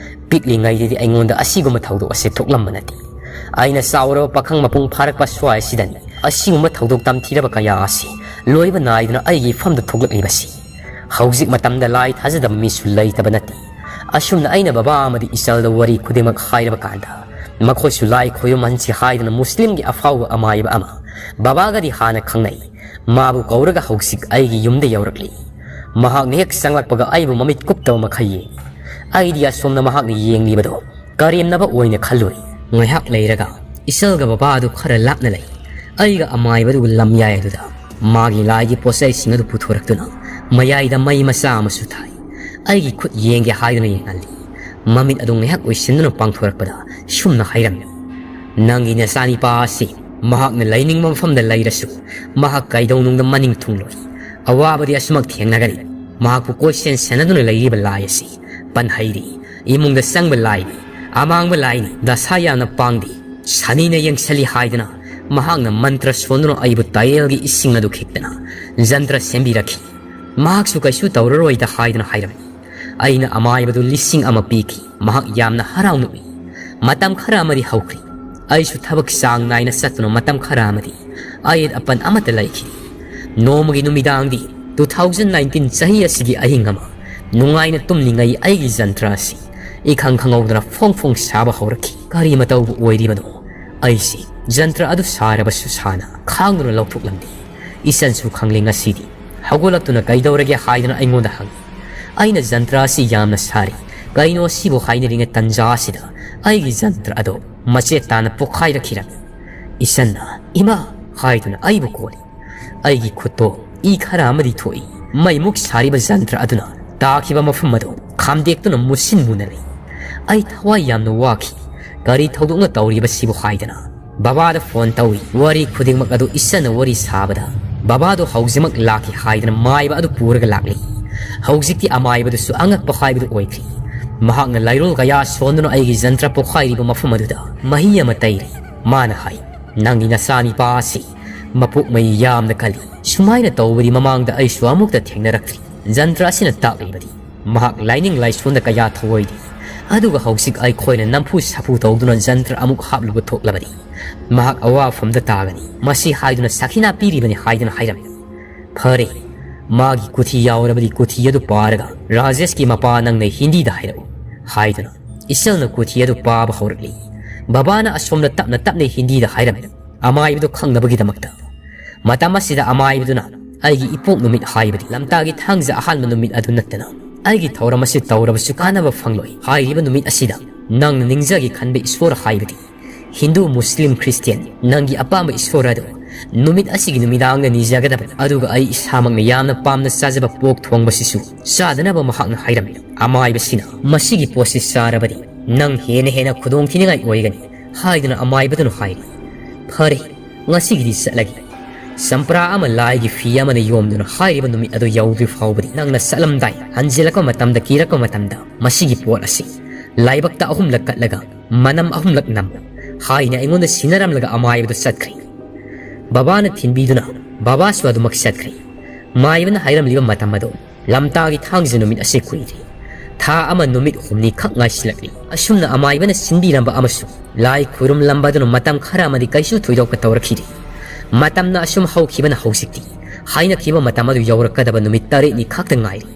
ꯄꯤꯛꯂꯤꯉꯩꯗꯗꯤ ꯑꯩꯉꯣꯟꯗ ꯑꯁꯤꯒꯨꯝꯕ ꯊꯧꯗꯣꯛ ꯑꯁꯤ ꯊꯣꯛꯂꯝꯕ ꯅꯠꯇꯦ꯫ ꯑꯩꯅ ꯆꯥꯎꯔꯕ ꯄꯥꯈꯪ ꯃꯄꯨꯡ ꯐꯥꯔꯛꯄ ꯁ꯭ꯋꯥꯏꯁꯤꯗꯅꯤ ꯑꯁꯤꯒꯨꯝꯕ ꯊꯧꯗꯣꯛ ꯇꯝꯊꯤꯔꯕ ꯀꯌꯥ ꯑꯁꯤ ꯂꯣꯏꯕ ꯅꯥꯏꯗꯅ ꯑꯩꯒꯤ ꯏꯐꯝꯗ ꯊꯣꯛꯂꯛꯂꯤꯕꯁꯤ꯫ ꯍꯧꯖꯤꯛ ꯃꯇꯝꯗ ꯂꯥꯏ ꯊꯥꯖꯗꯕ ꯃꯤꯁꯨ ꯂꯩꯇꯕ ꯅꯠꯇꯦ꯫ ꯑꯁꯨꯝꯅ ꯑꯩꯅ ꯕꯕꯥ ꯑꯃꯗꯤ ꯏꯆꯜꯗ ꯋꯥꯔꯤ ꯈꯨꯗꯤꯡꯃꯛ ꯍꯥꯏꯔꯕ ꯀꯥꯟꯗ ꯃꯈꯣꯏꯁꯨ ꯂꯥꯏ ꯈꯣꯏꯔꯨꯝꯍꯟꯁꯤ ꯍꯥꯏꯗꯨꯅ ꯃꯨꯁꯂꯤꯝꯒꯤ ꯑꯐꯥꯎꯕ ꯑꯃꯥꯏꯕ ꯑꯃ ꯕꯕꯥꯒꯗꯤ ꯍꯥꯟꯅ ꯈꯪꯅꯩ꯫ ꯃꯥꯕꯨ ꯀꯧꯔꯒ ꯍꯧꯖꯤꯛ ꯑꯩꯒꯤ ꯌꯨꯝꯗ ꯌꯧꯔꯛꯂꯤ꯫ ꯃꯍꯥꯛꯅ ꯍꯦꯛ ꯆꯪꯂꯛꯄꯒ ꯑꯩꯕꯨ ꯃꯃꯤꯠ ꯀꯨꯞꯇꯕ ꯃꯈꯩ ꯌꯦꯡꯏ꯫ ꯑꯩꯗꯤ ꯑꯁꯣꯝꯅ ꯃꯍꯥꯛꯅ ꯌꯦꯡꯂꯤꯕꯗꯣ ꯀꯔꯦꯝꯅꯕ ꯑꯣꯏꯅ ꯈꯜꯂꯨꯏ꯫ ꯉꯥꯏꯍꯥꯛ ꯂꯩꯔꯒ ꯏꯆꯜꯒ ꯕꯕꯥ ꯑꯗꯨ ꯈꯔ ꯂꯥꯞꯅ ꯂꯩ꯫ ꯑꯩꯒ ꯑꯃꯥꯏꯕꯗꯨꯒ ꯂꯝꯌꯥꯏ ꯑꯗꯨꯗ ꯃꯥꯒꯤ ꯂꯥꯏꯒꯤ ꯄꯣꯠꯆꯩꯁꯤꯡ ꯑꯗꯨ ꯄꯨꯊꯣꯔꯛꯇꯨꯅ ꯃꯌꯥꯏꯗ ꯃꯩ ꯃꯆꯥ ꯑꯃꯁꯨ ꯊꯥꯏ꯫ ꯑꯩꯒꯤ ꯈꯨꯠ ꯌꯦꯡꯒꯦ ꯍꯥꯏꯗꯨꯅ ꯌꯦꯡꯍꯜꯂꯤ꯫ ꯃꯃꯤꯠ ꯑꯗꯨ ꯉꯥꯏꯍꯥꯛ ꯎꯏꯁꯤꯟꯗꯨꯅ ꯄꯥꯡꯊꯣꯔꯛꯄꯗ ꯁꯨꯝꯅ ꯍꯥꯏꯔꯝꯃꯤ, "ꯅꯪꯒꯤ ꯅꯆꯥꯅꯤꯄꯥ ꯑꯁꯤ ꯃꯍꯥꯛꯅ ꯂꯩꯅꯤꯡꯕ ꯃꯐꯝꯗ ꯂꯩꯔꯁꯨ ꯃꯍꯥꯛ ꯀꯩꯗꯧꯅꯨꯡꯗ ꯃꯅꯤꯡ ꯊꯨꯡꯂꯣꯏ꯫ ꯑꯋꯥꯕꯗꯤ ꯑꯁꯨꯃꯛ ꯊꯦꯡꯅꯒꯅꯤ꯫ ꯃꯍꯥꯛꯄꯨ ꯀꯣꯏꯁꯦꯟ ꯁꯦꯟꯅꯗꯨꯅ ꯂꯩꯔꯤꯕ ꯂꯥꯏ ꯑꯁꯤ ꯄꯟꯍꯩꯔꯤ꯫ ꯏꯃꯨꯡꯗ ꯆꯪꯕ ꯂꯥꯏꯅꯤ, ꯑꯃꯥꯡꯕ ꯂꯥꯏꯅꯤ, ꯗꯁꯥ ꯌꯥꯝꯅ ꯄꯥꯡꯗꯦ꯫ ꯁꯅꯤꯅ ꯌꯦꯡꯁꯤꯜꯂꯤ" ꯍꯥꯏꯗꯨꯅ ꯃꯍꯥꯛꯅ ꯃꯟꯇ꯭ꯔ ꯁꯣꯟꯗꯨꯅ ꯑꯩꯕꯨ ꯇꯥꯏꯔꯦꯜꯒꯤ ꯏꯁꯤꯡ ꯑꯗꯨ ꯈꯤꯛꯇꯅ ꯖꯟꯇ꯭ꯔ ꯁꯦꯝꯕꯤꯔꯛꯈꯤ꯫ ꯃꯍꯥꯛꯁꯨ ꯀꯩꯁꯨ ꯇꯧꯔꯔꯣꯏꯗ ꯍꯥꯏꯗꯨꯅ ꯍꯥꯏꯔꯝꯃꯤ꯫ ꯑꯩꯅ ꯑꯃꯥꯏꯕꯗꯨ ꯂꯤꯁꯤꯡ ꯑꯃ ꯄꯤꯈꯤ꯫ ꯃꯍꯥꯛ ꯌꯥꯝꯅ ꯍꯔꯥꯎ ꯅꯣꯛꯏ꯫ ꯃꯇꯝ ꯈꯔ ꯑꯃꯗꯤ ꯍꯧꯈ꯭ꯔꯦ꯫ ꯑꯩꯁꯨ ꯊꯕꯛ ꯆꯥꯡ ꯅꯥꯏꯅ ꯆꯠꯇꯨꯅ ꯃꯇꯝ ꯈꯔ ꯑꯃꯗꯤ ꯑꯌꯦꯠ ꯑꯄꯟ ꯑꯃꯠꯇ ꯂꯩꯈꯤꯗꯦ꯫ ꯅꯣꯡꯃꯒꯤ ꯅꯨꯃꯤꯗꯥꯡꯗꯤ two thousand nineteen ꯆꯍꯤ ꯑꯁꯤꯒꯤ ꯑꯍꯤꯡ ꯑꯃ ꯅꯨꯡꯉꯥꯏꯅ ꯇꯨꯝꯂꯤꯉꯩ ꯑꯩꯒꯤ ꯖꯟꯇ꯭ꯔ ꯑꯁꯤ ꯏꯈꯪ ꯈꯪꯍꯧꯗꯅ ꯐꯣꯡ ꯐꯣꯡ ꯁꯥꯕ ꯍꯧꯔꯛꯈꯤ꯫ ꯀꯔꯤ ꯃꯇꯧꯕꯨ ꯑꯣꯏꯔꯤꯕꯅꯣ? ꯑꯩꯁꯤ ꯖꯟꯇ꯭ꯔ ꯑꯗꯨ ꯁꯥꯔꯕꯁꯨ ꯁꯥꯅ ꯈꯥꯡꯗꯨꯅ ꯂꯧꯊꯣꯛꯂꯝꯂꯤ꯫ ꯏꯆꯟꯁꯨ ꯈꯪꯂꯦ꯫ ꯉꯁꯤꯗꯤ ꯍꯧꯒꯠꯂꯛꯇꯨꯅ "ꯀꯩꯗꯧꯔꯒꯦ?" ꯍꯥꯏꯗꯨꯅ ꯑꯩꯉꯣꯟꯗ ꯍꯪꯉꯤ꯫ ꯑꯩꯅ ꯖꯟꯇ꯭ꯔ ꯑꯁꯤ ꯌꯥꯝꯅ ꯁꯥꯔꯤ, ꯀꯩꯅꯣ ꯁꯤꯕꯨ ꯍꯥꯏꯅꯔꯤꯉꯩ ꯇꯟꯖꯥ ꯑꯁꯤꯗ ꯑꯩꯒꯤ ꯖꯟꯇ꯭ꯔ ꯑꯗꯣ ꯃꯆꯦꯠ ꯇꯥꯅ ꯄꯣꯛꯈꯥꯏꯔꯛꯈꯤꯔꯝꯃꯤ꯫ ꯏꯆꯟꯅ "ꯏꯃꯥ" ꯍꯥꯏꯗꯨꯅ ꯑꯩꯕꯨ ꯀꯣꯜꯂꯤ꯫ ꯑꯩꯒꯤ ꯈꯨꯠꯇꯣ ꯏ ꯈꯔ ꯑꯃꯗꯤ ꯊꯣꯛꯏ꯫ ꯃꯩꯃꯨꯛ ꯁꯥꯔꯤꯕ ꯖꯟꯇ꯭ꯔ ꯑꯗꯨꯅ ꯇꯥꯈꯤꯕ ꯃꯐꯝ ꯑꯗꯨ ꯈꯥꯝꯗꯦꯛꯇꯨꯅ ꯃꯨꯁꯤꯟ ꯃꯨꯅ ꯂꯩ꯫ ꯑꯩ ꯊꯋꯥꯏ ꯌꯥꯝꯅ ꯋꯥꯈꯤ꯫ "ꯀꯔꯤ ꯊꯧꯗꯣꯛꯅ ꯇꯧꯔꯤꯕꯁꯤꯕꯨ?" ꯍꯥꯏꯗꯅ ꯕꯕꯥꯗ ꯐꯣꯟ ꯇꯧꯏ꯫ ꯋꯥꯔꯤ ꯈꯨꯗꯤꯡꯃꯛ ꯑꯗꯨ ꯏꯆꯟꯅ ꯋꯥꯔꯤ ꯁꯥꯕꯗ ꯕꯕꯥꯗꯣ ꯍꯧꯖꯤꯛꯃꯛ ꯂꯥꯛꯈꯤ ꯍꯥꯏꯗꯅ ꯃꯥꯏꯕ ꯑꯗꯨ ꯄꯨꯔꯒ ꯂꯥꯛꯂꯤ꯫ ꯍꯧꯖꯤꯛꯇꯤ ꯑꯃꯥꯏꯕꯗꯨꯁꯨ ꯑꯉꯛꯄ ꯍꯥꯏꯕꯗꯨ ꯑꯣꯏꯈ꯭ꯔꯤ꯫ ꯃꯍꯥꯛꯅ ꯂꯩꯔꯣꯜ ꯀꯌꯥ ꯁꯣꯟꯗꯨꯅ ꯑꯩꯒꯤ ꯖꯟꯇ꯭ꯔ ꯄꯣꯈꯥꯏꯔꯤꯕ ꯃꯐꯝ ꯑꯗꯨꯗ ꯃꯍꯤ ꯑꯃ ꯇꯩꯔꯤ꯫ ꯃꯥꯅ ꯍꯥꯏ, "ꯅꯪꯒꯤ ꯅꯆꯥꯅꯤꯄꯥ ꯑꯁꯤ ꯃꯄꯣꯛ ꯃꯍꯩ ꯌꯥꯝꯅ ꯀꯜꯂꯤ꯫ ꯁꯨꯃꯥꯏꯅ ꯇꯧꯕꯗꯤ ꯃꯃꯥꯡꯗ ꯑꯩꯁꯨ ꯑꯃꯨꯛꯇ ꯊꯦꯡꯅꯔꯛꯇ꯭ꯔꯤ꯫ ꯖꯟꯇ꯭ꯔ ꯑꯁꯤꯅ ꯇꯥꯛꯂꯤꯕꯗꯤ ꯃꯍꯥꯛ ꯂꯥꯏꯅꯤꯡ ꯂꯥꯏꯁꯣꯟꯗ ꯀꯌꯥ ꯊꯧꯑꯣꯏꯗꯦ꯫ ꯑꯗꯨꯒ ꯍꯧꯖꯤꯛ ꯑꯩꯈꯣꯏꯅ ꯅꯝꯐꯨ ꯁꯥꯐꯨ ꯇꯧꯗꯨꯅ ꯖꯟꯇ꯭ꯔ ꯑꯃꯨꯛ ꯍꯥꯞꯂꯨꯕ ꯊꯣꯛꯂꯕꯗꯤ ꯃꯍꯥꯛ ꯑꯋꯥꯐꯝꯗ ꯇꯥꯒꯅꯤ꯫ ꯃꯁꯤ ꯍꯥꯏꯗꯨꯅ ꯁꯈꯤꯅꯥ ꯄꯤꯔꯤꯕꯅꯤ" ꯍꯥꯏꯗꯨꯅ ꯍꯥꯏꯔꯝꯃꯤ꯫ "ꯐꯔꯦ, ꯃꯥꯒꯤ ꯀꯨꯊꯤ ꯌꯥꯎꯔꯕꯗꯤ ꯀꯨꯊꯤ ꯑꯗꯨ ꯄꯥꯔꯒ ꯔꯥꯖꯦꯁꯀꯤ ꯃꯄꯥ ꯅꯪꯅ ꯍꯤꯟꯗꯤꯗ ꯍꯥꯏꯔꯛꯎ" ꯍꯥꯏꯗꯨꯅ ꯏꯆꯜꯅ ꯀꯨꯊꯤ ꯑꯗꯨ ꯄꯥꯕ ꯍꯧꯔꯛꯂꯤ꯫ ꯕꯕꯥꯅ ꯑꯁꯣꯝꯗ ꯇꯞꯅ ꯇꯞꯅ ꯍꯤꯟꯗꯤꯗ ꯍꯥꯏꯔꯝꯃꯤ꯫ ꯑꯃꯥꯏꯕꯗꯨ ꯈꯪꯅꯕꯒꯤꯗꯃꯛꯇ꯫ ꯃꯇꯝ ꯑꯁꯤꯗ ꯑꯃꯥꯏꯕꯗꯨꯅ ꯑꯩꯒꯤ ꯏꯄꯣꯛ ꯅꯨꯃꯤꯠ ꯍꯥꯏꯕꯗꯤ ꯂꯝꯇꯥꯒꯤ ꯊꯥꯡꯖ ꯑꯍꯥꯟꯕ ꯅꯨꯃꯤꯠ ꯑꯗꯨ ꯅꯠꯇꯅ ꯑꯩꯒꯤ ꯊꯧꯔꯝ ꯑꯁꯤ ꯇꯧꯔꯕꯁꯨ ꯀꯥꯟꯅꯕ ꯐꯪꯂꯣꯏ꯫ ꯍꯥꯏꯔꯤꯕ ꯅꯨꯃꯤꯠ ꯑꯁꯤꯗ ꯅꯪꯅ ꯅꯤꯡꯖꯒꯦ ꯈꯟꯕ ꯏꯁꯣꯔ ꯍꯥꯏꯕꯗꯤ ꯍꯤꯟꯗꯨ, ꯃꯨꯁꯂꯤꯝ, ꯈ꯭ꯔꯤꯁꯇꯤꯌꯥꯟ, ꯅꯪꯒꯤ ꯑꯄꯥꯝꯕ ꯏꯁꯣꯔ ꯑꯗꯨ ꯅꯨꯃꯤꯠ ꯑꯁꯤꯒꯤ ꯅꯨꯃꯤꯗꯥꯡꯗ ꯅꯤꯖꯒꯗꯕꯅꯤ꯫ ꯑꯗꯨꯒ ꯑꯩ ꯏꯁꯥꯃꯛꯅ ꯌꯥꯝꯅ ꯄꯥꯝꯅ ꯆꯥꯖꯕ ꯄꯣꯛ ꯊꯣꯡꯕꯁꯤꯁꯨ ꯆꯥꯗꯅꯕ ꯃꯍꯥꯛꯅ ꯍꯥꯏꯔꯝꯃꯤ꯫ ꯑꯃꯥꯏꯕꯁꯤꯅ, "ꯃꯁꯤꯒꯤ ꯄꯣꯠꯁꯤ ꯆꯥꯔꯕꯗꯤ ꯅꯪ ꯍꯦꯟꯅ ꯍꯦꯟꯅ ꯈꯨꯗꯣꯡ ꯊꯤꯅꯤꯡꯉꯥꯏ ꯑꯣꯏꯒꯅꯤ" ꯍꯥꯏꯗꯨꯅ ꯑꯃꯥꯏꯕꯗꯨꯅ ꯍꯥꯏꯔꯤ꯫ "ꯐꯔꯦ, ꯉꯁꯤꯒꯤꯗꯤ ꯆꯠꯂꯒꯦ꯫ ꯆꯝꯄ꯭ꯔꯥ ꯑꯃ ꯂꯥꯏꯒꯤ ꯐꯤ ꯑꯃꯅ ꯌꯣꯝꯗꯨꯅ ꯍꯥꯏꯔꯤꯕ ꯅꯨꯃꯤꯠ ꯑꯗꯨ ꯌꯧꯗ꯭ꯔꯤ ꯐꯥꯎꯕꯗꯤ ꯅꯪꯅ ꯆꯠꯂꯝꯗꯥꯏ ꯍꯟꯖꯤꯜꯂꯛꯄ ꯃꯇꯝꯗ, ꯀꯤꯔꯛꯄ ꯃꯇꯝꯗ ꯃꯁꯤꯒꯤ ꯄꯣꯠ ꯑꯁꯤ ꯂꯥꯏꯕꯛꯇ ꯑꯍꯨꯝꯂꯛ ꯀꯠꯂꯒ ꯃꯅꯝ ꯑꯍꯨꯝꯂꯛ ꯅꯝꯃꯨ" ꯍꯥꯏꯅ ꯑꯩꯉꯣꯟꯗ ꯁꯤꯟꯅꯔꯝꯂꯒ ꯑꯃꯥꯏꯕꯗꯨ ꯆꯠꯈ꯭ꯔꯦ꯫ ꯕꯕꯥꯅ ꯊꯤꯟꯕꯤꯗꯨꯅ ꯕꯕꯥꯁꯨ ꯑꯗꯨꯃꯛ ꯆꯠꯈ꯭ꯔꯦ꯫ ꯃꯥꯏꯕꯅ ꯍꯥꯏꯔꯝꯂꯤꯕ ꯃꯇꯝ ꯑꯗꯨ ꯂꯝꯇꯥꯒꯤ ꯊꯥꯡꯖ ꯅꯨꯃꯤꯠ ꯑꯁꯤ ꯀꯨꯏꯔꯦ꯫ ꯊꯥ ꯑꯃ ꯅꯨꯃꯤꯠ ꯍꯨꯝꯅꯤ ꯈꯛ ꯉꯥꯏꯁꯤꯜꯂꯛꯂꯤ꯫ ꯑꯁꯨꯝꯅ ꯑꯃꯥꯏꯕꯅ ꯁꯤꯟꯕꯤꯔꯝꯕ ꯑꯃꯁꯨꯡ ꯂꯥꯏ ꯈꯨꯔꯨꯝꯂꯝꯕ ꯑꯗꯨꯅ ꯃꯇꯝ ꯈꯔ ꯑꯃꯗꯤ ꯀꯩꯁꯨ ꯊꯣꯏꯗꯣꯛꯄ ꯇꯧꯔꯛꯈꯤꯗꯦ꯫ ꯃꯇꯝꯅ ꯑꯁꯨꯝ ꯍꯧꯈꯤꯕꯅ ꯍꯧꯖꯤꯛꯇꯤ ꯍꯥꯏꯅꯈꯤꯕ ꯃꯇꯝ ꯑꯗꯨ ꯌꯧꯔꯛꯀꯗꯕ ꯅꯨꯃꯤꯠ ꯇꯔꯦꯠꯅꯤ ꯈꯛꯇ ꯉꯥꯏꯔꯦ꯫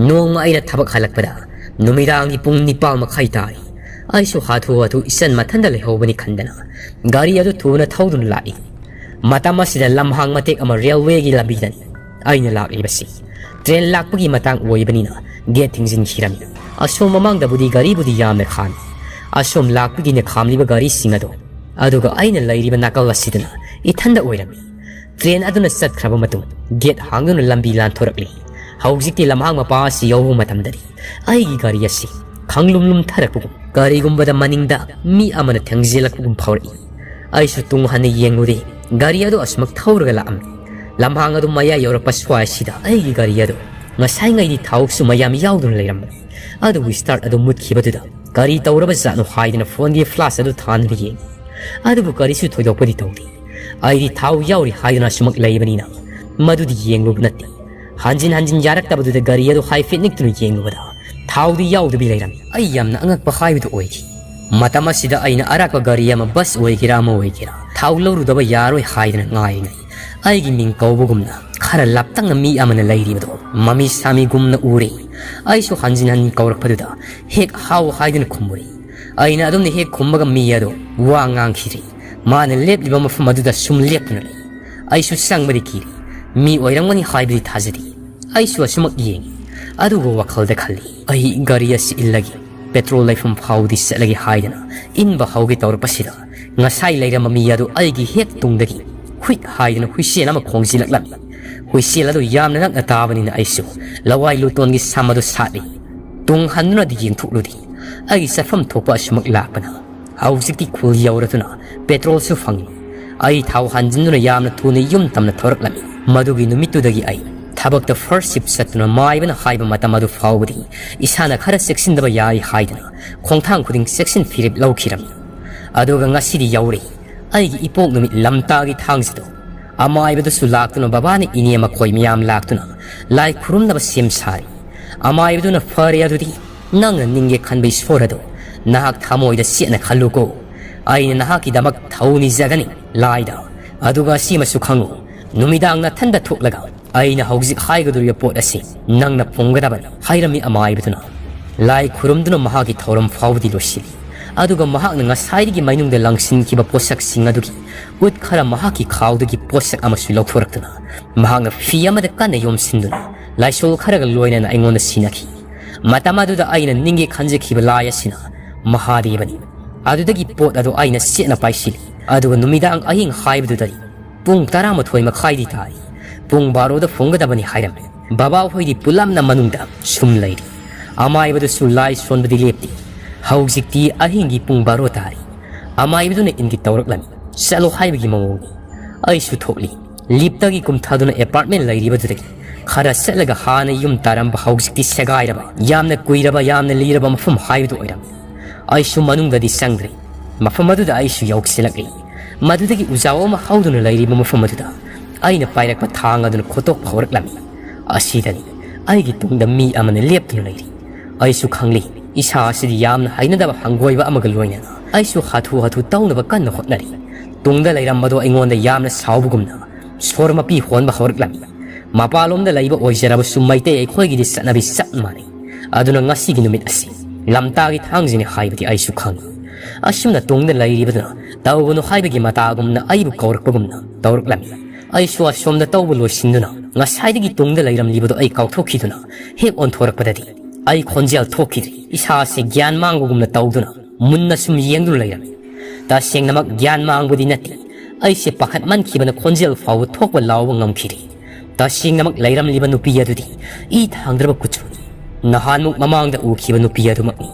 ꯅꯣꯡꯃ ꯑꯩꯅ ꯊꯕꯛ ꯍꯜꯂꯛꯄꯗ ꯅꯨꯃꯤꯗꯥꯡꯒꯤ ꯄꯨꯡ ꯅꯤꯄꯥꯜ ꯃꯈꯥꯏ ꯇꯥꯔꯦ꯫ ꯑꯩꯁꯨ ꯍꯥꯊꯨ ꯍꯥꯊꯨ ꯏꯆꯟ ꯃꯊꯟꯇ ꯂꯩꯍꯧꯕꯅꯤ ꯈꯟꯗꯅ ꯒꯥꯔꯤ ꯑꯗꯨ ꯊꯨꯅ ꯊꯧꯗꯨꯅ ꯂꯥꯛꯏ꯫ ꯃꯇꯝ ꯑꯁꯤꯗ ꯂꯝꯍꯥꯡ ꯃꯇꯦꯛ ꯑꯃ ꯔꯦꯜꯋꯦꯒꯤ ꯂꯝꯕꯤꯗꯅꯤ ꯑꯩꯅ ꯂꯥꯛꯂꯤꯕꯁꯤ꯫ ꯇ꯭ꯔꯦꯟ ꯂꯥꯛꯄꯒꯤ ꯃꯇꯥꯡ ꯑꯣꯏꯕꯅꯤꯅ ꯒꯦꯠ ꯊꯤꯡꯖꯤꯟꯈꯤꯔꯝꯃꯤ꯫ ꯑꯁꯣꯝ ꯃꯃꯥꯡꯗꯕꯨꯗꯤ ꯒꯥꯔꯤꯕꯨꯗꯤ ꯌꯥꯝꯅ ꯈꯥꯝꯃꯤ꯫ ꯑꯁꯣꯝ ꯂꯥꯛꯄꯒꯤꯅ ꯈꯥꯝꯂꯤꯕ ꯒꯥꯔꯤꯁꯤꯡ ꯑꯗꯣ, ꯑꯗꯨꯒ ꯑꯩꯅ ꯂꯩꯔꯤꯕ ꯅꯥꯀꯜ ꯑꯁꯤꯗꯅ ꯏꯊꯟꯗ ꯑꯣꯏꯔꯝꯃꯤ꯫ ꯇ꯭ꯔꯦꯟ ꯑꯗꯨꯅ ꯆꯠꯈ꯭ꯔꯕ ꯃꯇꯨꯡ ꯒꯦꯠ ꯍꯥꯡꯗꯨꯅ ꯂꯝꯕꯤ ꯂꯥꯟꯊꯣꯔꯛꯂꯤ꯫ ꯍꯧꯖꯤꯛꯇꯤ ꯂꯝꯍꯥꯡ ꯃꯄꯥ ꯑꯁꯤ ꯌꯧꯕ ꯃꯇꯝꯗꯗꯤ ꯑꯩꯒꯤ ꯒꯥꯔꯤ ꯑꯁꯤ ꯈꯪꯂꯨꯝ ꯂꯨꯝꯊꯔꯛꯄꯒꯨꯝ, ꯀꯔꯤꯒꯨꯝꯕꯗ ꯃꯅꯤꯡꯗ ꯃꯤ ꯑꯃꯅ ꯊꯦꯡꯖꯤꯜꯂꯛꯄꯒꯨꯝ ꯐꯥꯎꯔꯛꯏ꯫ ꯑꯩꯁꯨ ꯇꯨꯡ ꯍꯟꯅ ꯌꯦꯡꯂꯨꯔꯦ, ꯒꯥꯔꯤ ꯑꯗꯨ ꯑꯁꯨꯃꯛ ꯊꯧꯔꯒ ꯂꯥꯛꯂꯝꯃꯤ꯫ ꯂꯝꯍꯥꯡ ꯑꯗꯨ ꯃꯌꯥꯏ ꯌꯧꯔꯛꯄ ꯁ꯭ꯋꯥꯏꯁꯤꯗ ꯑꯩꯒꯤ ꯒꯥꯔꯤ ꯑꯗꯨ ꯉꯁꯥꯏꯉꯩꯗꯤ ꯊꯥꯎꯁꯨ ꯃꯌꯥꯝ ꯌꯥꯎꯗꯨꯅ ꯂꯩꯔꯝꯕꯅꯤ꯫ ꯑꯗꯨꯕꯨ start ꯑꯗꯨ ꯃꯨꯠꯈꯤꯕꯗꯨꯗ ꯀꯔꯤ ꯇꯧꯔꯕ ꯖꯥꯠꯅꯣ ꯍꯥꯏꯗꯨꯅ phoneꯒꯤ flash ꯑꯗꯨ ꯊꯥꯟꯗꯨꯅ ꯌꯦꯡꯉꯤ꯫ ꯑꯗꯨꯕꯨ ꯀꯔꯤꯁꯨ ꯊꯣꯏꯗꯣꯛꯄꯗꯤ ꯇꯧꯗꯦ꯫ ꯑꯩꯗꯤ ꯊꯥꯎ ꯌꯥꯎꯔꯤ ꯍꯥꯏꯗꯨꯅ ꯑꯁꯨꯃꯛ ꯂꯩꯕꯅꯤꯅ ꯃꯗꯨꯗꯤ ꯌꯦꯡꯂꯨꯕ ꯅꯠꯇꯦ꯫ ꯍꯟꯖꯤꯟ ꯍꯟꯖꯤꯟ ꯌꯥꯔꯛꯇꯕꯗꯨꯗ ꯒꯥꯔꯤ ꯑꯗꯨ ꯍꯥꯏꯐꯦꯠ ꯅꯤꯛꯇꯨꯅ ꯌꯦꯡꯂꯨꯕꯗ ꯊꯥꯎꯗꯤ ꯌꯥꯎꯗꯕꯤ ꯂꯩꯔꯝꯃꯤ꯫ ꯑꯩ ꯌꯥꯝꯅ ꯑꯉꯛꯄ ꯍꯥꯏꯕꯗꯨ ꯑꯣꯏꯈꯤ꯫ ꯃꯇꯝ ꯑꯁꯤꯗ ꯑꯩꯅ ꯑꯔꯥꯛꯄ ꯒꯥꯔꯤ ꯑꯃ, bus ꯑꯣꯏꯒꯦꯔꯥ ꯑꯃ ꯑꯣꯏꯒꯦꯔꯥ, ꯊꯥꯎ ꯂꯧꯔꯨꯗꯕ ꯌꯥꯔꯣꯏ ꯍꯥꯏꯗꯅ ꯉꯥꯏꯔꯤꯉꯩ, ꯑꯩꯒꯤ ꯃꯤꯡ ꯀꯧꯕꯒꯨꯝꯅ ꯈꯔ ꯂꯥꯞꯇꯛꯅ ꯃꯤ ꯑꯃꯅ ꯂꯩꯔꯤꯕꯗꯣ ꯃꯃꯤ ꯁꯥꯃꯤꯒꯨꯝꯅ ꯎꯔꯦ꯫ ꯑꯩꯁꯨ ꯍꯟꯖꯤꯟ ꯍꯟꯖꯤꯟ ꯀꯧꯔꯛꯄꯗꯨꯗ ꯍꯦꯛ ꯍꯥꯎ ꯍꯥꯏꯗꯨꯅ ꯈꯨꯝꯃꯨꯔꯦ꯫ ꯑꯩꯅ ꯑꯗꯨꯝꯅ ꯍꯦꯛ ꯈꯨꯝꯕꯒ ꯃꯤ ꯑꯗꯣ ꯋꯥ ꯉꯥꯡꯈꯤꯗ꯭ꯔꯦ꯫ ꯃꯥꯅ ꯂꯦꯞꯂꯤꯕ ꯃꯐꯝ ꯑꯗꯨꯗ ꯁꯨꯝ ꯂꯦꯞꯇꯨꯅ ꯂꯩ꯫ ꯑꯩꯁꯨ ꯆꯪꯕꯗꯤ ꯀꯤꯔꯦ꯫ ꯃꯤ ꯑꯣꯏꯔꯝꯒꯅꯤ ꯍꯥꯏꯕꯗꯤ ꯊꯥꯖꯗꯦ꯫ ꯑꯩꯁꯨ ꯑꯁꯨꯃꯛ ꯌꯦꯡꯉꯤ꯫ ꯑꯗꯨꯒ ꯋꯥꯈꯜꯗ ꯈꯜꯂꯤ, ꯑꯩ ꯒꯥꯔꯤ ꯑꯁꯤ ꯏꯜꯂꯒ petrol ꯂꯩꯐꯝ ꯐꯥꯎꯕꯗꯤ ꯆꯠꯂꯒꯦ ꯍꯥꯏꯗꯅ ꯏꯟꯕ ꯍꯧꯒꯦ ꯇꯧꯔꯛꯄꯁꯤꯗ, ꯉꯁꯥꯏ ꯂꯩꯔꯝꯕ ꯃꯤ ꯑꯗꯨ ꯑꯩꯒꯤ ꯍꯦꯛ ꯇꯨꯡꯗꯒꯤ ꯍꯨꯏꯠ ꯍꯥꯏꯗꯅ ꯍꯨꯏꯁꯦꯜ ꯑꯃ ꯈꯣꯡꯖꯤꯜꯂꯛꯂꯝꯃꯤ꯫ ꯍꯨꯏꯁꯦꯜ ꯑꯗꯨ ꯌꯥꯝꯅ ꯅꯛꯅ ꯇꯥꯕꯅꯤꯅ ꯑꯩꯁꯨ ꯂꯋꯥꯏ ꯂꯨꯇꯣꯟꯒꯤ ꯁꯝ ꯑꯗꯨ ꯁꯥꯠꯂꯤ꯫ ꯇꯨꯡ ꯍꯟꯗꯨꯅꯗꯤ ꯌꯦꯡꯊꯣꯛꯂꯨꯗꯦ꯫ ꯑꯩꯒꯤ ꯆꯠꯐꯝ ꯊꯣꯛꯄ ꯑꯁꯨꯃꯛ ꯂꯥꯛꯄꯅ ꯍꯧꯖꯤꯛꯇꯤ ꯈꯨꯜ ꯌꯧꯔꯗꯨꯅ petrol ꯁꯨ ꯐꯪꯏ꯫ ꯑꯩ ꯊꯥꯎ ꯍꯥꯟꯖꯤꯟꯗꯨꯅ ꯌꯥꯝꯅ ꯊꯨꯅ ꯌꯨꯝ ꯇꯝꯅ ꯊꯧꯔꯛꯂꯝꯃꯤ꯫ ꯃꯗꯨꯒꯤ ꯅꯨꯃꯤꯠꯇꯨꯗꯒꯤ ꯑꯩ ꯊꯕꯛꯇ first shift ꯆꯠꯇꯨꯅ ꯃꯥꯏꯕꯅ ꯍꯥꯏꯕ ꯃꯇꯝ ꯑꯗꯨ ꯐꯥꯎꯕꯗꯤ ꯏꯁꯥꯅ ꯈꯔ ꯆꯦꯛꯁꯤꯟꯗꯕ ꯌꯥꯏ ꯍꯥꯏꯗꯨꯅ ꯈꯣꯡꯊꯥꯡ ꯈꯨꯗꯤꯡ ꯆꯦꯛꯁꯤꯟ ꯐꯤꯔꯦꯞ ꯂꯧꯈꯤꯔꯝꯃꯤ꯫ ꯑꯗꯨꯒ ꯉꯁꯤꯗꯤ ꯌꯧꯔꯦ, ꯑꯩꯒꯤ ꯏꯄꯣꯛ ꯅꯨꯃꯤꯠ ꯂꯝꯇꯥꯒꯤ ꯊꯥꯡꯖꯗꯣ꯫ ꯑꯃꯥꯏꯕꯗꯨꯁꯨ ꯂꯥꯛꯇꯨꯅ ꯕꯕꯥꯅ ꯏꯅꯦ ꯃꯈꯣꯏ ꯃꯌꯥꯝ ꯂꯥꯛꯇꯨꯅ ꯂꯥꯏ ꯈꯨꯔꯨꯝꯅꯕ ꯁꯦꯝ ꯁꯥꯔꯤ꯫ ꯑꯃꯥꯏꯕꯗꯨꯅ, "ꯐꯔꯦ ꯑꯗꯨꯗꯤ, ꯅꯪꯅ ꯅꯤꯡꯒꯦ ꯈꯟꯕ ꯏꯁꯣꯔ ꯑꯗꯣ ꯅꯍꯥꯛ ꯊꯃꯣꯏꯗ ꯆꯦꯠꯅ ꯈꯜꯂꯨꯀꯣ꯫ ꯑꯩꯅ ꯅꯍꯥꯛꯀꯤꯗꯃꯛ ꯊꯧꯅꯤꯖꯒꯅꯤ ꯂꯥꯏꯗ꯫ ꯑꯗꯨꯒ ꯑꯁꯤꯃꯁꯨ ꯈꯪꯉꯨ, ꯅꯨꯃꯤꯗꯥꯡ ꯅꯊꯟꯗ ꯊꯣꯛꯂꯒ ꯑꯩꯅ ꯍꯧꯖꯤꯛ ꯍꯥꯏꯒꯗꯧꯔꯤꯕ ꯄꯣꯠ ꯑꯁꯤ ꯅꯪꯅ ꯐꯪꯒꯗꯕꯅꯤ," ꯍꯥꯏꯔꯝꯃꯤ ꯑꯃꯥꯏꯕꯗꯨꯅ꯫ ꯂꯥꯏ ꯈꯨꯔꯨꯝꯗꯨꯅ ꯃꯍꯥꯛꯀꯤ ꯊꯧꯔꯝ ꯐꯥꯎꯕꯗꯤ ꯂꯣꯏꯁꯤꯜꯂꯤ꯫ ꯑꯗꯨꯒ ꯃꯍꯥꯛꯅ ꯉꯁꯥꯏꯗꯒꯤ ꯃꯅꯨꯡꯗ ꯂꯪꯁꯤꯟꯈꯤꯕ ꯄꯣꯠꯁꯛꯁꯤꯡ ꯑꯗꯨꯒꯤ ꯎꯠ ꯈꯔ ꯃꯍꯥꯛꯀꯤ ꯈꯥꯎꯗꯒꯤ ꯄꯣꯠꯁꯛ ꯑꯃꯁꯨ ꯂꯧꯊꯣꯔꯛꯇꯨꯅ ꯃꯍꯥꯛꯅ ꯐꯤ ꯑꯃꯗ ꯀꯟꯅ ꯌꯣꯝꯁꯤꯟꯗꯨꯅ ꯂꯥꯏꯁꯣꯜ ꯈꯔꯒ ꯂꯣꯏꯅꯅ ꯑꯩꯉꯣꯟꯗ ꯁꯤꯟꯅꯈꯤ꯫ ꯃꯇꯝ ꯑꯗꯨꯗ ꯑꯩꯅ ꯅꯤꯡꯒꯦ ꯈꯟꯖꯈꯤꯕ ꯂꯥꯏ ꯑꯁꯤꯅ ꯃꯍꯥꯗꯦꯕꯅꯤ꯫ ꯑꯗꯨꯗꯒꯤ ꯄꯣꯠ ꯑꯗꯨ ꯑꯩꯅ ꯆꯦꯠꯅ ꯄꯥꯏꯁꯤꯜꯂꯤ꯫ ꯑꯗꯨꯒ ꯅꯨꯃꯤꯗꯥꯡ ꯑꯍꯤꯡ ꯍꯥꯏꯕꯗꯨꯗꯗꯤ ꯄꯨꯡ ꯇꯔꯥꯃꯥꯊꯣꯏ ꯃꯈꯥꯏꯗꯤ ꯇꯥꯔꯤ꯫ ꯄꯨꯡ ꯕꯥꯔꯣꯗ ꯐꯨꯡꯒꯗꯕꯅꯤ ꯍꯥꯏꯔꯝꯃꯤ꯫ ꯕꯕꯥꯍꯣꯏꯗꯤ ꯄꯨꯂꯞꯅ ꯃꯅꯨꯡꯗ ꯁꯨꯝ ꯂꯩꯔꯤ꯫ ꯑꯃꯥꯏꯕꯗꯨꯁꯨ ꯂꯥꯏ ꯁꯣꯟꯕꯗꯤ ꯂꯦꯞꯇꯦ꯫ ꯍꯧꯖꯤꯛꯇꯤ ꯑꯍꯤꯡꯒꯤ ꯄꯨꯡ ꯕꯥꯔꯣ ꯇꯥꯔꯤ꯫ ꯑꯃꯥꯏꯕꯗꯨꯅ ꯏꯪꯒꯤꯠ ꯇꯧꯔꯛꯂꯝꯃꯤ꯫ ꯆꯠꯂꯣ ꯍꯥꯏꯕꯒꯤ ꯃꯑꯣꯡꯅꯤ꯫ ꯑꯩꯁꯨ ꯊꯣꯛꯂꯤ꯫ Lift ꯇꯒꯤ ꯀꯨꯝꯊꯗꯨꯅ apartment ꯂꯩꯔꯤꯕꯗꯨꯗꯒꯤ ꯈꯔ ꯆꯠꯂꯒ ꯍꯥꯟꯅ ꯌꯨꯝ ꯇꯥꯔꯝꯕ, ꯍꯧꯖꯤꯛꯇꯤ ꯁꯦꯒꯥꯏꯔꯕ, ꯌꯥꯝꯅ ꯀꯨꯏꯔꯕ, ꯌꯥꯝꯅ ꯂꯤꯔꯕ ꯃꯐꯝ ꯍꯥꯏꯕꯗꯨ ꯑꯣꯏꯔꯝꯃꯤ꯫ ꯑꯩꯁꯨ ꯃꯅꯨꯡꯗꯗꯤ ꯆꯪꯗ꯭ꯔꯦ꯫ ꯃꯐꯝ ꯑꯗꯨꯗ ꯑꯩꯁꯨ ꯌꯧꯁꯤꯜꯂꯛꯂꯤ꯫ ꯃꯗꯨꯗꯒꯤ ꯎꯖꯥꯎ ꯑꯃ ꯍꯧꯗꯨꯅ ꯂꯩꯔꯤꯕ ꯃꯐꯝ ꯑꯗꯨꯗ ꯑꯩꯅ ꯄꯥꯏꯔꯛꯄ ꯊꯥꯡ ꯑꯗꯨꯅ ꯈꯣꯠꯇꯣꯛꯄ ꯍꯧꯔꯛꯂꯝꯃꯤ꯫ ꯑꯁꯤꯗꯅꯤ ꯑꯩꯒꯤ ꯇꯨꯡꯗ ꯃꯤ ꯑꯃꯅ ꯂꯦꯞꯇꯨꯅ ꯂꯩꯔꯤ꯫ ꯑꯩꯁꯨ ꯈꯪꯂꯤ, ꯏꯁꯥ ꯑꯁꯤꯗꯤ ꯌꯥꯝꯅ ꯍꯩꯅꯗꯕ ꯍꯪꯒꯣꯏꯕ ꯑꯃꯒ ꯂꯣꯏꯅꯅ ꯑꯩꯁꯨ ꯍꯥꯊꯨ ꯍꯥꯊꯨ ꯇꯧꯅꯕ ꯀꯟꯅ ꯍꯣꯠꯅꯔꯤ꯫ ꯇꯨꯡꯗ ꯂꯩꯔꯝꯕꯗꯣ ꯑꯩꯉꯣꯟꯗ ꯌꯥꯝꯅ ꯁꯥꯎꯕꯒꯨꯝꯅ ꯁꯣꯔ ꯃꯄꯤ ꯍꯣꯟꯕ ꯍꯧꯔꯛꯂꯝꯃꯤ꯫ ꯃꯄꯥꯟꯂꯣꯝꯗ ꯂꯩꯕ ꯑꯣꯏꯖꯔꯕꯁꯨ ꯃꯩꯇꯩ ꯑꯩꯈꯣꯏꯒꯤꯗꯤ ꯆꯠꯅꯕꯤ ꯆꯞ ꯃꯥꯟꯅꯩ꯫ ꯑꯗꯨꯅ ꯉꯁꯤꯒꯤ ꯅꯨꯃꯤꯠ ꯑꯁꯤ ꯂꯝꯇꯥꯒꯤ ꯊꯥꯡꯖꯅꯤ ꯍꯥꯏꯕꯗꯤ ꯑꯩꯁꯨ ꯈꯪꯏ꯫ ꯑꯁꯨꯝꯅ ꯇꯨꯡꯗ ꯂꯩꯔꯤꯕꯗꯨꯅ ꯇꯧꯒꯅꯨ ꯍꯥꯏꯕꯒꯤ ꯃꯇꯥꯒꯨꯝꯅ ꯑꯩꯕꯨ ꯀꯧꯔꯛꯄꯒꯨꯝꯅ ꯇꯧꯔꯛꯂꯝꯃꯤ꯫ ꯑꯩꯁꯨ ꯑꯁꯣꯝꯗ ꯇꯧꯕ ꯂꯣꯏꯁꯤꯟꯗꯨꯅ ꯉꯁꯥꯏꯗꯒꯤ ꯇꯨꯡꯗ ꯂꯩꯔꯝꯂꯤꯕꯗꯣ ꯑꯩ ꯀꯥꯎꯊꯣꯛꯈꯤꯗꯨꯅ ꯍꯦꯛ ꯑꯣꯟꯊꯣꯔꯛꯄꯗꯗꯤ ꯑꯩ ꯈꯣꯟꯖꯦꯜ ꯊꯣꯛꯈꯤꯗ꯭ꯔꯤ꯫ ꯏꯁꯥꯁꯦ ꯒ꯭ꯌꯥꯟ ꯃꯥꯡꯕꯒꯨꯝꯅ ꯇꯧꯗꯨꯅ ꯃꯨꯟꯅ ꯁꯨꯝ ꯌꯦꯡꯗꯨꯅ ꯂꯩꯔꯝꯃꯤ꯫ ꯇꯁꯦꯡꯅꯃꯛ ꯒ꯭ꯌꯥꯟ ꯃꯥꯡꯕꯗꯤ ꯅꯠꯇꯦ꯫ ꯑꯩꯁꯦ ꯄꯥꯈꯠꯃꯟꯈꯤꯕꯅ ꯈꯣꯟꯖꯦꯜ ꯐꯥꯎꯕ ꯊꯣꯛꯄ ꯂꯥꯎꯕ ꯉꯝꯈꯤꯗꯦ꯫ ꯇꯁꯦꯡꯅꯃꯛ ꯂꯩꯔꯝꯂꯤꯕ ꯅꯨꯄꯤ ꯑꯗꯨꯗꯤ ꯏ ꯊꯥꯡꯗ꯭ꯔꯕ ꯀꯨꯆꯨꯅꯤ꯫ ꯅꯍꯥꯟꯃꯨꯛ ꯃꯃꯥꯡꯗ ꯎꯈꯤꯕ ꯅꯨꯄꯤ ꯑꯗꯨꯃꯛꯅꯤ꯫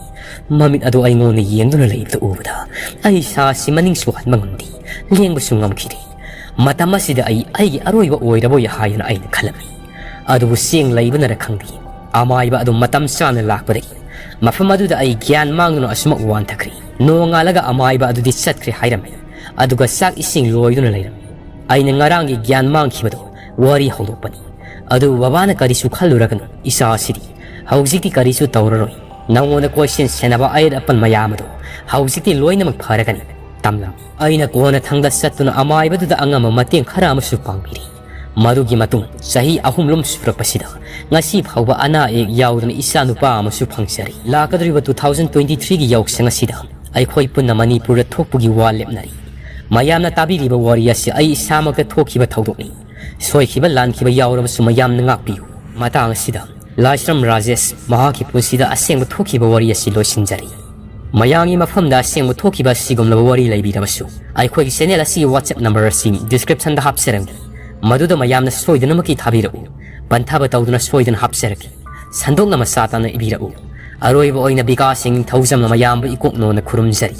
ꯃꯃꯤꯠ ꯑꯗꯨ ꯑꯩꯉꯣꯟꯗ ꯌꯦꯡꯗꯨꯅ ꯂꯩꯕꯗꯨ ꯎꯕꯗ ꯑꯩ ꯏꯁꯥꯁꯤ ꯃꯅꯤꯡꯁꯨ ꯍꯟꯕ ꯉꯝꯗꯦ, ꯂꯦꯡꯕꯁꯨ ꯉꯝꯈꯤꯗꯦ꯫ ꯃꯇꯝ ꯑꯁꯤꯗ ꯑꯩ ꯑꯩꯒꯤ ꯑꯔꯣꯏꯕ ꯑꯣꯏꯔꯕꯣꯏ ꯍꯥꯏꯗꯨꯅ ꯑꯩꯅ ꯈꯜꯂꯝꯃꯤ꯫ ꯑꯗꯨꯕꯨ ꯆꯦꯡ ꯂꯩꯕꯅꯔ ꯈꯪꯗꯦ, ꯑꯃꯥꯏꯕ ꯑꯗꯨ ꯃꯇꯝ ꯆꯥꯅ ꯂꯥꯛꯄꯗꯒꯤ ꯃꯐꯝ ꯑꯗꯨꯗ ꯑꯩ ꯒ꯭ꯌꯥꯟ ꯃꯥꯡꯗꯨꯅ ꯑꯁꯨꯃꯛ ꯋꯥꯟꯊꯈ꯭ꯔꯦ꯫ ꯅꯣꯡꯉꯥꯜꯂꯒ ꯑꯃꯥꯏꯕ ꯑꯗꯨꯗꯤ ꯆꯠꯈ꯭ꯔꯦ ꯍꯥꯏꯔꯝꯃꯤ, ꯑꯗꯨꯒ ꯆꯥꯛ ꯏꯁꯤꯡ ꯂꯣꯏꯗꯨꯅ ꯂꯩꯔꯝꯃꯤ꯫ ꯑꯩꯅ ꯉꯔꯥꯡꯒꯤ ꯒ꯭ꯌꯥꯟ ꯃꯥꯡꯈꯤꯕꯗꯣ ꯋꯥꯔꯤ ꯍꯧꯗꯣꯛꯄꯅꯤ꯫ ꯑꯗꯨ ꯕꯕꯥꯅ ꯀꯔꯤꯁꯨ ꯈꯜꯂꯨꯔꯒꯅꯨ, ꯏꯆꯥ ꯑꯁꯤꯗꯤ ꯍꯧꯖꯤꯛꯇꯤ ꯀꯔꯤꯁꯨ ꯇꯧꯔꯔꯣꯏ꯫ ꯅꯉꯣꯟꯗ ꯀꯣꯏꯁꯦꯟ ꯁꯦꯟꯅꯕ ꯑꯌꯦꯠ ꯑꯄꯟ ꯃꯌꯥꯝ ꯑꯗꯣ ꯍꯧꯖꯤꯛꯇꯤ ꯂꯣꯏꯅꯃꯛ ꯐꯔꯒꯅꯤ, ꯇꯝꯂꯝꯃꯤ꯫ ꯑꯩꯅ ꯀꯣꯟꯅꯊꯪꯗ ꯆꯠꯇꯨꯅ ꯑꯃꯥꯏꯕꯗꯨꯗ ꯑꯉꯝꯕ ꯃꯇꯦꯡ ꯈꯔ ꯑꯃꯁꯨ ꯄꯥꯡꯕꯤꯔꯤ꯫ ꯃꯗꯨꯒꯤ ꯃꯇꯨꯡ ꯆꯍꯤ ꯑꯍꯨꯝꯂꯣꯝ ꯁꯨꯔꯛꯄꯁꯤꯗ ꯉꯁꯤ ꯐꯥꯎꯕ ꯑꯅꯥ ꯑꯌꯦꯛ ꯌꯥꯎꯗꯅ ꯏꯆꯥ ꯅꯨꯄꯥ ꯑꯃꯁꯨ ꯐꯪꯖꯔꯤ꯫ ꯂꯥꯛꯀꯗꯧꯔꯤꯕ two thousand twenty threeꯒꯤ ꯌꯥꯎꯁꯪ ꯑꯁꯤꯗ ꯑꯩꯈꯣꯏ ꯄꯨꯟꯅ ꯃꯅꯤꯄꯨꯔꯗ ꯊꯣꯛꯄꯒꯤ ꯋꯥ ꯂꯦꯞꯅꯔꯤ꯫ ꯃꯌꯥꯝꯅ ꯇꯥꯕꯤꯔꯤꯕ ꯋꯥꯔꯤ ꯑꯁꯤ ꯑꯩ ꯏꯁꯥꯃꯛꯇ ꯊꯣꯛꯈꯤꯕ ꯊꯧꯗꯣꯛꯅꯤ꯫ ꯁꯣꯏꯈꯤꯕ ꯂꯥꯟꯈꯤꯕ ꯌꯥꯎꯔꯕꯁꯨ ꯃꯌꯥꯝꯅ ꯉꯥꯛꯄꯤꯌꯨ꯫ ꯃꯇꯥꯡ ꯑꯁꯤꯗ ꯂꯥꯏꯁ꯭ꯔꯝ ꯔꯥꯖꯦꯁ ꯃꯍꯥꯛꯀꯤ ꯄꯨꯟꯁꯤꯗ ꯑꯁꯦꯡꯕ ꯊꯣꯛꯈꯤꯕ ꯋꯥꯔꯤ ꯑꯁꯤ ꯂꯣꯏꯁꯤꯟꯖꯔꯤ꯫ ꯃꯌꯥꯝꯒꯤ ꯃꯐꯝꯗ ꯑꯁꯦꯡꯕ ꯊꯣꯛꯈꯤꯕ ꯑꯁꯤꯒꯨꯝꯂꯕ ꯋꯥꯔꯤ ꯂꯩꯕꯤꯔꯕꯁꯨ ꯑꯩꯈꯣꯏꯒꯤ channel ꯑꯁꯤꯒꯤ WhatsApp number ꯑꯁꯤ descriptionꯗ ꯍꯥꯞꯆꯔꯝꯒꯦ꯫ ꯃꯗꯨꯗ ꯃꯌꯥꯝꯅ ꯁꯣꯏꯗꯅꯃꯛꯀꯤ ꯊꯥꯕꯤꯔꯛꯎ꯫ ꯄꯟꯊꯕ ꯇꯧꯗꯨꯅ ꯁꯣꯏꯗꯅ ꯍꯥꯞꯆꯔꯛꯀꯦ꯫ ꯁꯟꯗꯣꯛꯅ ꯃꯆꯥ ꯇꯥꯅ ꯏꯕꯤꯔꯛꯎ꯫ ꯑꯔꯣꯏꯕ ꯑꯣꯏꯅ ꯕꯤꯀꯥꯁ ꯁꯤꯡ ꯅꯤꯡꯊꯧꯖꯝꯅ ꯃꯌꯥꯝꯕꯨ ꯏꯀꯣꯛ ꯅꯣꯟꯅ ꯈꯨꯔꯨꯝꯖꯔꯤ꯫